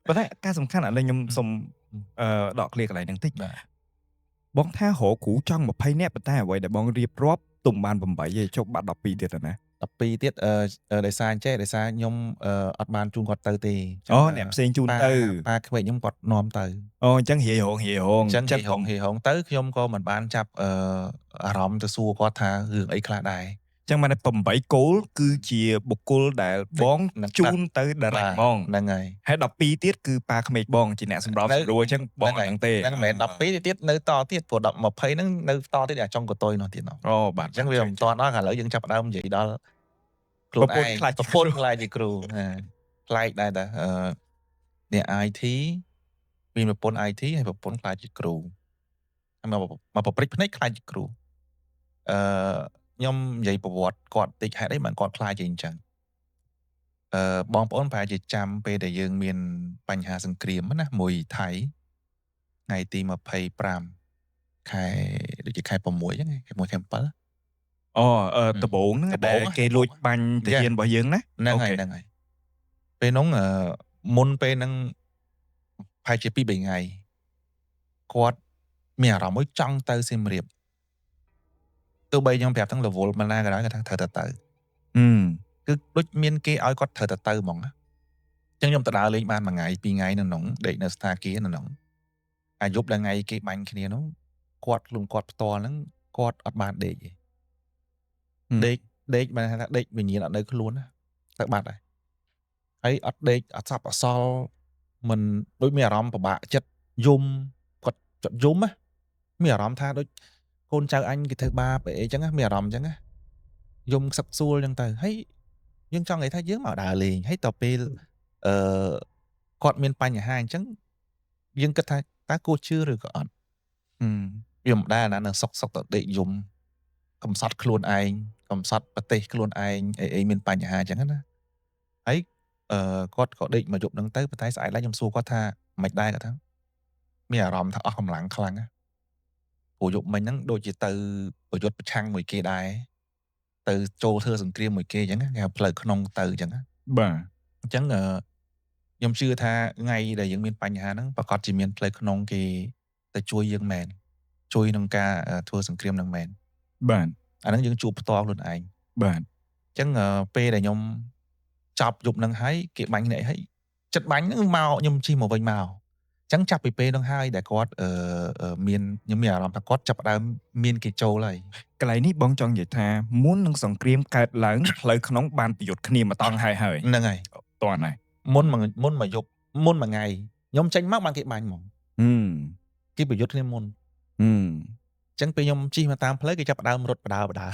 ប៉ុន្តែការសំខាន់ឥឡូវខ្ញុំសុំដកឃ្លាកន្លែងហ្នឹងតិច។ បាទ។ បងថារកគ្រូចង់20នាក់ប៉ុន្តែអ្វីដែលបងរៀបរាប់ទុំបាន8ទេចុះបាត់12ទៀតណា? 12ទៀតដោយសារអញ្ចេះដោយសារខ្ញុំអត់បានជូនគាត់ទៅទេ។ អូអ្នកផ្សេងជូនទៅ។ ប៉ាក្មេកខ្ញុំគាត់នាំទៅ។ អូអញ្ចឹងរាយរងរាយរង។ អញ្ចឹងរាយរងរាយរងទៅខ្ញុំក៏មិនបានចាប់អារម្មណ៍ទៅសួរគាត់ថារឿងអីខ្លះដែរ។ អញ្ចឹងបាន8គោលគឺជាបុគ្គលដែលបងជូនទៅ direct ហ្មង។ ហ្នឹងហើយ។ ហើយ12ទៀតគឺប៉ាក្មេកបងជាអ្នកសម្របសម្រួលអញ្ចឹងបងអត់ដឹងទេ។ ហ្នឹងមិនមែន12ទៀតនៅតទៀតព្រោះ10 20ហ្នឹងនៅតទៀតអាចុងកតុយនោះទៀត។ អូបាទ។ អញ្ចឹងវាមិនតដល់ឥឡូវយើងចាប់ដើមនិយាយដល់ខ្លួនឯងប្រពន្ធខ្លាចជាគ្រូប្លែកដែរតាអ្នក IT មានប្រពន្ធ IT ហើយប្រពន្ធខ្លាចជាគ្រូហើយមកមកប្រព្រឹត្តភ្នែកខ្លាចជាគ្រូអឺខ្ញុំនិយាយប្រវត្តិគាត់តិចហេតុអីបានគាត់ខ្លាចជាអញ្ចឹងអឺបងប្អូនប្រហែលជាចាំពេលដែលយើងមានបញ្ហាសង្គ្រាមណាមួយថៃថ្ងៃទី25ខែដូចជាខែ6អញ្ចឹងខែ1ខែ7។ អូអឺដបងហ្នឹងដែលគេលួចបាញ់ទាហានរបស់យើងណា។ ហ្នឹងហើយហ្នឹងហើយពេលហ្នឹងមុនពេលហ្នឹងប្រហែលជា2 3ថ្ងៃគាត់មានអារម្មណ៍មួយចង់ទៅសៀមរាបទោះបីខ្ញុំប្រាប់ទាំងរវល់មិនណាក៏ដោយគាត់ថាត្រូវតែទៅគឺដូចមានគេឲ្យគាត់ត្រូវតែទៅហ្មងណាអញ្ចឹងខ្ញុំទៅដើរលេងបានមួយថ្ងៃពីរថ្ងៃនៅក្នុងដេកនៅស្ថាគារនៅក្នុងអាយប់ដល់ថ្ងៃគេបាញ់គ្នានោះគាត់ខ្លួនគាត់ផ្ទាល់ហ្នឹងគាត់អត់បានដេកទេដេកដេកបានថាដេកវិញ្ញាណអត់នៅខ្លួនណាទៅបាត់ហើយហើយអត់ដេកអត់សັບអសល់មិនដូចមានអារម្មណ៍ពិបាកចិត្តយំគាត់ចិត្តយំណាមានអារម្មណ៍ថាដូចកូនចៅអញគេធ្វើបាបអីចឹងណាមានអារម្មណ៍ចឹងណាយំខ្សឹកសួលចឹងទៅហើយយើងចង់និយាយថាយើងមកដើរលេងហើយតទៅពេលអឺគាត់មានបញ្ហាអញ្ចឹងយើងគិតថាតើគួរជឿឬក៏អត់វាមិនដែលណានៅសុកសុកទៅដេកយំកំសត់ខ្លួនឯងកំសត់ប្រទេសខ្លួនឯងអីអីមានបញ្ហាអញ្ចឹងណាហើយអឺគាត់ក៏ដេកមកយប់ហ្នឹងទៅប៉ុន្តែស្អែកឡើងខ្ញុំសួរគាត់ថាមិនដែរគាត់ថាមានអារម្មណ៍ថាអស់កម្លាំងខ្លាំងណាព្រោះយប់មិញហ្នឹងដូចជាទៅប្រយុទ្ធប្រឆាំងមួយគេដែរទៅចូលធ្វើសង្គ្រាមមួយគេអញ្ចឹងគេហៅផ្លូវក្នុងទៅអញ្ចឹងណា។ បាទ។ អញ្ចឹងខ្ញុំជឿថាថ្ងៃដែលយើងមានបញ្ហាហ្នឹងប្រកាសជាមានផ្លូវក្នុងគេទៅជួយយើងមែនជួយក្នុងការធ្វើសង្គ្រាមហ្នឹងមែន។ បាទ។ អាហ្នឹងយើងជួបផ្ទាល់ខ្លួនឯង។ បាទ។ អញ្ចឹងពេលដែលខ្ញុំចប់យប់ហ្នឹងហើយគេបាញ់គ្នាហើយចិត្តបាញ់ហ្នឹងមកខ្ញុំជិះមកវិញមកអញ្ចឹងចាប់ពីពេលហ្នឹងហើយដែលគាត់អឺមានខ្ញុំមានអារម្មណ៍ថាគាត់ចាប់ផ្ដើមមានគេចូលហើយ។ កន្លែងនេះបងចង់និយាយថាមុននឹងសង្គ្រាមកើតឡើងផ្លូវក្នុងបានប្រយុទ្ធគ្នាមកតង់ហើយហើយ ហ្នឹងហើយ។ តន់ហើយ។ មុនមួយយប់មុនមួយថ្ងៃខ្ញុំចេញមកបានគេបាញ់ហ្មងគេប្រយុទ្ធគ្នាមុនអញ្ចឹងពេលខ្ញុំជិះមកតាមផ្លូវគេចាប់ផ្ដើមរត់បដើបដើ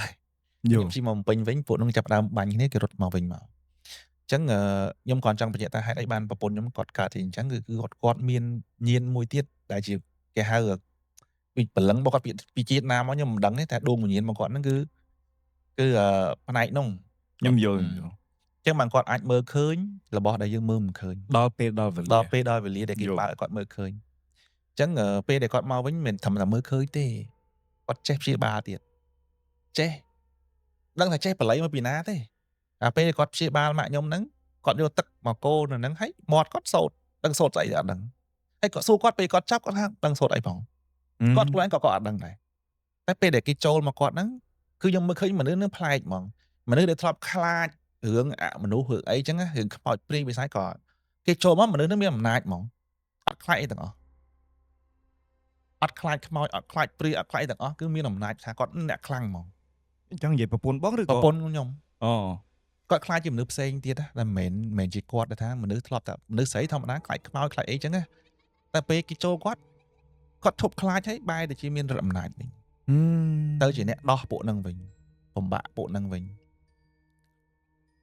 ខ្ញុំជិះមកបំពេញវិញពួកនោះចាប់ផ្ដើមបាញ់គ្នាគេរត់មកវិញមកអញ្ចឹងខ្ញុំគ្រាន់ចង់បញ្ជាក់ថាហេតុអីបានប្រពន្ធខ្ញុំគាត់កើតជាអញ្ចឹងគឺគាត់គាត់មានញៀនមួយទៀតដែលជាគេហៅពីព្រលឹងរបស់គាត់ពីជាតិណាមកខ្ញុំមិនដឹងទេតែដួងវិញ្ញាណរបស់គាត់ហ្នឹងគឺផ្នែកនោះ។ ខ្ញុំយល់។ អញ្ចឹងបានគាត់អាចមើលឃើញរបស់ដែលយើងមើលមិនឃើញ។ ដល់ពេលដល់វេលា។ ដល់ពេលដល់វេលាដែលគេបើកឲ្យគាត់មើលឃើញអញ្ចឹងពេលដែលគាត់មកវិញមិនមែនត្រឹមតែមើលឃើញទេគាត់ចេះព្យាបាលទៀតចេះដឹងថាចេះបល័យមកពីណាទេអាពេលគាត់ព្យាបាលម៉ាក់ខ្ញុំហ្នឹងគាត់យកទឹកមកកូរនៅហ្នឹងហើយមាត់គាត់សូត្រដឹងសូត្រស្អីអត់ដឹងហើយគាត់សួរគាត់ពេលគាត់ចាប់គាត់ថាដឹងសូត្រអីផងគាត់ខ្លួនឯងក៏គាត់អត់ដឹងដែរតែពេលដែលគេចូលមកគាត់ហ្នឹងគឺខ្ញុំមើលឃើញមនុស្សហ្នឹងប្លែកហ្មងមនុស្សដែលធ្លាប់ខ្លាចរឿងអមនុស្សរឿងអីចឹងរឿងខ្មោចព្រាយវិស័យក៏គេចូលមកមនុស្សហ្នឹងមានអំណាចហ្មងអត់ខ្លាចអីទាំងអស់អត់ខ្លាចខ្មោចអត់ខ្លាចព្រាយអត់ខ្លាចអីទាំងអស់គឺមានអំណាចថាគាត់អ្នកខ្លាំងហ្មង។ អញ្ចឹងនិយាយប្រពន្ធបងឬក៏ ប្រពន្ធខ្ញុំ។ អូ គាត់ខ្លាចជាមនុស្សផ្សេងទៀតណាតែមិនមែនជាគាត់ដែលថាមនុស្សធ្លាប់តែមនុស្សស្រីធម្មតាខ្លាចខ្មោចខ្លាចអីចឹងណាតែពេលគេចូលគាត់គាត់ឈប់ខ្លាចហើយបែរទៅជាមានឫទ្ធិអំណាចវិញទៅជាអ្នកដោះពួកនឹងវិញបំបាក់ពួកនឹងវិញ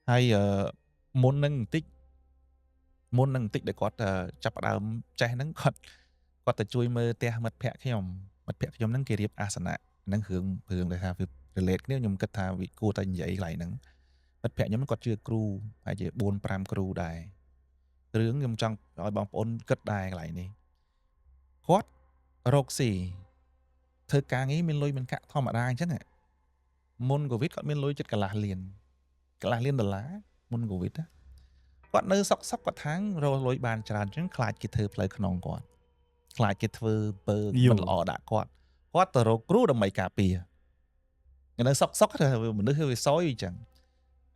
ហើយមុននឹងបន្តិចមុននឹងបន្តិចដែលគាត់ចាប់ផ្ដើមចេះហ្នឹងគាត់គាត់ទៅជួយមើលផ្ទះមិត្តភ័ក្ដិខ្ញុំមិត្តភ័ក្ដិខ្ញុំហ្នឹងគេរៀបអាសនៈហ្នឹងរឿងរឿងដែលថាវា relate គ្នាខ្ញុំគិតថាវាគួរតែនិយាយកន្លែងហ្នឹងមិ មិត្តភក្តិខ្ញុំគាត់ជឿគ្រូហើយជា4 5គ្រូដែររឿងខ្ញុំចង់ឲ្យបងប្អូនគិតដែរកន្លែងនេះគាត់រកស៊ីធ្វើការងារមានលុយមានកាក់ធម្មតាអញ្ចឹងមុនកូវីដគាត់មានលុយចិត្តកន្លះលានដុល្លារមុនកូវីដណាគាត់នៅសុកសុកគាត់ថាងរកលុយបានច្រើនអញ្ចឹងខ្លាចគេធ្វើផ្លូវក្នុងគាត់ខ្លាចគេធ្វើពើមិនល្អដាក់គាត់គាត់ទៅរកគ្រូដើម្បីការពារនៅសុកសុកមនុស្សវាសយអញ្ចឹង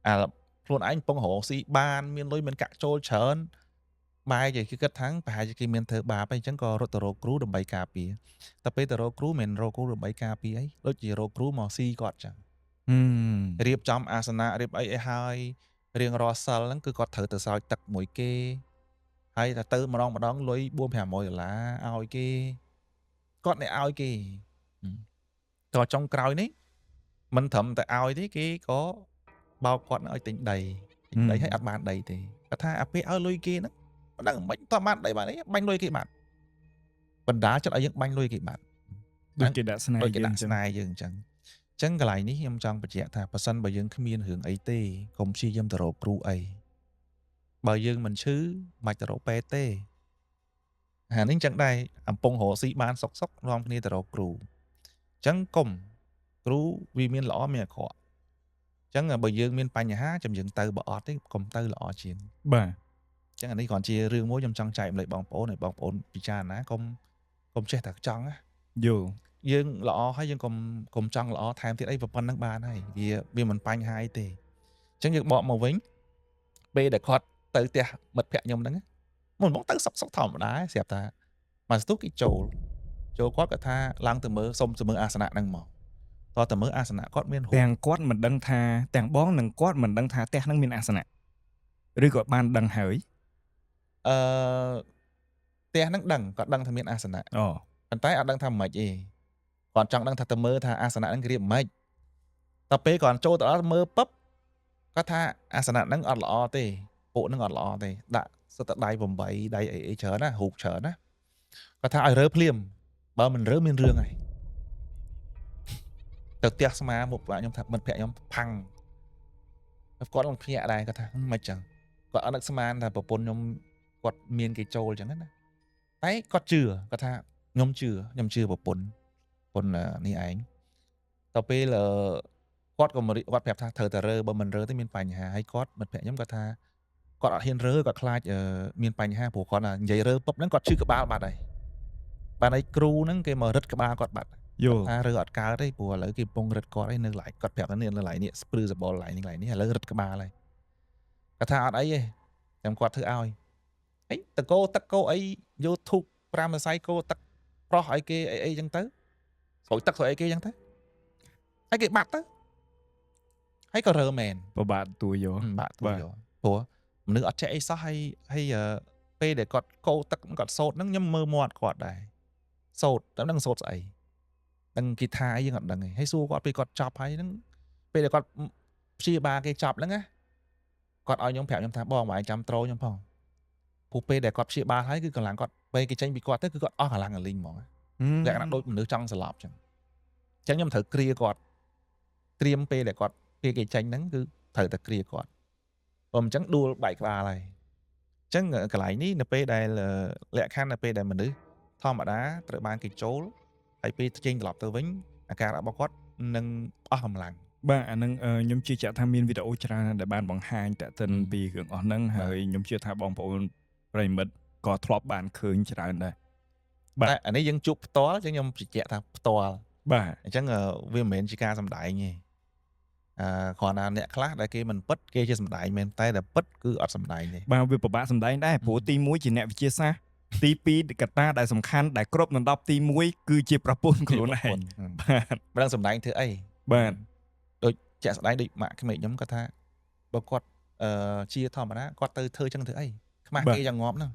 អាខ្លួនឯងកំពុងរកស៊ីបានមានលុយមានកាក់ចូលច្រើនបែរជាគេគិតថាប្រហែលជាគេមានធ្វើបាបអីអញ្ចឹងក៏រត់ទៅរកគ្រូដើម្បីការពារតែពេលទៅរកគ្រូមិនរកគ្រូដើម្បីការពារអីដូចជារកគ្រូមកស៊ីគាត់អញ្ចឹងរៀបចំអាសនៈរៀបអីឲ្យហើយរៀងរាល់សិលហ្នឹងគឺគាត់ត្រូវទៅស្រោចទឹកមួយគេហើយតែទៅម្ដងម្ដងលុយ4 500ដុល្លារឲ្យគេគាត់អ្នកឲ្យគេតចុងក្រោយនេះមិនត្រឹមតែឲ្យទេគេក៏បោកគាត់ឲ្យទិញដីឲ្យអត់បានដីទេគាត់ថាអាពេលឲ្យលុយគេហ្នឹងមិនដឹងមិនតបានដីបានអីបាញ់លុយគេបាត់បណ្ដាចិត្តឲ្យយើងបាញ់លុយគេបាត់ដូចគេដាក់ស្នេហ៍យើងអញ្ចឹងអញ្ចឹងកន្លែងនេះខ្ញុំចង់បញ្ជាក់ថាប៉ះសិនបើយើងគ្មានរឿងអីទេកុំព្យាយាមទៅរកគ្រូអីបើយើងមិនឈឺមិនទៅរកពេទ្យទេអានេះអញ្ចឹងដែរអំពងរកស៊ីបានសុកសុកនាំគ្នាទៅរកគ្រូអញ្ចឹងកុំគ្រូវាមានល្អមានអាក្រក់អញ្ចឹងបើយើងមានបញ្ហាចាំយើងទៅបើអត់ទេកុំទៅល្អជាងបាទអញ្ចឹងអានេះគ្រាន់ជារឿងមួយខ្ញុំចង់ចែករំលែកបងប្អូនឲ្យបងប្អូនពិចារណាកុំចេះតែចង់ណាយល់យើងល្អហើយយើងកុំចង់ល្អថែមទៀតអីប៉ុណ្្នឹងបានហើយវាមិនបញ្ហាអីទេអញ្ចឹងយើងបកមកវិញពេលដែលគាត់ទៅផ្ទះមិត្តភក្តិខ្ញុំហ្នឹងមុនមកទៅសុកសុកធម្មតាស្រាប់ថាមកស្ទុះគេចូលគាត់គាត់ថាឡើងទៅមើលសុំទៅមើលអាសនៈហ្នឹងមកតទៅមើលអាសនៈគាត់មានទាំងគាត់មិនដឹងថាទាំងបងនិងគាត់មិនដឹងថាផ្ទះហ្នឹងមានអាសនៈឬក៏បានដឹងហើយអឺផ្ទះហ្នឹងដឹងគាត់ដឹងថាមានអាសនៈអូប៉ុន្តែអត់ដឹងថាមិនទេគាត់ចង់ដឹងថាទៅមើលថាអាសនៈហ្នឹងគេរៀបមិនដល់ពេលគាត់ចូលទៅដល់មើលពឹបគាត់ថាអាសនៈហ្នឹងអត់ល្អទេពួកហ្នឹងអត់ល្អទេដាក់សិតតែដៃ8ដៃអីអីច្រើនណារូបច្រើនណាគាត់ថាឲ្យរើភ្លាមបើមិនរើមានរឿងហើយទៅផ្ទះស្មាមុខខ្ញុំថាមិត្តភក្តិខ្ញុំផាំងគាត់នឹងភ្ញាក់ដែរគាត់ថាមិនចឹងគាត់អត់នឹកស្មានថាប្រពន្ធខ្ញុំគាត់មានគេចូលចឹងណាតែគាត់ជឿគាត់ថាខ្ញុំជឿប្រពន្ធនេះឯងដល់ពេលគាត់ក៏គាត់ប្រាប់ថាត្រូវតែរើបើមិនរើទេមានបញ្ហាហើយគាត់មិត្តភក្តិខ្ញុំគាត់ថាគាត់អត់ហ៊ានរើគាត់ខ្លាចមានបញ្ហាព្រោះគាត់និយាយរើពុបហ្នឹងគាត់ឈឺក្បាលបាត់ហើយបានហើយគ្រូហ្នឹងគេមករឹតក្បាលគាត់បាត់យល់ថារើអត់កើតទេព្រោះឥឡូវគេកំពុងរឹតគាត់ឯនៅឡៃគាត់ប្រាប់ថានេះនៅឡៃនេះស្ព្រឺសបល់ឡៃនេះឡៃនេះឥឡូវរឹតក្បាលហើយគាត់ថាអត់អីទេចាំគាត់ធ្វើឲ្យអីតកោទឹកកោអីយកធូប5សរសៃកោទឹកប្រោះឲ្យគេអីអីចឹងទៅស្រោចទឹកស្រោចអីគេចឹងទៅហើយគេបាត់ទៅហើយក៏រើមែនពិបាកទួយកបាក់ទួយកព្រោះមនុស្សអត់ចេះអីសោះហើយពេលដែលគាត់កោទឹកគាត់សូត្រហ្នឹងខ្ញុំមើលមាត់គាត់ដែរសូត្រតែនឹងសូត្រស្អីដឹងគេថាអីយើងអត់ដឹងទេហើយសួរគាត់ពេលគាត់ចប់ហើយហ្នឹងពេលដែលគាត់ព្យាបាលគេចប់ហ្នឹងណាគាត់ឲ្យខ្ញុំប្រាប់ខ្ញុំថាបងឯងចាំត្រូខ្ញុំផងព្រោះពេលដែលគាត់ព្យាបាលហើយគឺកម្លាំងគាត់ពេលគេចេញពីគាត់ទៅគឺគាត់អស់កម្លាំងអាលីងហ្មងលក្ខណៈដូចមនុស្សចង់ស្លាប់ចឹងអញ្ចឹងខ្ញុំត្រូវគ្រាគាត់ត្រៀមពេលដែលគាត់ពេលគេចេញហ្នឹងគឺត្រូវតែគ្រាគាត់បើមិនចឹងដួលបែកក្បាលហើយអញ្ចឹងកន្លែងនេះនៅពេលដែលលក្ខខណ្ឌនៅពេលដែលមនុស្សធម្មតាត្រូវបានគេចូលហើយពេលចេញត្រឡប់ទៅវិញអាការៈរបស់គាត់នឹងអស់កម្លាំងបាទអានឹងខ្ញុំជឿជាក់ថាមានវីដេអូច្រើនដែលបានបង្ហាញតាក់ទិនពីរឿងអស់ហ្នឹងហើយខ្ញុំជឿថាបងប្អូនប្រិយមិត្តក៏ធ្លាប់បានឃើញច្រើនដែរបាទតែអានេះយើងជួបផ្ទាល់អញ្ចឹងខ្ញុំជឿជាក់ថាផ្ទាល់បាទអញ្ចឹងវាមិនមែនជាការសម្ដែងទេគ្រាន់តែអ្នកខ្លះដែលគេមិនពិតគេជាសម្ដែងមែនតែតែពិតគឺអត់សម្ដែងទេបាទវាពិបាកសម្ដែងដែរព្រោះទី1ជាអ្នកវិទ្យាសាស្ត្រទី2កត្តាដែលសំខាន់ដែលគ្រប់ដណ្ដប់ទី1គឺជាប្រពន្ធខ្លួនឯងបាទមិនដឹងសម្ដែងធ្វើអីបាទដូចជាក់ស្ដែងដូចម៉ាក់ក្មេកខ្ញុំគាត់ថាបើគាត់ជាធម្មតាគាត់ទៅធ្វើចឹងធ្វើអីខ្មាស់គេយ៉ាងងាប់ហ្នឹង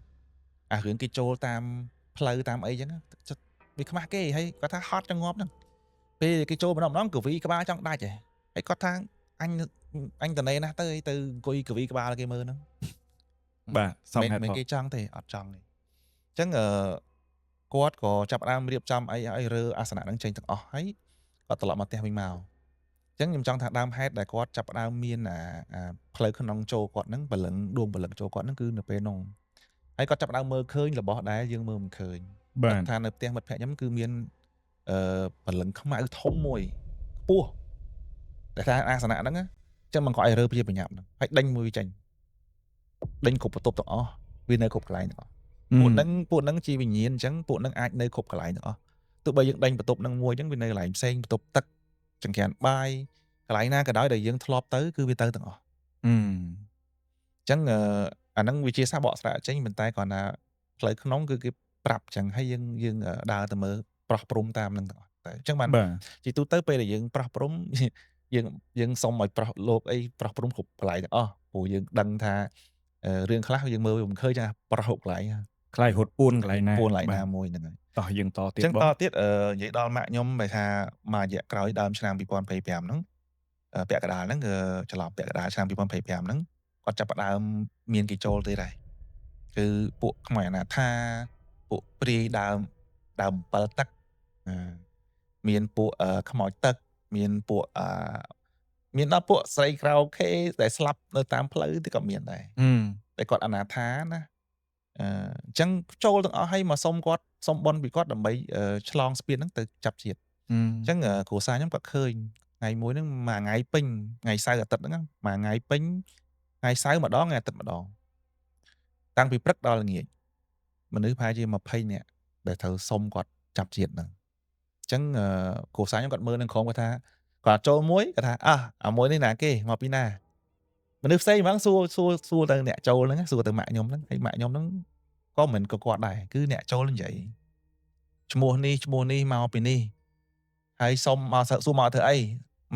អារឿងគេចូលតាមផ្លូវតាមអីចឹងវាខ្មាស់គេហើយគាត់ថាហត់ចឹងងាប់ហ្នឹងពេលគេចូលម្ដងម្ដងកវីក្បាលចង់ដាច់ហ៎ហើយគាត់ថាអញតនេណាស់ទៅទៅអង្គុយកវីក្បាលគេមើលហ្នឹងបាទសមហេតុមិនគេចង់ទេអត់ចង់ទេអញ្ចឹងគាត់ក៏ចាប់ផ្ដើមរៀបចំអីឲ្យរើអាសនៈហ្នឹងចេញទាំងអស់ហើយគាត់ត្រឡប់មកផ្ទះវិញមក ចឹងខ្ញុំចង់ថាដើមហេតុដែលគាត់ចាប់ផ្ដើមមានអាផ្លូវក្នុងចូលគាត់ហ្នឹងព្រលឹងដួងព្រលឹងចូលគាត់ហ្នឹងគឺនៅពេលនោះហើយគាត់ចាប់ផ្ដើមមើលឃើញរបស់ដែលយើងមើលមិនឃើញ បាទ ថានៅផ្ទះមិត្តភក្តិខ្ញុំគឺមានព្រលឹងខ្មៅធំមួយខ្ពស់ដែលថាអាសនៈហ្នឹងណាចឹងមិនគាត់ឲ្យរើជាប្រញាប់ហ្នឹងហើយដេញមួយចេញដេញគ្រប់បន្ទប់ទាំងអស់វានៅគ្រប់កន្លែងទាំងអស់ពួកហ្នឹងជាវិញ្ញាណអញ្ចឹងពួកហ្នឹងអាចនៅគ្រប់កន្លែងទាំងអស់ទោះបីយើងដេញបន្ទប់ហ្នឹងមួយអញ្ចឹងវានៅកន្លែងផ្សេងបន្ទប់ទឹកចង្ក្រានបាយកន្លែងណាក៏ដោយដែលយើងធ្លាប់ទៅគឺវាទៅទាំងអស់ អឺ អញ្ចឹងអាហ្នឹងវាជាសារបកស្រាយចេញប៉ុន្តែគ្រាន់តែផ្លូវក្នុងគឺគេប្រាប់អញ្ចឹងហើយយើងដើរទៅមើលប្រោះព្រំតាមហ្នឹងទាំងអស់តែអញ្ចឹងបាន បាទ ជាទូទៅពេលដែលយើងប្រោះព្រំ យើងសុំឲ្យប្រោះលោកអីប្រោះព្រំគ្រប់កន្លែងទាំងអស់ព្រោះយើងដឹងថារឿងខ្លះយើងមើលវាមិនឃើញចាប្រោះគ្រប់កន្លែង ខ្លាយរត់ពួនកន្លែងណា ពួនកន្លែងណាមួយហ្នឹងហើយ តោះយើងតទៀត អញ្ចឹង បង តទៀតនិយាយដល់ម៉ាក់ខ្ញុំបែរថាមួយរយៈក្រោយដើមឆ្នាំ2025ហ្នឹងពាក់កណ្ដាលហ្នឹងគឺច្រឡំពាក់កណ្ដាលឆ្នាំ2025ហ្នឹងគាត់ចាប់ផ្ដើមមានគេចូលទៀតហើយគឺពួកខ្មោចអនាថាពួកព្រាយដើមដើម7ទឹកអឺមានពួកខ្មោចទឹកមានពួកមានដល់ពួកស្រីក្រៅខេដែលស្លាប់នៅតាមផ្លូវទីក៏មានដែរ អឺ តែគាត់អនាថាណាអញ្ចឹងចូលទាំងអស់ឲ្យមកសុំគាត់សុំបុណ្យពីគាត់ដើម្បីឆ្លងស្ពានហ្នឹងទៅចាប់ជាតិ អឺ អញ្ចឹងគ្រួសារខ្ញុំក៏ឃើញថ្ងៃមួយហ្នឹងមួយថ្ងៃពេញថ្ងៃសៅរ៍អាទិត្យហ្នឹងណាមួយថ្ងៃពេញថ្ងៃសៅរ៍ម្ដងថ្ងៃអាទិត្យម្ដងតាំងពីព្រឹកដល់ល្ងាចមនុស្សប្រហែលជា20នាក់ដែលត្រូវសុំគាត់ចាប់ជាតិហ្នឹងអញ្ចឹងគ្រួសារខ្ញុំគាត់មើលនឹងក្រុមគាត់ថាគាត់ចូលមួយគាត់ថាអះអាមួយនេះណាគេមកពីណាមនុស្សផ្សេងហ្មងសួរសួរសួរទៅអ្នកចូលហ្នឹងសួរទៅម៉ាក់ខ្ញុំហ្នឹងហើយម៉ាក់ខ្ញុំហ្នឹងក៏មិនក៏គាត់ដែរគឺអ្នកចូលនិយាយឈ្មោះនេះឈ្មោះនេះមកពីនេះហើយសុំមកសួរមកធ្វើអី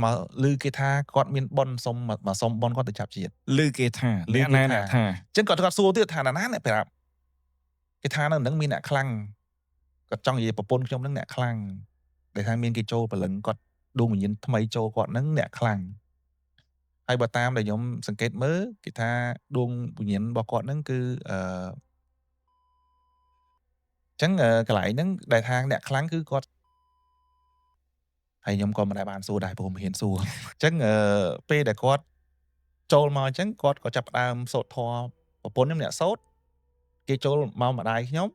មកឮគេថាគាត់មានបុណ្យសុំមកសុំបុណ្យគាត់ទៅចាប់ជាតិ ឮគេថា ឮ អ្នកណា គេថា អ្នកថា អញ្ចឹងគាត់សួរទៀតថាណាណាអ្នកប្រាប់គេថានៅនឹងមានអ្នកខ្លាំងគាត់ចង់និយាយប្រពន្ធខ្ញុំនឹងអ្នកខ្លាំងដែលថាមានគេចូលព្រលឹងគាត់ដួងវិញ្ញាណថ្មីចូលគាត់នឹងអ្នកខ្លាំងហើយបើតាមដែលខ្ញុំសង្កេតមើលគេថាដួងវិញ្ញាណរបស់គាត់នឹងគឺអញ្ចឹងកន្លែងហ្នឹងដែលថាអ្នកខ្លាំងគឺគាត់ហើយខ្ញុំក៏មិនដែលបានសួរដែរព្រោះមិនហ៊ានសួរអញ្ចឹងពេលដែលគាត់ចូលមកអញ្ចឹងគាត់ក៏ចាប់ផ្ដើមសូត្រធម៌ប្រពន្ធខ្ញុំអ្នកសូត្រគេចូលមកម្ដាយខ្ញុំ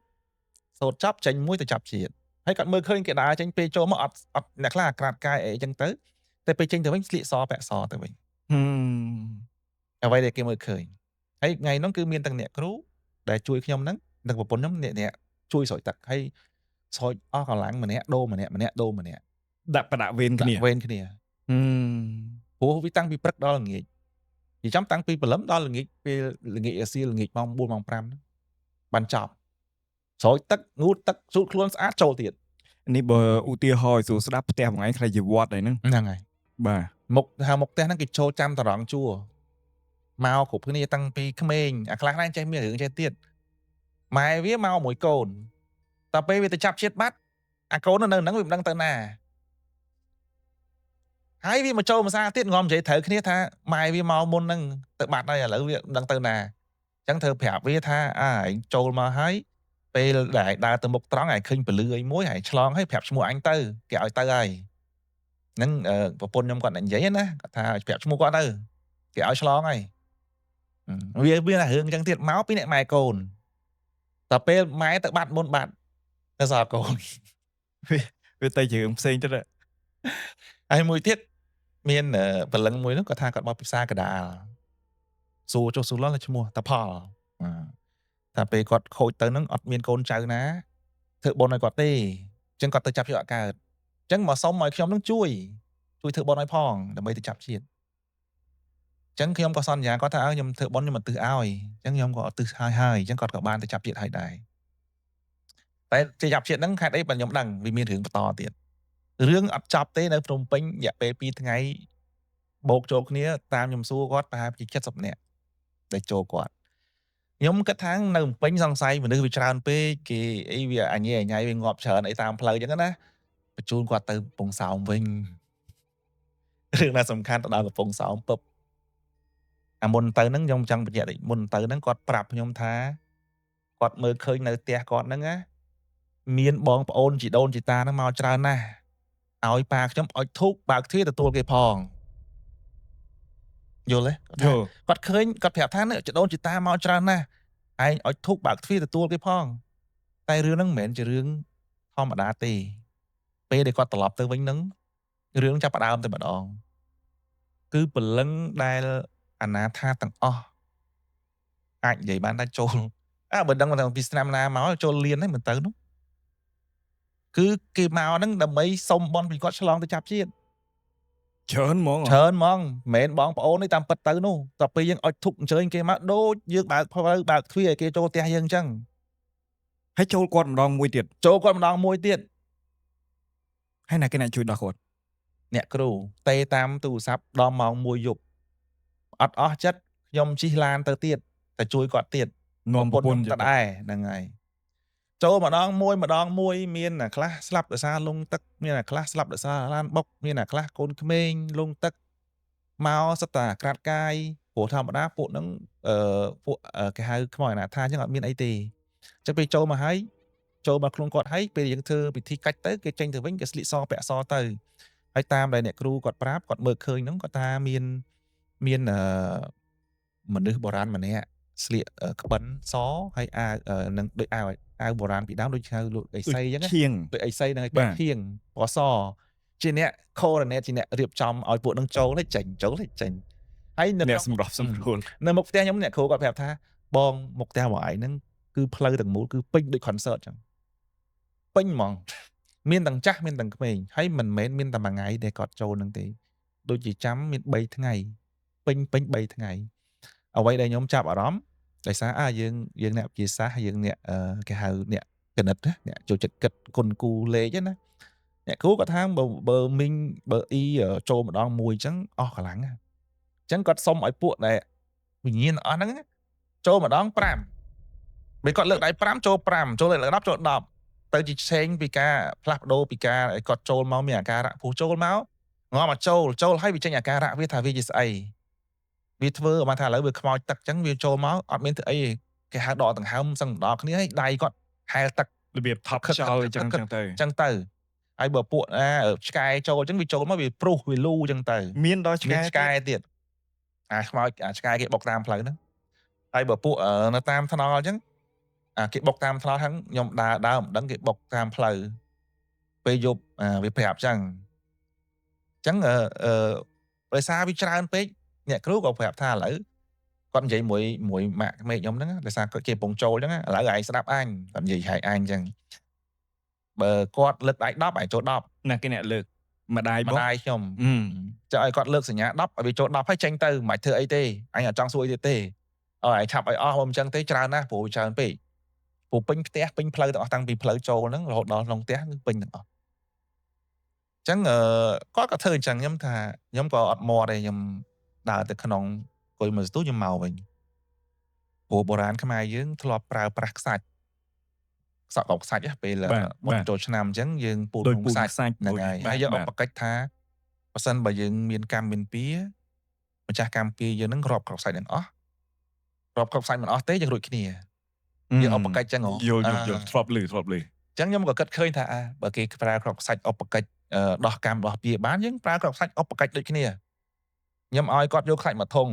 សូត្រចប់ចេញមួយទៅចាប់ជាតិហើយគាត់មើលឃើញគេដើរចេញពេលចូលមកអត់អត់អ្នកខ្លះអាក្រាតកាយអីអញ្ចឹងទៅតែពេលចេញទៅវិញស្លៀកសពាក់សទៅវិញ ហឹម អ្វីដែលគេមើលឃើញហើយថ្ងៃហ្នឹងគឺមានទាំងអ្នកគ្រូដែលជួយខ្ញុំហ្នឹងនិងប្រពន្ធខ្ញុំអ្នកជួយស្រោចទឹកហើយស្រោចអស់កម្លាំងម្នាក់ដូរម្នាក់ម្នាក់ដូរម្នាក់ ដាក់ប្រដាក់វេនគ្នា ដាក់វេនគ្នា ហឹម ព្រោះវាតាំងពីព្រឹកដល់ល្ងាចនិយាយចំតាំងពីព្រលឹមដល់ល្ងាចពេលល្ងាចអាស៊ីល្ងាចម៉ោង4ម៉ោង5ហ្នឹងបានចប់ស្រោចទឹកងូតទឹកជូតខ្លួនស្អាតចូលទៀត នេះបើឧទាហរណ៍ឲ្យស្រួលស្ដាប់ផ្ទះមួយថ្ងៃខ្លះជាវត្តហើយហ្នឹង ហ្នឹងហើយ បាទ មុខថាមុខផ្ទះហ្នឹងគេចូលចាំត្រង់ជួរមកគ្រប់គ្នាតាំងពីក្មេងអាខ្លះហ្នឹងចេះមានរឿងចេះទៀតម៉ែវាមកមួយកូនតែពេលវាទៅចាប់ជាតិបាត់អាកូននៅហ្នឹងវាមិនដឹងទៅណាហើយវាមកចូលភាសាទៀតងំនិយាយត្រូវគ្នាថាម៉ែវាមកមុនហ្នឹងទៅបាត់ហើយឥឡូវវាមិនដឹងទៅណាអញ្ចឹងត្រូវប្រាប់វាថាអាឯងចូលមកហើយពេលដែលឯងដើរទៅមុខត្រង់ឯងឃើញពលឺអីមួយឯងឆ្លងហើយប្រាប់ឈ្មោះអញទៅគេឲ្យទៅហើយហ្នឹងប្រពន្ធខ្ញុំគាត់និយាយណាគាត់ថាប្រាប់ឈ្មោះគាត់ទៅគេឲ្យឆ្លងហើយវាមានតែរឿងអញ្ចឹងទៀតមកពីអ្នកម៉ែកូនតែពេលម៉ែទៅបាត់មុនបាត់ទៅសល់កូន វាទៅជារឿងផ្សេងទៀតហ៎ ហើយមួយទៀតមានព្រលឹងមួយនោះគាត់ថាគាត់មកពីផ្សារកដាលសួរចុះសួរឡើងឈ្មោះតាផលថាពេលគាត់ខូចទៅហ្នឹងអត់មានកូនចៅណាធ្វើបុណ្យឲ្យគាត់ទេអញ្ចឹងគាត់ទៅចាប់ជាតិអត់កើតអញ្ចឹងមកសុំឲ្យខ្ញុំនឹងជួយធ្វើបុណ្យឲ្យផងដើម្បីទៅចាប់ជាតិអញ្ចឹងខ្ញុំក៏សន្យាគាត់ថាខ្ញុំធ្វើបុណ្យខ្ញុំឧទ្ទិសឲ្យអញ្ចឹងខ្ញុំក៏ឧទ្ទិសឲ្យហើយអញ្ចឹងគាត់ក៏បានទៅចាប់ជាតិឲ្យដែរតែទៅចាប់ជាតិហ្នឹងហេតុអីបើខ្ញុំដឹងវាមានរឿងបន្តទៀតរឿងអត់ចប់ទេនៅភ្នំពេញរយៈពេល2ថ្ងៃបូកចូលគ្នាតាមខ្ញុំសួរគាត់ប្រហែលជា70នាក់ដែលចូលគាត់ខ្ញុំគិតថានៅភ្នំពេញសង្ស័យមនុស្សវាច្រើនពេកគេអីវាអញញ៉ៃវាងាប់ច្រើនអីតាមផ្លូវអញ្ចឹងណាបញ្ជូនគាត់ទៅកំពង់សោមវិញរឿងណាសំខាន់ទៅដល់កំពង់សោមពឹបអាមុនទៅហ្នឹងខ្ញុំចង់បញ្ជាក់តិចមុនទៅហ្នឹងគាត់ប្រាប់ខ្ញុំថាគាត់មើលឃើញនៅផ្ទះគាត់ហ្នឹងណាមានបងប្អូនជីដូនជីតាហ្នឹងមកច្រើនណាស់ ឲ្យប៉ាខ្ញុំអុជធូបបើកទ្វារទទួលគេផងយល់ទេគាត់ យ ថា ល់ គាត់ឃើញគាត់ប្រាប់ថានេះចដូនជីតាមកច្រើនណាស់ឯងអុជធូបបើកទ្វារទទួលគេផងតែរឿងហ្នឹងមិនមែនជារឿងធម្មតាទេពេលដែលគាត់ត្រឡប់ទៅវិញហ្នឹងរឿងចាប់ផ្ដើមតែម្ដងគឺព្រលឹងដែលអនាថាទាំងអស់អាចនិយាយបានថាចូលអើបើដឹងមកពីឆ្នាំណាមកចូលលៀនហ្នឹងមិនទៅនោះគឺគេមកហ្នឹងដើម្បីសុំបន់ពីគាត់ឆ្លងទៅចាប់ជាតិ ច្រើនហ្មង ច្រើនហ្មងមិនមែនបងប្អូនទេតាមពិតទៅនោះតទៅពេលយើងអុជធូបអញ្ជើញគេមកដូចយើងបើកផ្លូវបើកទ្វារឲ្យគេចូលផ្ទះយើងអញ្ចឹង ហើយចូលគាត់ម្ដងមួយទៀត ចូលគាត់ម្ដងមួយទៀត ហើយណាគេអ្នកជួយដោះគាត់ អ្នកគ្រូតេតាមទូរស័ព្ទដល់ម៉ោង1យប់អត់អស់ចិត្តខ្ញុំជិះឡានទៅទៀតតែជួយគាត់ទៀត នាំប្រពន្ធ ទៅដែរហ្នឹងហើយចូលម្ដងមួយម្ដងមួយមានអ្នកខ្លះស្លាប់ដោយសារលងទឹកមានអ្នកខ្លះស្លាប់ដោយសារឡានបុកមានអ្នកខ្លះកូនក្មេងលងទឹកមកសិតតែក្រាតកាយព្រោះធម្មតាពួកហ្នឹងអឺពួកគេហៅខ្មោចអនាថាអញ្ចឹងអត់មានអីទេអញ្ចឹងពេលចូលមកហើយចូលមកខ្លួនគាត់ហើយពេលយើងធ្វើពិធីកាច់ទៅគេចេញទៅវិញគេស្លៀកសពាក់សទៅហើយតាមដែលអ្នកគ្រូគាត់ប្រាប់គាត់មើលឃើញហ្នឹងគាត់ថាមានមានអឺមនុស្សបុរាណម្នាក់ស្លៀកក្បិនសហើយអាវនឹងដូចអាវអាវបុរាណពីដើមដូចហៅលោកអីសីអញ្ចឹង ឈៀង ដូចអីសីហ្នឹងឲ្យឈៀងពណ៌សជាអ្នក coordinate ជាអ្នករៀបចំឲ្យពួកនឹងចូលឲ្យចេញចូលឲ្យចេញហើយនៅ អ្នកសម្របសម្រួល នៅមុខផ្ទះខ្ញុំអ្នកគ្រូគាត់ប្រាប់ថាបងមុខផ្ទះរបស់ឯងហ្នឹងគឺផ្លូវទាំងមូលគឺពេញដូច concert ចឹងពេញហ្មងមានទាំងចាស់មានទាំងក្មេងហើយមិនមែនមានតែមួយថ្ងៃដែលគាត់ចូលហ្នឹងទេដូចជាចាំមាន3ថ្ងៃពេញពេញ3ថ្ងៃអ្វីដែលខ្ញុំចាប់អារម្មណ៍ដោយសារអាយើងយើងអ្នកវិទ្យាសាស្ត្រយើងអ្នកគេហៅអ្នកគណិតអ្នកចូលចិត្តគិតគុណគូលេខណាអ្នកគ្រូគាត់ថាបើបើមីងបើអ៊ីចូលម្ដងមួយអញ្ចឹងអស់កម្លាំងអញ្ចឹងគាត់សុំឲ្យពួកដែលវិញ្ញាណអស់ហ្នឹងចូលម្ដង5ពេលគាត់លើកដៃ5ចូល5ចូលលើក10ចូល10ទៅជាឆេងពីការផ្លាស់ប្ដូរពីការឲ្យគាត់ចូលមកមានអាការៈព្រោះចូលមកងំមកចូលចូលហើយវាចេញអាការៈវាថាវាជាស្អីវាធ្វើមកថាឥឡូវវាខ្មោចទឹកអញ្ចឹងវាចូលមកអត់មានធ្វើអីគេហៅដកដង្ហើមសឹងដល់គ្នាហើយដៃគាត់ហែលទឹក របៀបថប់ខ្យល់អញ្ចឹងចឹងទៅ អញ្ចឹងទៅហើយបើពួកណាឆ្កែចូលអញ្ចឹងវាចូលមកវាព្រុសវាលូអញ្ចឹងទៅ មានដល់ឆ្កែ ឆ្កែទៀតអាខ្មោចអាឆ្កែគេបុកតាមផ្លូវហ្នឹងហើយបើពួកនៅតាមថ្នល់អញ្ចឹងអាគេបុកតាមថ្នល់ហ្នឹងខ្ញុំដើរដើរមិនដឹងគេបុកតាមផ្លូវពេលយប់វាប្រាប់អញ្ចឹងអញ្ចឹងអឺដោយសារវាច្រើនពេកអ្នកគ្រូក៏ប្រាប់ថាឥឡូវគាត់និយាយមួយមួយម៉ាក់មេឃខ្ញុំហ្នឹងដោយសារគាត់គេកំពុងចូលអញ្ចឹងឥឡូវឯងស្ដាប់អញគាត់និយាយឲ្យអញអញ្ចឹងបើគាត់លើកដៃ10ឯងចូល10 ណាគេអ្នកលើកម្ដាយបង ម្ដាយខ្ញុំចង់ឲ្យគាត់លើកសញ្ញា10ឲ្យវាចូល10ហើយចេញទៅមិនបាច់ធ្វើអីទេអញអត់ចង់សួរអីទៀតទេឲ្យឯងឆាប់ឲ្យអស់បើមិនចឹងទេច្រើនណាស់ព្រោះច្រើនពេកព្រោះពេញផ្ទះពេញផ្លូវទាំងអស់តាំងពីផ្លូវចូលហ្នឹងរហូតដល់ក្នុងផ្ទះគឺពេញទាំងអស់អញ្ចឹងគាត់ក៏ធ្វើអញ្ចឹងខ្ញុំថាខ្ញុំក៏អត់មាត់ទេខ្ញុំដើរទៅក្នុងអង្គុយមួយស្ទូខ្ញុំមកវិញព្រោះបុរាណខ្មែរយើងធ្លាប់ប្រើប្រាស់ខ្សាច់ខ្សក់កោខ្សាច់ពេលមុនចូលឆ្នាំអញ្ចឹងយើងពូនខ្សាច់ហ្នឹងហើយហើយយើងអបកិច្ចថាបើសិនបើយើងមានកម្មមានពៀម្ចាស់កម្មពៀយើងនឹងរាប់គ្រាប់ខ្សាច់ទាំងអស់រាប់គ្រាប់ខ្សាច់មិនអស់ទេយើងរួចគ្នាយើងអបកិច្ចចឹងហ៎ យល់យល់យល់ធ្លាប់លឺធ្លាប់លឺ អញ្ចឹងខ្ញុំក៏គិតឃើញថាបើគេប្រើគ្រាប់ខ្សាច់អបកិច្ចដោះកម្មដោះពៀបានយើងប្រើគ្រាប់ខ្សាច់អបកិច្ចដូចគ្នាខ្ញុំឲ្យគាត់យកខ្សាច់មួយធុង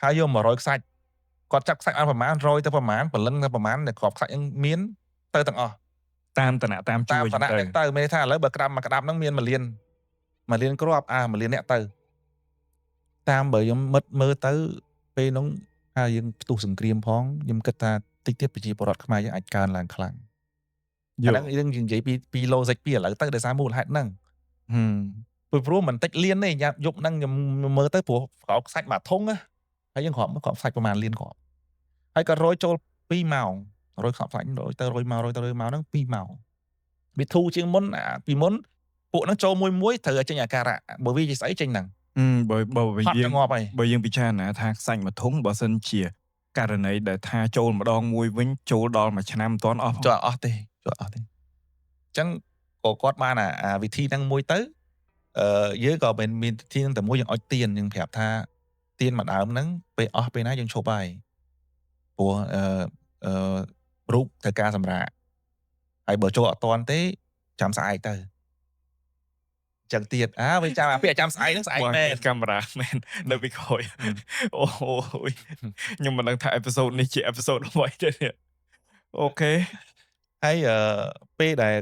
ហើយយក100ខ្សាច់គាត់ចាប់ខ្សាច់អត់ប្រមាណ100ទៅប្រមាណព្រលឹងទៅប្រមាណដែលគ្រាប់ខ្សាច់ហ្នឹងមានទៅទាំងអស់ តាមតនៈតាមជួយ តាមតនៈទៅមានថាឥឡូវបើក្តាប់មួយក្តាប់ហ្នឹងមាន1លាន1លានគ្រាប់អា1លានអ្នកទៅតាមបើខ្ញុំមិត្តមើលទៅពេលហ្នឹងហើយយើងផ្ទុះសង្គ្រាមផងខ្ញុំគិតថាតិចទៀតប្រជាពលរដ្ឋខ្មែរយើងអាចកើនឡើងខ្លាំងអាហ្នឹងយើងនិយាយពី logic ពីឥឡូវទៅដោយសារមូលហេតុហ្នឹងព្រោះមិនតិចលានទេយប់ហ្នឹងខ្ញុំមើលទៅព្រោះក្រោកខ្សាច់មួយធុងហើយយើងគ្រាប់គ្រាប់ខ្សាច់ប្រហែលលានគ្រាប់ហើយក៏រយចូល2ម៉ោងរយខ្សក់ខ្លាញ់រយទៅរយមករយទៅរយមកហ្នឹង2ម៉ោងវាធូរជាងមុនពីមុនពួកហ្នឹងចូលមួយមួយត្រូវឲ្យចេញអាការៈបើវាជាស្អីចេញហ្នឹង បើបើយើង ងាប់ហើយ បើយើងពិចារណាថាខ្សាច់មួយធុងបើសិនជាករណីដែលថាចូលម្ដងមួយវិញចូលដល់មួយឆ្នាំមិនទាន់អស់ ចូលអស់ទេចូលអស់ទេអញ្ចឹងក៏គាត់បានអាវិធីហ្នឹងមួយទៅយើងក៏មិនមានវិធីហ្នឹងតែមួយយើងអុចទៀនយើងប្រាប់ថាទៀនមួយដើមហ្នឹងពេលអស់ពេលណាយើងឈប់ហើយព្រោះអឺរូបត្រូវការសម្រាកហើយបើចូលអត់តាន់ទេចាំស្អែកទៅ ចឹងទៀតអើវាចាំអាពាក្យចាំស្អែកហ្នឹងស្អែក បង មែន កាមេរ៉ាមែននៅពីក្រោយអូយខ្ញុំមិនដឹងថា episode នេះជា episode អ្វីទេនេះokay ហើយពេលដែល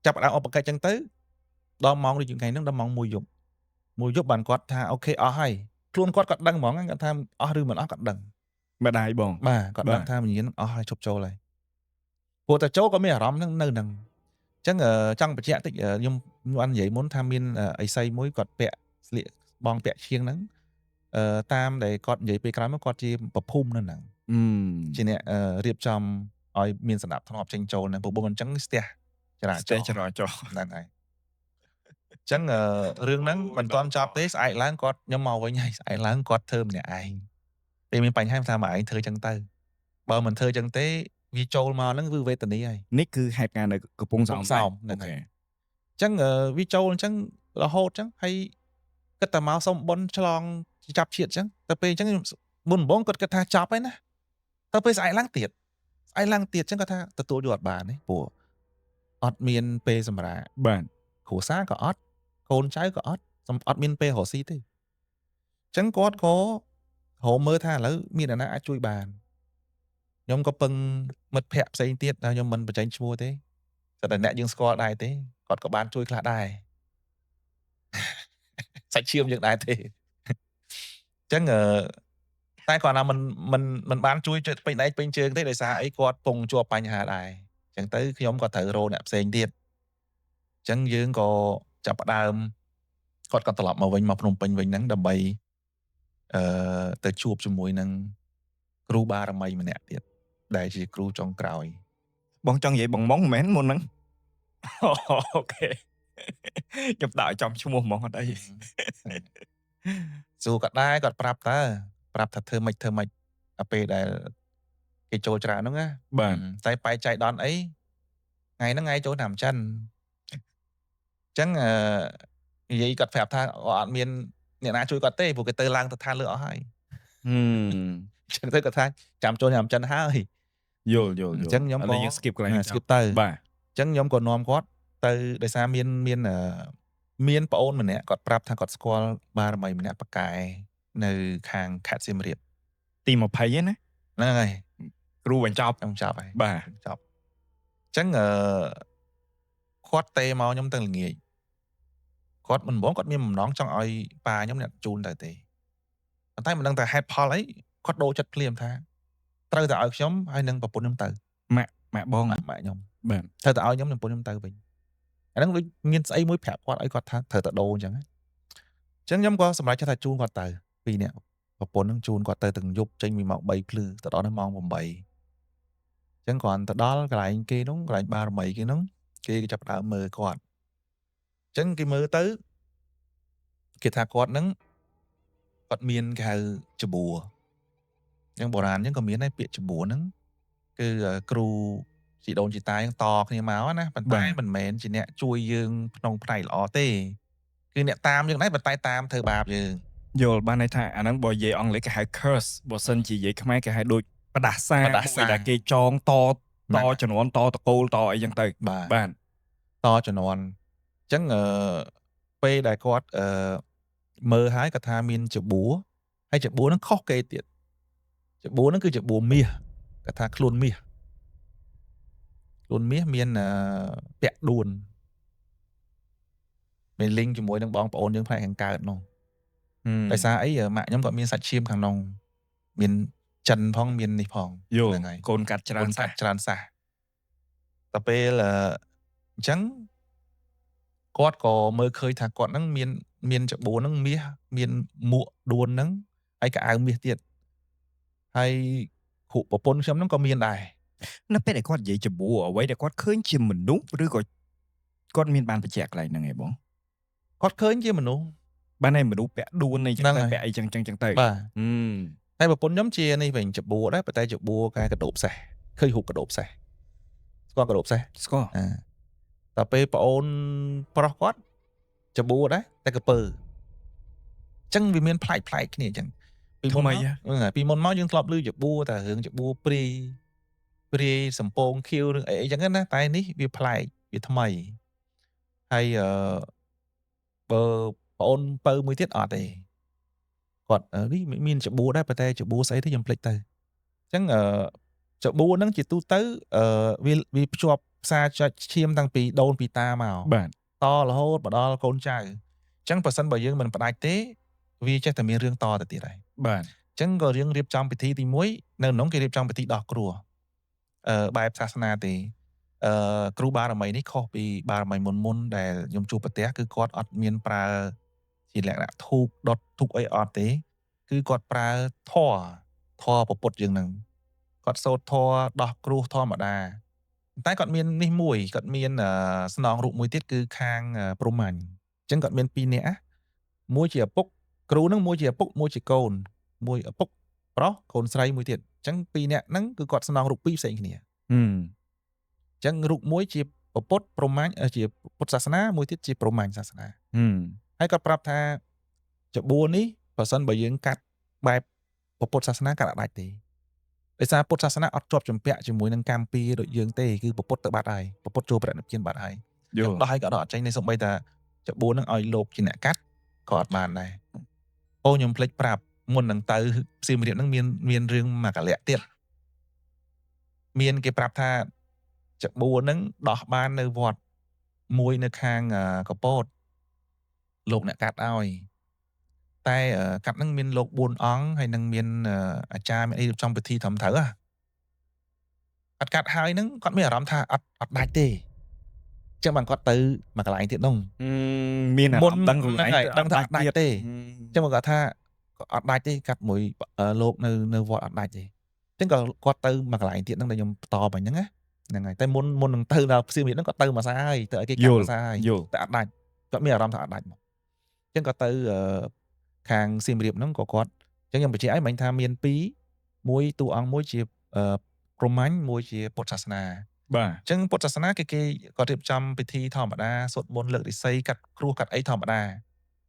ចាប់ផ្ដើមឧបកិច្ចចឹងទៅដល់ម៉ោងដូចថ្ងៃហ្នឹងដល់ម៉ោង1យប់1យប់បានគាត់ថា okay អស់ហើយខ្លួនគាត់គាត់ដឹងហ្មងគាត់ថាអស់ឬមិនអស់គាត់ដឹង ម្ដាយបង បាទគាត់ដឹងថាវិញ្ញាណអស់ហើយឈប់ចូលហើយព្រោះតែចូលក៏មានអារម្មណ៍ហ្នឹងនៅហ្នឹងអញ្ចឹងចង់បញ្ជាក់តិចខ្ញុំបាននិយាយមុនថាមានអីសីមួយគាត់ពាក់ស្លៀកបងពាក់ឈៀងហ្នឹងតាមដែលគាត់និយាយពេលក្រោយមកគាត់ជាប្រភូមិនៅហ្នឹងជាអ្នករៀបចំឲ្យមានសណ្ដាប់ធ្នាប់ចេញចូលហ្នឹងព្រោះបងអញ្ចឹងស្ទះចរាច ស្ទះ រណ៍ ចរាចរណ៍ ហ្នឹងហើយអញ្ចឹងរឿងហ្នឹងមិនទាន់ចប់ទេស្អែកឡើងគាត់ខ្ញុំមកវិញហើយស្អែកឡើងគាត់ធ្វើម្នាក់ឯងពេលមានបញ្ហាថាមកឯងធ្វើចឹងទៅបើមិនធ្វើចឹងទេវាចូលមកហ្នឹងគឺវេទនាហើយ នេះគឺហេតុការណ៍នៅកំពង់សោម សោមហ្នឹងហើយអញ្ចឹងវាចូលអញ្ចឹងរហូតអញ្ចឹងហើយគិតតែមកសុំបុណ្យឆ្លងចាប់ជាតិអញ្ចឹងតែពេលអញ្ចឹងមុនដំបូងគាត់គិតថាចប់ហើយណាទៅពេលស្អែកឡើងទៀតស្អែកឡើងទៀតអញ្ចឹងគាត់ថាទទួលយកអត់បានទេព្រោះអត់មានពេលសម្រាក បាទ គ្រួសារក៏អត់កូនចៅក៏អត់អត់មានពេលរកស៊ីទេអញ្ចឹងគាត់ក៏រកមើលថាឥឡូវមានអ្នកណាអាចជួយបានខ្ញុំក៏ពឹងមិត្តភ័ក្តិផ្សេងទៀតតែខ្ញុំមិនបញ្ចេញឈ្មោះទេតែអ្នកយើងស្គាល់ដែរទេគាត់ក៏បានជួយខ្លះដែរសាច់ឈាមយើងដែរទេអញ្ចឹងតែគាត់ណាមិនមិនមិនបានជួយពេញដៃពេញជើងទេដោយសារអីគាត់ពងជាប់បញ្ហាដែរអញ្ចឹងទៅខ្ញុំក៏ត្រូវរកអ្នកផ្សេងទៀតអញ្ចឹងយើងក៏ចាប់ផ្ដើមគាត់ក៏ត្រឡប់មកវិញមកភ្នំពេញវិញហ្នឹងដើម្បីទៅជួបជាមួយនឹងគ្រូបារមីម្នាក់ទៀតដែលជាគ្រូចុងក្រោយ បងចង់និយាយបងម៉ងមែនមុនហ្នឹង okay ខ្ញុំដាក់ឲ្យចំឈ្មោះហ្មងអត់អី សួរគាត់ដែរគាត់ប្រាប់តើប្រាប់ថាធ្វើម៉េចធ្វើម៉េចដល់ពេលដែលគេចូលច្រើនហ្នឹងណា បាទ តែបែកចៃដន្យអីថ្ងៃហ្នឹងថ្ងៃចូលតាមចិនអញ្ចឹងអឺនិយាយគាត់ប្រាប់ថាអត់មានអ្នកណាជួយគាត់ទេព្រោះគេទៅឡើងទៅឋានលើអស់ហើយ ហឹម អញ្ចឹងទៅគាត់ថាចាំចូលតាមចិនហើយ យល់យល់ អញ្ចឹងខ្ញុំក៏ ឥឡូវយើង skip កន្លែងនេះ skip ទៅ បាទ អញ្ចឹងខ្ញុំក៏នាំគាត់ទៅដោយសារមានមានអឺមានប្អូនម្នាក់គាត់ប្រាប់ថាគាត់ស្គាល់បារមីម្នាក់ប៉កែនៅខាងខេត្តសៀមរាប ទី20ឯណា ហ្នឹងហើយ គ្រូបញ្ចប់ ខ្ញុំចប់ហើយ បាទ ចប់អញ្ចឹងអឺគាត់ទេមកខ្ញុំទៅល្ងាចគាត់មិនបងគាត់មានបំណងចង់ឲ្យប៉ាខ្ញុំអ្នកជូនទៅទេប៉ុន្តែមិនដឹងថាហេតុផលអីគាត់ដូរចិត្តភ្លាមថាត្រូវតែឲ្យខ្ញុំហើយនឹងប្រពន្ធខ្ញុំទៅ ម៉ាក់ម៉ាក់បង ម៉ាក់ម៉ាក់ខ្ញុំ បាទ ត្រូវតែឲ្យខ្ញុំនឹងប្រពន្ធខ្ញុំទៅវិញអាហ្នឹងដូចមានស្អីមួយប្រាប់គាត់ឲ្យគាត់ថាត្រូវតែដូរអញ្ចឹងណាអញ្ចឹងខ្ញុំក៏សម្រេចចិត្តថាជូនគាត់ទៅពីរនាក់ប្រពន្ធនឹងជូនគាត់ទៅទាំងយប់ចេញពីម៉ោង3ភ្លឺទៅដល់នៅម៉ោង8អញ្ចឹងគ្រាន់ទៅដល់កន្លែងគេនោះកន្លែងបារមីគេនោះគេចាប់ផ្ដើមមើលគាត់អញ្ចឹងគេមើលទៅគេថាគាត់នឹងគាត់មានគេហៅច្បួរអញ្ចឹងបុរាណអញ្ចឹងក៏មានដែរពាក្យច្បួរហ្នឹងគឺគ្រូជីដូនជីតាយើងតគ្នាមកណាប៉ុន្តែមិនមែនជាអ្នកជួយយើងក្នុងផ្នែកល្អទេគឺអ្នកតាមយើងដែរប៉ុន្តែតាមធ្វើបាបយើង យល់បានន័យថាអាហ្នឹងបើនិយាយអង់គ្លេសគេហៅ curse បើសិនជានិយាយខ្មែរគេហៅដូចផ្ដាសា ផ្ដាសា មួយដែលគេចងតតជំនាន់តតកូលតអីចឹងទៅ បាទ បាទ តជំនាន់អញ្ចឹងអឺពេលដែលគាត់អឺមើលហើយគាត់ថាមានច្បួរហើយច្បួរហ្នឹងខុសគេទៀតច្បួរហ្នឹងគឺច្បួរមាសគាត់ថាខ្លួនមាសខ្លួនមាសមានពាក់ដួនមានលីងជាមួយនឹងបងប្អូនយើងផ្នែកខាងកើតនោះដោយសារអីម៉ាក់ខ្ញុំគាត់មានសាច់ឈាមខាងនោះមានចិនផងមាននេះផង យល់ ហ្នឹងហើយក ូនកាត់ច្រើន កូន សា កាត់ច្រើនសះដល់ពេលអញ្ចឹងគាត់ក៏មើលឃើញថាគាត់ហ្នឹងមានមានច្បួរហ្នឹងមាសមានមួកដួនហ្នឹងហើយកៅអៅមាសទៀតហើយគ្រូប្រពន្ធខ្ញុំហ្នឹងក៏មានដែរ នៅពេលដែលគាត់និយាយច្បួរអ្វីដែលគាត់ឃើញជាមនុស្សឬក៏គាត់មានបានបញ្ជាក់កន្លែងហ្នឹងឯងបង គាត់ឃើញជាមនុស្ស បានឯមនុស្សពាក់ដួនអីចឹង ហ្នឹងហើយ ទៅពាក់អីចឹងចឹងចឹងទៅ បាទ ហឹម តែប្រពន្ធខ្ញុំជានេះវិញច្បួរដែរប៉ុន្តែច្បួរកែកដោបសេះឃើញរូបកដោបសេះស្គាល់កដោបសេះ ស្គាល់ អាដល់ពេលប្អូនប្រុសគាត់ច្បួរដែរតែកពើអញ្ចឹងវាមានប្លែកប្លែកគ្នាអញ្ចឹងពីមុនមកហ្នឹងហើយពីមុនមកយើងធ្លាប់ឮច្បួរតែរឿងច្បួរព្រាយព្រាយសំពងខៀវរឿងអីអីចឹងណាតែនេះវាប្លែកវាថ្មីហើយអឺ បើប្អូនពៅមួយទៀតអត់ទេគាត់នេះមានច្បួដែរប៉ុន្តែច្បួស្អីទេខ្ញុំភ្លេចទៅអញ្ចឹងច្បួហ្នឹងជាទូទៅវាភ្ជាប់ផ្សារចុចឈាមតាំងពីដូនពីតាមក បាទ តរហូតមកដល់កូនចៅអញ្ចឹងបើសិនបើយើងមិនផ្ដាច់ទេវាចេះតែមានរឿងតទៅទៀតហើយ បាទ អញ្ចឹងក៏រឿងរៀបចំពិធីទី1នៅក្នុងគេរៀបចំពិធីដោះគ្រោះបែបសាសនាទេគ្រូបារមីនេះខុសពីបារមីមុនមុនដែលខ្ញុំជួបប្រទះគឺគាត់អត់មានប្រើជាលក្ខណៈធូបដុតធូបអីអត់ទេគឺគាត់ប្រើធម៌ធម៌ពុទ្ធយើងហ្នឹងគាត់សូត្រធម៌ដោះគ្រោះធម្មតាតែគាត់មាននេះមួយគាត់មានស្នងរូបមួយទៀតគឺខាងព្រហ្មញ្ញអញ្ចឹងគាត់មានពីរនាក់មួយជាឪពុកគ្រូហ្នឹងមួយជាឪពុកមួយជាកូនមួយឪពុកប្រុសកូនស្រីមួយទៀតអញ្ចឹងពីរនាក់ហ្នឹងគឺគាត់ស្នងរូបពីរផ្សេងគ្នាអញ្ចឹងរូបមួយជាពុទ្ធព្រហ្មញ្ញជាពុទ្ធសាសនាមួយទៀតជាព្រហ្មញ្ញសាសនាហើយគាត់ប្រាប់ថាច្បួនេះបើសិនបើយើងកាត់បែបពុទ្ធសាសនាកាត់អត់ដាច់ទេដោយសារពុទ្ធសាសនាអត់ជាប់ជំពាក់ជាមួយនឹងកម្មពីដូចយើងទេគឺពុទ្ធទៅបាត់ហើយពុទ្ធចូលប្រណិពានបាត់ហើយយល់ដោះហើយក៏ដោះអត់ចេញទេសូម្បីតែច្បួនឹងឲ្យលោកជាអ្នកកាត់ក៏អត់បានដែរអូខ្ញុំភ្លេចប្រាប់មុននឹងទៅសៀមរាបហ្នឹងមានរឿងមួយកលៈទៀតមានគេប្រាប់ថាច្បួនឹងដោះបាននៅវត្តមួយនៅខាងកពតលោកអ្នកកាត់ឲ្យតែកាត់ហ្នឹងមានលោក4អង្គហើយនឹងមានអាចារ្យមានអីរៀបចំពិធីត្រឹមត្រូវហ៎គាត់កាត់ហើយហ្នឹងគាត់មានអារម្មណ៍ថាអត់ដាច់ទេអញ្ចឹងបានគាត់ទៅមួយកន្លែងទៀតនោះមានអារម្មណ៍ដឹងខ្លួនឯងដឹងថាអត់ដាច់ទេអញ្ចឹងគាត់ថាអត់ដាច់ទេកាត់មួយលោកនៅវត្តអត់ដាច់ទេអញ្ចឹងក៏គាត់ទៅមួយកន្លែងទៀតហ្នឹងដែលខ្ញុំបន្តបាញ់ហ្នឹងណាហ្នឹងហើយតែមុននឹងទៅដល់សៀមរាបហ្នឹងគាត់ទៅមួយសាហើយទៅឲ្យគេកាត់មួយសាហើយតែអត់ដាច់គាត់មានអារម្មណ៍ថាអត់ដាច់មកអញ្ចឹងគាត់ទៅខាងសៀមរាបហ្នឹងក៏គាត់អញ្ចឹងខ្ញុំបញ្ជាក់ឲ្យមិញថាមានពីរមួយតួអង្គមួយជាព្រហ្មញ្ញមួយជាពុទ្ធសាសនា បាទអញ្ចឹងពុទ្ធសាសនាគេគាត់រៀបចំពិធីធម្មតាសូត្រមន្តលើករិស័យកាត់គ្រោះកាត់អីធម្មតា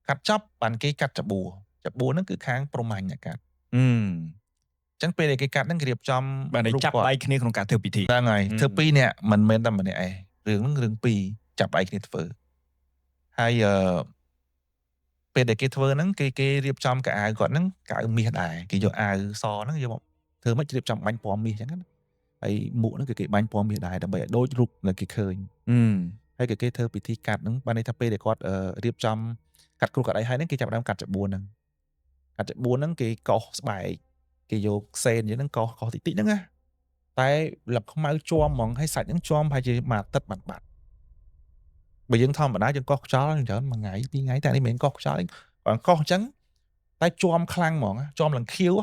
កាត់ចប់បានគេកាត់ច្បួហ្នឹងគឺខាងព្រហ្មញ្ញកាត់អញ្ចឹងពេលដែលគេកាត់ហ្នឹងគេរៀបចំបាទចាប់ដៃគ្នាក្នុងការធ្វើពិធីហ្នឹងហើយធ្វើពីរនាក់មិនមែនតែម្នាក់ឯងរឿងហ្នឹងរឿងពីរចាប់ដៃគ្នាធ្វើហើយពេលដែលគេធ្វើហ្នឹងគេរៀបចំកៅអៅគាត់ហ្នឹងកៅអៅមាសដែរគេយកអាវសហ្នឹងយកមកធ្វើម៉េចរៀបចំបាញ់ពណ៌មាសអញ្ចឹងណាហើយមួកហ្នឹងគឺគេបាញ់ពណ៌មាសដែរដើម្បីឲ្យដូចរូបដែលគេឃើញហើយគេធ្វើពិធីកាត់ហ្នឹងបានន័យថាពេលដែលគាត់រៀបចំកាត់គ្រោះកាត់អីហើយហ្នឹងគេចាប់ផ្ដើមកាត់ច្បួនហ្នឹងកាត់ច្បួនហ្នឹងគេកោសស្បែកគេយកសេនហ្នឹងកោសតិចតិចហ្នឹងណាតែលឹបខ្មៅជាប់ហ្មងហើយសាច់ហ្នឹងជាប់ប្រហែលជាមួយអាទិត្យបានបាត់បើយើងធម្មតាយើងកោសខ្យល់ច្រើនមួយថ្ងៃពីរថ្ងៃតែនេះមិនមែនកោសខ្យល់ទេគាត់កោសអញ្ចឹងតែជាប់ខ្លាំងហ្មងជាប់ឡើងខៀវ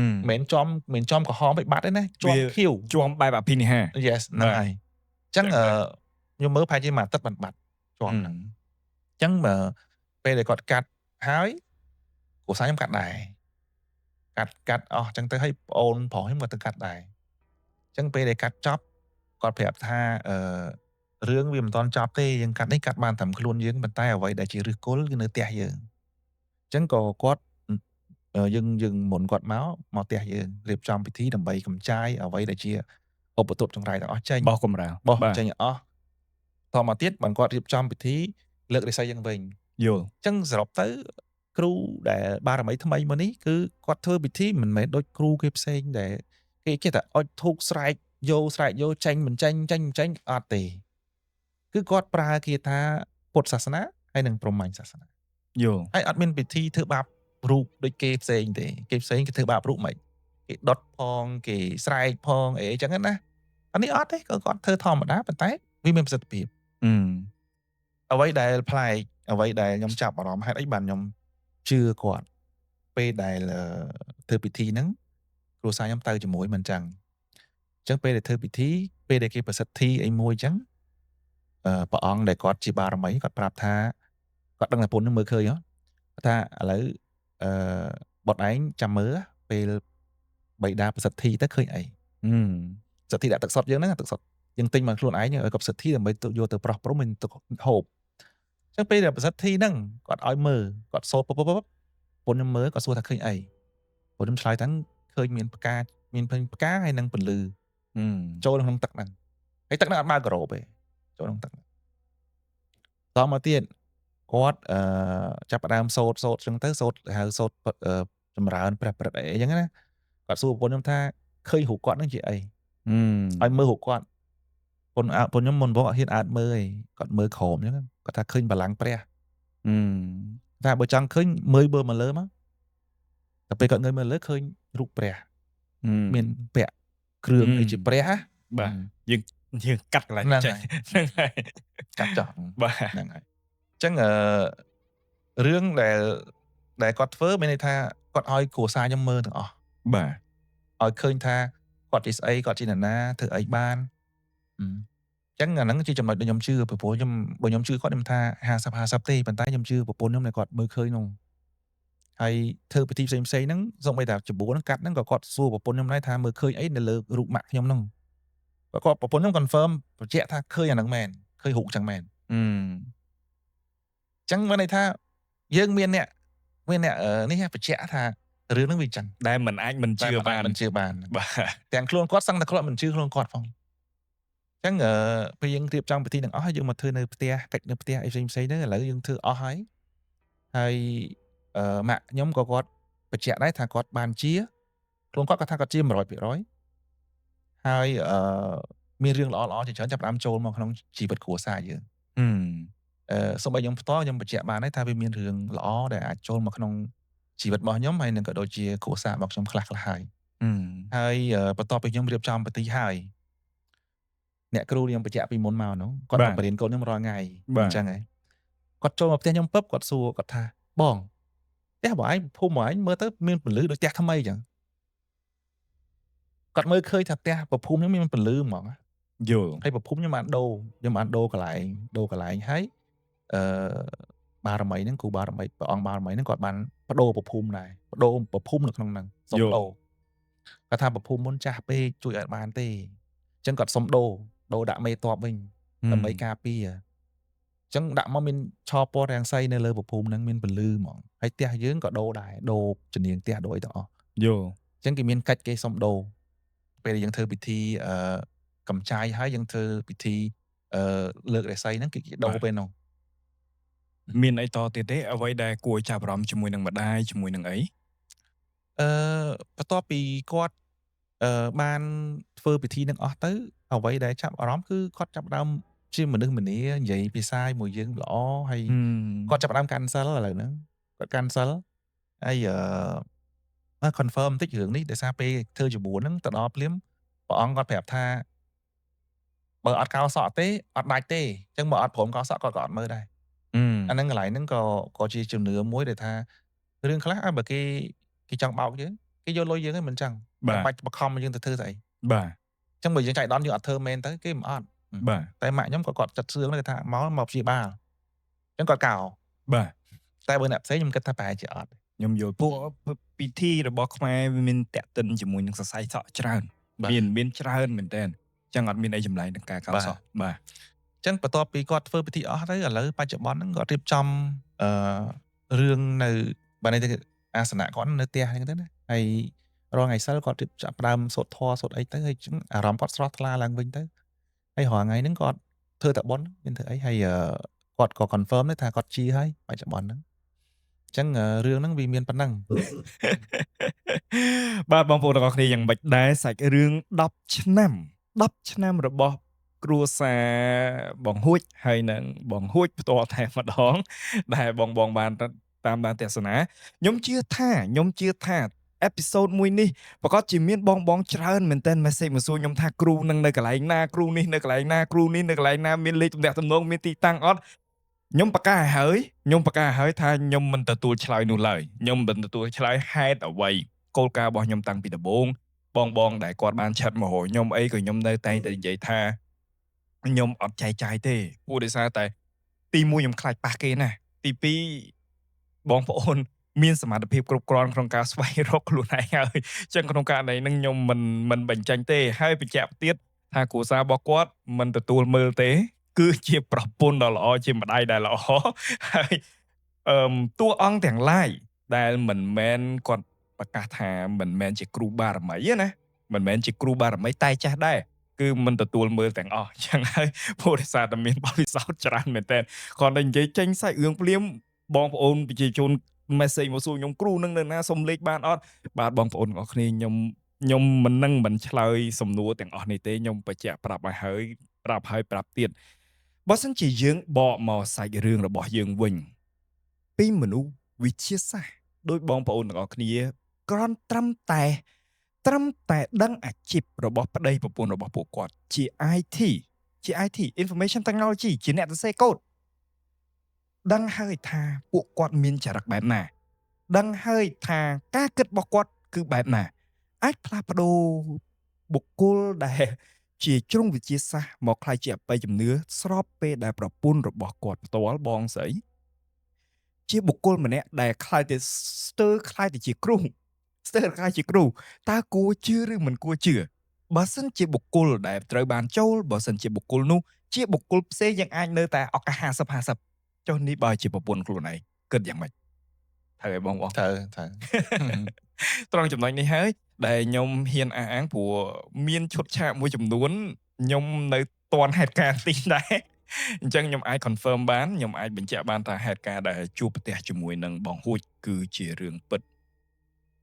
មិនមែនជាប់ក្រហមไปបាត់ទេណាជាប់ខៀវជាប់បែបអភិនិហា Yes ហ្នឹងហើយអញ្ចឹងខ្ញុំមើលប្រហែលជាមួយអាទិត្យបានបាត់ជាប់ហ្នឹងអញ្ចឹងបើពេលដែលគាត់កាត់ហើយគ្រួសារខ្ញុំកាត់ដែរកាត់អស់អញ្ចឹងទៅឲ្យប្អូនប្រុសខ្ញុំក៏ទៅកាត់ដែរអញ្ចឹងពេលដែលកាត់ចប់គាត់ប្រាប់ថារឿងវាមិនទាន់ចប់ទេយើងកាត់នេះកាត់បានតាមខ្លួនយើងប៉ុន្តែអ្វីដែលជាឫសគល់គឺនៅផ្ទះយើងអញ្ចឹងក៏គាត់យើងមុនគាត់មកផ្ទះយើងរៀបចំពិធីដើម្បីកំចាយអ្វីដែលជាឧបទ្រពចង្រៃទាំងអស់ចេញបោះកម្រាលបោះចេញអស់តមកទៀតបានគាត់រៀបចំពិធីលើករិស័យយើងវិញយល់អញ្ចឹងសរុបទៅគ្រូដែលបារមីថ្មីមកនេះគឺគាត់ធ្វើពិធីមិនមែនដូចគ្រូគេផ្សេងដែលគេចេះតែអុចធូបស្រែកយោស្រែកយោចេញមិនចេញចេញមិនចេញអត់ទេគឺគាត់ប្រើគាថាពុទ្ធសាសនាហើយនិងព្រហ្មញ្ញសាសនាយល់ហើយអត់មានពិធីធ្វើបាបរូបដូចគេផ្សេងទេគេផ្សេងគេធ្វើបាបរូបមិនគេដុតផងគេស្រែកផងអីចឹងណាអានេះអត់ទេក៏គាត់ធ្វើធម្មតាប៉ុន្តែវាមានប្រសិទ្ធភាពអ្វីដែលប្លែកអ្វីដែលខ្ញុំចាប់អារម្មណ៍ហេតុអីបានខ្ញុំជឿគាត់ពេលដែលធ្វើពិធីហ្នឹងគ្រួសារខ្ញុំទៅជាមួយមិនចឹងអញ្ចឹងពេលដែលធ្វើពិធីពេលដែលគេប្រសិទ្ធិអីមួយចឹងព្រះអង្គដែលគាត់ជាបារមីគាត់ប្រាប់ថាគាត់ដឹងថាពុននឹងមើលឃើញហ៎គាត់ថាឥឡូវបុតឯងចាំមើលពេលបៃតាប្រសិទ្ធិទៅឃើញអីប្រសិទ្ធិដាក់ទឹកសុទ្ធយើងហ្នឹងទឹកសុទ្ធយើងទិញមកខ្លួនឯងឲ្យគាត់ប្រសិទ្ធិដើម្បីយកទៅប្រោះព្រំមិនទៅហូបអញ្ចឹងពេលដែលប្រសិទ្ធិហ្នឹងគាត់ឲ្យមើលគាត់សូត្រពុបពុបពុនខ្ញុំមើលគាត់សួរថាឃើញអីពុនខ្ញុំឆ្លើយថាឃើញមានផ្កាមានផ្កាហើយនឹងពន្លឺចូលក្នុងទឹកហ្នឹងហើយទឹកហ្នឹងអត់បើការ៉ូបទេចូលក្នុងទឹកតមកទៀត គាត់ចាប់ផ្ដើមសូត្រសូត្រចឹងទៅសូត្រហៅសូត្រចម្រើនព្រះប្រិតអីចឹងណាគាត់សួរប្រពន្ធខ្ញុំថាឃើញរូបគាត់នឹងជាអីឲ្យមើលរូបគាត់ប្រពន្ធខ្ញុំមុនបងអត់ហ៊ានអើតមើលឯងគាត់មើលក្រោមចឹងគាត់ថាឃើញបលាំងព្រះថាបើចង់ឃើញមើលមើលមកលើមកតែពេលគាត់ងើយមើលលើឃើញរូបព្រះមានពាក់គ្រឿងដូចជាព្រះ បាទយើងយើងកាត់កន្លែងចេះហ្នឹងហើយកាត់ចោះបាទហ្នឹងហើយអញ្ចឹងរឿងដែលគាត់ធ្វើមានន័យថាគាត់ឲ្យគ្រួសារខ្ញុំមើលទាំងអស់បាទឲ្យឃើញថាគាត់ជាស្អីគាត់ជានរណាធ្វើអីបានអញ្ចឹងអាហ្នឹងជាចំណុចដែលខ្ញុំជឿព្រោះខ្ញុំបើខ្ញុំជឿគាត់ខ្ញុំថា50 50ទេប៉ុន្តែខ្ញុំជឿប្រពន្ធខ្ញុំដែលគាត់មើលឃើញនោះហើយធ្វើពិធីផ្សេងផ្សេងហ្នឹងសូម្បីតែច្បួរហ្នឹងកាត់ហ្នឹងក៏គាត់សួរប្រពន្ធខ្ញុំដែរថាមើលឃើញអីនៅលើរូបម៉ាក់ខ្ញុំហ្នឹងគាត់ប្រពន្ធខ្ញុំ confirm បញ្ជាក់ថាឃើញអាហ្នឹងមែនឃើញរូបចឹងមែនអញ្ចឹងមានន័យថាយើងមានអ្នកនេះបញ្ជាក់ថារឿងហ្នឹងវាចឹងដែលមិនអាចមិនជឿបានមិនជឿបានបាទទាំងខ្លួនគាត់សឹងតែគាត់មិនជឿខ្លួនគាត់ផងអញ្ចឹងពេលយើងរៀបចំពិធីទាំងអស់ហើយយើងមកធ្វើនៅផ្ទះកិច្ចនៅផ្ទះអីផ្សេងផ្សេងហ្នឹងឥឡូវយើងធ្វើអស់ហើយហើយម៉ាក់ខ្ញុំក៏គាត់បញ្ជាក់ដែរថាគាត់បានជាខ្លួនគាត់គាត់ថាគាត់ជា 100% ហើយមានរឿងល្អៗជាច្រើនចាប់ផ្ដើមចូលមកក្នុងជីវិតគ្រួសារយើងសូម្បីខ្ញុំផ្ទាល់ខ្ញុំបញ្ជាក់បានដែរថាវាមានរឿងល្អដែលអាចចូលមកក្នុងជីវិតរបស់ខ្ញុំហើយនឹងក៏ដូចជាគ្រួសាររបស់ខ្ញុំខ្លះៗហើយហើយបន្ទាប់ពីខ្ញុំរៀបចំពិធីហើយអ្នកគ្រូខ្ញុំបញ្ជាក់ពីមុនមកនោះគាត់មកបរៀនកូនខ្ញុំរាល់ថ្ងៃអញ្ចឹងហើយគាត់ចូលមកផ្ទះខ្ញុំពឹបគាត់សួរគាត់ថាបងផ្ទះបងឯងភូមិបងឯងមើលទៅមានពន្លឺដូចផ្ទះថ្មីអញ្ចឹងគាត់មើលឃើញថាផ្ទះប្រភូមិខ្ញុំមានពន្លឺហ្មងយល់ហើយប្រភូមិខ្ញុំបានដូរកន្លែងដូរកន្លែងហើយបារមីហ្នឹងគ្រូបារមីព្រះអង្គបារមីហ្នឹងគាត់បានបដូរប្រភូមិដែរបដូរប្រភូមិនៅក្នុងហ្នឹងសុំដូរគាត់ថាប្រភូមិមុនចាស់ពេកជួយអត់បានទេអញ្ចឹងគាត់សុំដូរដាក់មេតបវិញដើម្បីការពារអញ្ចឹងដាក់មកមានឆពណ៌រាំងសីនៅលើប្រភូមិហ្នឹងមានពន្លឺហ្មងហើយផ្ទះយើងក៏ដូរដែរដូរជំនាញផ្ទះដូរអីទាំងអស់យល់អញ្ចឹងគេមានកិច្ចគេសុំដូរពេលយើងធ្វើពិធីកំចាយហើយយើងធ្វើពិធីលើករស័យហ្នឹងគេដូរពេលនោះមានអីតទៀតទេអ្វីដែលគួរចាប់អារម្មណ៍ជាមួយនឹងម្ដាយជាមួយនឹងអីបន្ទាប់ពីគាត់បានធ្វើពិធីនឹងអស់ទៅអ្វីដែលចាប់អារម្មណ៍គឺគាត់ចាប់ដើមជាមនុស្សម្នានិយាយភាសាមួយយើងល្អហើយគាត់ចាប់ដើមកាន់សិលឥឡូវហ្នឹងគាត់កាន់សិលហើយconfirm បន្តិចរឿងនេះដោយសារពេលធ្វើច្បួនហ្នឹងទៅដល់ភ្លាមព្រះអង្គគាត់ប្រាប់ថាបើអត់កោសក់ទេអត់ដាច់ទេអញ្ចឹងបើអត់ព្រមកោសក់គាត់ក៏អត់មើលដែរអាហ្នឹងកន្លែងហ្នឹងក៏ជាជំនឿមួយដែលថារឿងខ្លះបើគេចង់បោកយើងគេយកលុយយើងហ្នឹងមិនចឹងមិនបាច់បខំយើងទៅធ្វើស្អីបាទអញ្ចឹងបើយើងចៃដន្យយើងអត់ធ្វើមែនទៅគេមិនអត់បាទតែម៉ាក់ខ្ញុំក៏គាត់ចិត្តសឿងដែរថាមកព្យាបាលអញ្ចឹងគាត់កោបាទតែបើអ្នកផ្សេងខ្ញុំគិតថាប្រហែលជាអត់ខ្ញុំយល់ពួកពិធីរបស់ខ្មែរវាមានតាក់ទិនជាមួយនឹងសរសៃសក់ច្រើនមានច្រើនមែនតើអញ្ចឹងអត់មានអីចម្លែកនឹងការកោសក់បាទអញ្ចឹងបន្ទាប់ពីគាត់ធ្វើពិធីអស់ទៅឥឡូវបច្ចុប្បន្នហ្នឹងគាត់រៀបចំរឿងនៅបាទនេះអាសនៈគាត់នៅផ្ទះហ្នឹងទៅណាហើយរាល់ថ្ងៃសិលគាត់រៀបចាប់ផ្ដើមសូត្រធម៌សូត្រអីទៅហើយអារម្មណ៍គាត់ស្រស់ថ្លាឡើងវិញទៅហើយរាល់ថ្ងៃហ្នឹងគាត់ធ្វើតែបុណ្យមានធ្វើអីហើយគាត់ក៏ confirm ដែរថាគាត់ជាហើយបច្ចុប្បន្នហ្នឹងអញ្ចឹងរឿងហ្នឹងវាមានប៉ុណ្ណឹងបាទបងប្អូនទាំងអស់គ្នាយ៉ាងម៉េចដែរសាច់រឿង10ឆ្នាំ10ឆ្នាំរបស់គ្រួសារបងហួចហើយនឹងបងហួចផ្ទាល់តែម្ដងដែលបងបានតាមដានទស្សនាខ្ញុំជឿថាអេពីសូតមួយនេះប្រកាសជាមានបងច្រើនមែនតើ message មកសួរខ្ញុំថាគ្រូនឹងនៅកន្លែងណាគ្រូនេះនៅកន្លែងណាគ្រូនេះនៅកន្លែងណាមានលេខទំនាក់ទំនងមានទីតាំងអត់ខ្ញុំប្រកាសឲ្យហើយថាខ្ញុំមិនទទួលឆ្លើយនោះឡើយខ្ញុំមិនទទួលឆ្លើយហេតុអ្វីគោលការណ៍របស់ខ្ញុំតាំងពីដំបូងបងដែលគាត់បានឆាត់មករកខ្ញុំអីក៏ខ្ញុំនៅតែងតែនិយាយថាខ្ញុំអត់ចែកចាយទេព្រោះដោយសារតែទី1ខ្ញុំខ្លាចប៉ះគេណាស់ទី2បងប្អូនមានសមត្ថភាពគ្រប់គ្រាន់ក្នុងការស្វែងរកខ្លួនឯងហើយអញ្ចឹងក្នុងករណីហ្នឹងខ្ញុំមិនបញ្ចេញទេហើយបញ្ជាក់ទៀតថាគ្រួសាររបស់គាត់មិនទទួលមើលទេគឺជាប្រពន្ធដ៏ល្អជាម្ដាយដែលល្អហើយតួអង្គទាំងឡាយដែលមិនមែនគាត់ប្រកាសថាមិនមែនជាគ្រូបារមីទេណាមិនមែនជាគ្រូបារមីតែចាស់ដែរ គឺមិនទទួលមើលទាំងអស់អញ្ចឹងហើយព្រោះដោយសារតែមានបទពិសោធន៍ច្រើនមែនតើគ្រាន់តែនិយាយចេញសាច់រឿងភ្លាមបងប្អូនប្រជាជន message មកសួរខ្ញុំគ្រូនឹងនៅណាសុំលេខបានអត់បាទបងប្អូនទាំងអស់គ្នាខ្ញុំមិននឹងមិនឆ្លើយសំណួរទាំងអស់នេះទេខ្ញុំបញ្ជាក់ប្រាប់ឲ្យហើយប្រាប់ហើយប្រាប់ទៀតបើសិនជាយើងបកមកសាច់រឿងរបស់យើងវិញពីមនុស្សវិទ្យាសាស្ត្រដោយបងប្អូនទាំងអស់គ្នាគ្រាន់ត្រឹមតែដឹងអាជីពរបស់ប្តីប្រពន្ធរបស់ពួកគាត់ជា IT ជា IT Information Technology ជាអ្នកសរសេរកូដដឹងហើយថាពួកគាត់មានចរិតបែបណាដឹងហើយថាការគិតរបស់គាត់គឺបែបណាអាចផ្លាស់ប្ដូរបុគ្គលដែលជាជ្រុងវិទ្យាសាស្ត្រមកក្លាយជាអបិយជំនឿស្របពេលដែលប្រពន្ធរបស់គាត់ផ្ទាល់បងស្រីជាបុគ្គលម្នាក់ដែលក្លាយទៅស្ទើរក្លាយទៅជាគ្រូស្ទើរក្លាយជាគ្រូតើគួរជឿឬមិនគួរជឿបើសិនជាបុគ្គលដែលត្រូវបានចូលបើសិនជាបុគ្គលនោះជាបុគ្គលផ្សេងយើងអាចនៅតែឱកាស50 50ចុះនេះបើជាប្រពន្ធខ្លួនឯងគិតយ៉ាងម៉េចត្រូវហើយបងបង ត្រូវត្រូវ ត្រង់ចំណុចនេះហើយដែលខ្ញុំហ៊ានអះអាងព្រោះមានឈុតឆាកមួយចំនួនខ្ញុំនៅតាន់ហេតុការណ៍ទីដែរអញ្ចឹងខ្ញុំអាច confirm បានខ្ញុំអាចបញ្ជាក់បានថាហេតុការណ៍ដែលជួបប្រទះជាមួយនឹងបងហួចគឺជារឿងពិត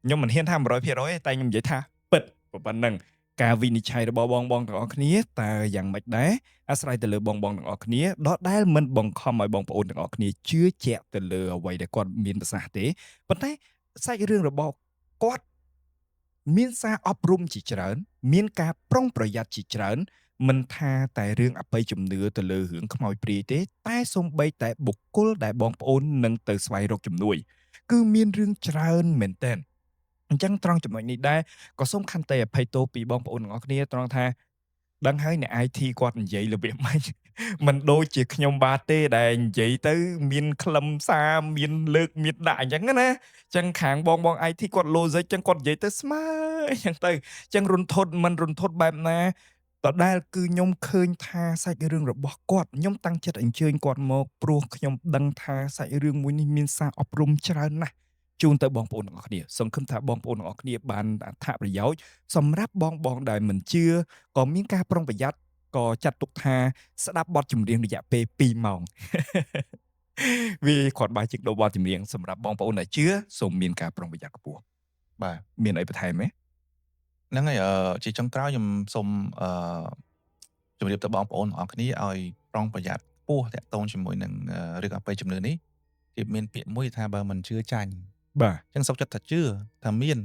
ខ្ញុំមិនហ៊ានថា100%ទេតែខ្ញុំនិយាយថាពិតប៉ុណ្ណឹងការវិនិច្ឆ័យរបស់បងបងទាំងអស់គ្នាតើយ៉ាងម៉េចដែរអាស្រ័យទៅលើបងបងទាំងអស់គ្នាដដែលមិនបង្ខំឲ្យបងប្អូនទាំងអស់គ្នាជឿជាក់ទៅលើអ្វីដែលគាត់មានប្រសាសន៍ទេប៉ុន្តែសាច់រឿងរបស់គាត់មានសារអប់រំជាច្រើន មានការប្រុងប្រយ័ត្នជាច្រើនមិនថាតែរឿងអបិយជំនឿទៅលើរឿងខ្មោចព្រាយទេតែសូម្បីតែបុគ្គលដែលបងប្អូននឹងទៅស្វែងរកជំនួយគឺមានរឿងច្រើនមែនទែនអញ្ចឹងត្រង់ចំណុចនេះដែរក៏សូមខន្តីអភ័យទោសពីបងប្អូនទាំងអស់គ្នាត្រង់ថាដឹងហើយអ្នក IT គាត់និយាយរបៀបម៉េចមិនដូចជាខ្ញុំបាទទេដែលនិយាយទៅមានខ្លឹមសារមានលើកមានដាក់អញ្ចឹងណាអញ្ចឹងខាងបងបង IT គាត់ logic អញ្ចឹងគាត់និយាយទៅស្មើអញ្ចឹងទៅអញ្ចឹងរន្ធត់មិនរន្ធត់បែបណាដដែលគឺខ្ញុំឃើញថាសាច់រឿងរបស់គាត់ខ្ញុំតាំងចិត្តអញ្ជើញគាត់មកព្រោះខ្ញុំដឹងថាសាច់រឿងមួយនេះមានសារអប់រំច្រើនណាស់ជូនទៅបងប្អូនទាំងអស់គ្នាសង្ឃឹមថាបងប្អូនទាំងអស់គ្នាបានអត្ថប្រយោជន៍សម្រាប់បងបងដែលមិនជឿក៏មានការប្រុងប្រយ័ត្នក៏ចាត់ទុកថាស្ដាប់បទចម្រៀងរយៈពេល2ម៉ោងវាគាត់បាយជាងដូរបទចម្រៀងសម្រាប់បងប្អូនដែលជឿសូមមានការប្រុងប្រយ័ត្នខ្ពស់ បាទ មានអីបន្ថែមទេ ហ្នឹងហើយជាចុងក្រោយខ្ញុំសូមជម្រាបទៅបងប្អូនទាំងអស់គ្នាឲ្យប្រុងប្រយ័ត្នខ្ពស់តាក់ទងជាមួយនឹងរឿងអបិយជំនឿនេះគេមានពាក្យមួយថាបើមិនជឿចាញ់ បាទ អញ្ចឹងសុខចិត្តថាជឿថាមាន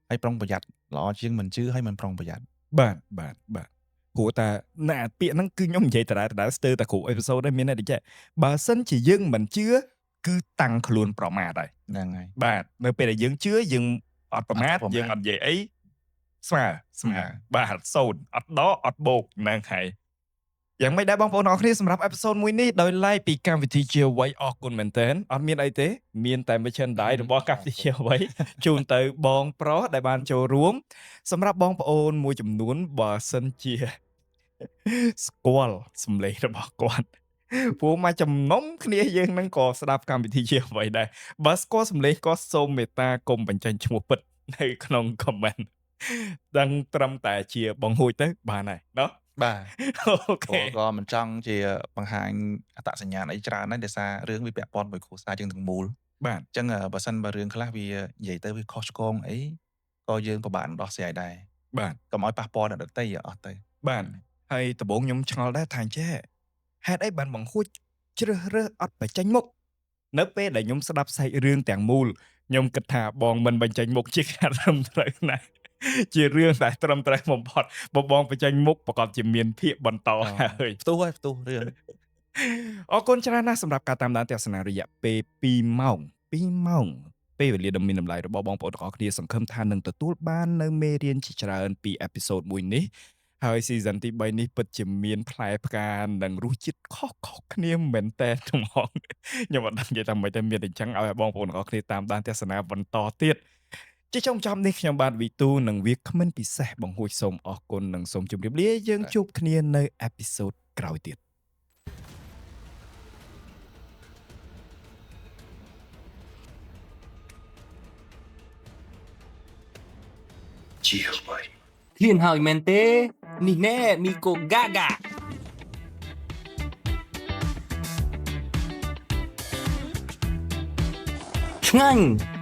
ហើយប្រុងប្រយ័ត្នល្អជាងមិនជឿហើយមិនប្រុងប្រយ័ត្ន បាទបាទបាទព្រោះតែណាពាក្យហ្នឹងគឺខ្ញុំនិយាយដដែលៗស្ទើរតែគ្រប់ episode ដែរមានតែចេះបើសិនជាយើងមិនជឿគឺតាំងខ្លួនប្រមាថហើយ ហ្នឹងហើយ បាទនៅពេលដែលយើងជឿយើងអត់ប្រមាថ អត់ប្រមាថ យើងអត់និយាយអីស្មើស្មើបាទសូន្យអត់ដកអត់បូកហ្នឹងហើយយ៉ាងម៉េចដែរបងប្អូនអរគ្នាសម្រាប់ episode មួយនេះដោយឡែកពីកម្មវិធីជាអ្វីអរគុណមែនទែនអត់មានអីទេមានតែ merchandise របស់កម្មវិធីជាអ្វីជូនទៅបងប្រុសដែលបានចូលរួមសម្រាប់បងប្អូនមួយចំនួនបើសិនជាស្គាល់សម្លេងរបស់គាត់ព្រោះមកចំណុំគ្នាយើងនឹងក៏ស្ដាប់កម្មវិធីជាអ្វីដែរបើស្គាល់សម្លេងក៏សូមមេត្តាកុំបញ្ចេញឈ្មោះពិតនៅក្នុង comment ដឹងត្រឹមតែជាបងហួចទៅបានហើយណោះ បាទ OK ព្រោះក៏មិនចង់ជាបង្ហាញអត្តសញ្ញាណអីច្រើនដែរដោយសាររឿងវាពាក់ព័ន្ធមួយគ្រួសារយើងទាំងមូល បាទ អញ្ចឹងបើសិនបើរឿងខ្លះវានិយាយទៅវាខុសឆ្គងអីក៏យើងពិបាកនឹងដោះស្រាយដែរ បាទ កុំឲ្យប៉ះពាល់ដល់ដទៃអស់ទៅ បាទហើយដំបូងខ្ញុំឆ្ងល់ដែរថាអញ្ចេះហេតុអីបានបងហួចជ្រើសរើសអត់បញ្ចេញមុខនៅពេលដែលខ្ញុំស្ដាប់សាច់រឿងទាំងមូលខ្ញុំគិតថាបងមិនបញ្ចេញមុខជាការត្រឹមត្រូវណាស់ជារឿងដែលត្រឹមត្រូវបំផុតបើបងបញ្ចេញមុខប្រកាសជាមានភាកបន្តហើយ ផ្ទុះហើយផ្ទុះរឿង អរគុណច្រើនណាស់សម្រាប់ការតាមដានទស្សនារយៈពេល2ម៉ោង2ម៉ោងពេលវេលាដ៏មានតម្លៃរបស់បងប្អូនទាំងអស់គ្នាសង្ឃឹមថានឹងទទួលបាននៅមេរៀនជាច្រើនពី episode មួយនេះហើយ season ទី3នេះពិតជាមានផ្លែផ្កានិងរសជាតិខុសៗគ្នាមែនតើហ្មងខ្ញុំអត់ដឹងនិយាយថាម៉េចតែមានតែអញ្ចឹងឲ្យបងប្អូនទាំងអស់គ្នាតាមដានទស្សនាបន្តទៀតជាចុងចប់នេះខ្ញុំបាទវីទូនិងវាគ្មិនពិសេសបងហួចសូមអរគុណនិងសូមជម្រាបលាយើងជួបគ្នានៅ episode ក្រោយទៀត ជាអ្វី ឃ្លានហើយមែនទេ នេះណែមីកូហ្គាហ្គាឆ្ងាញ់។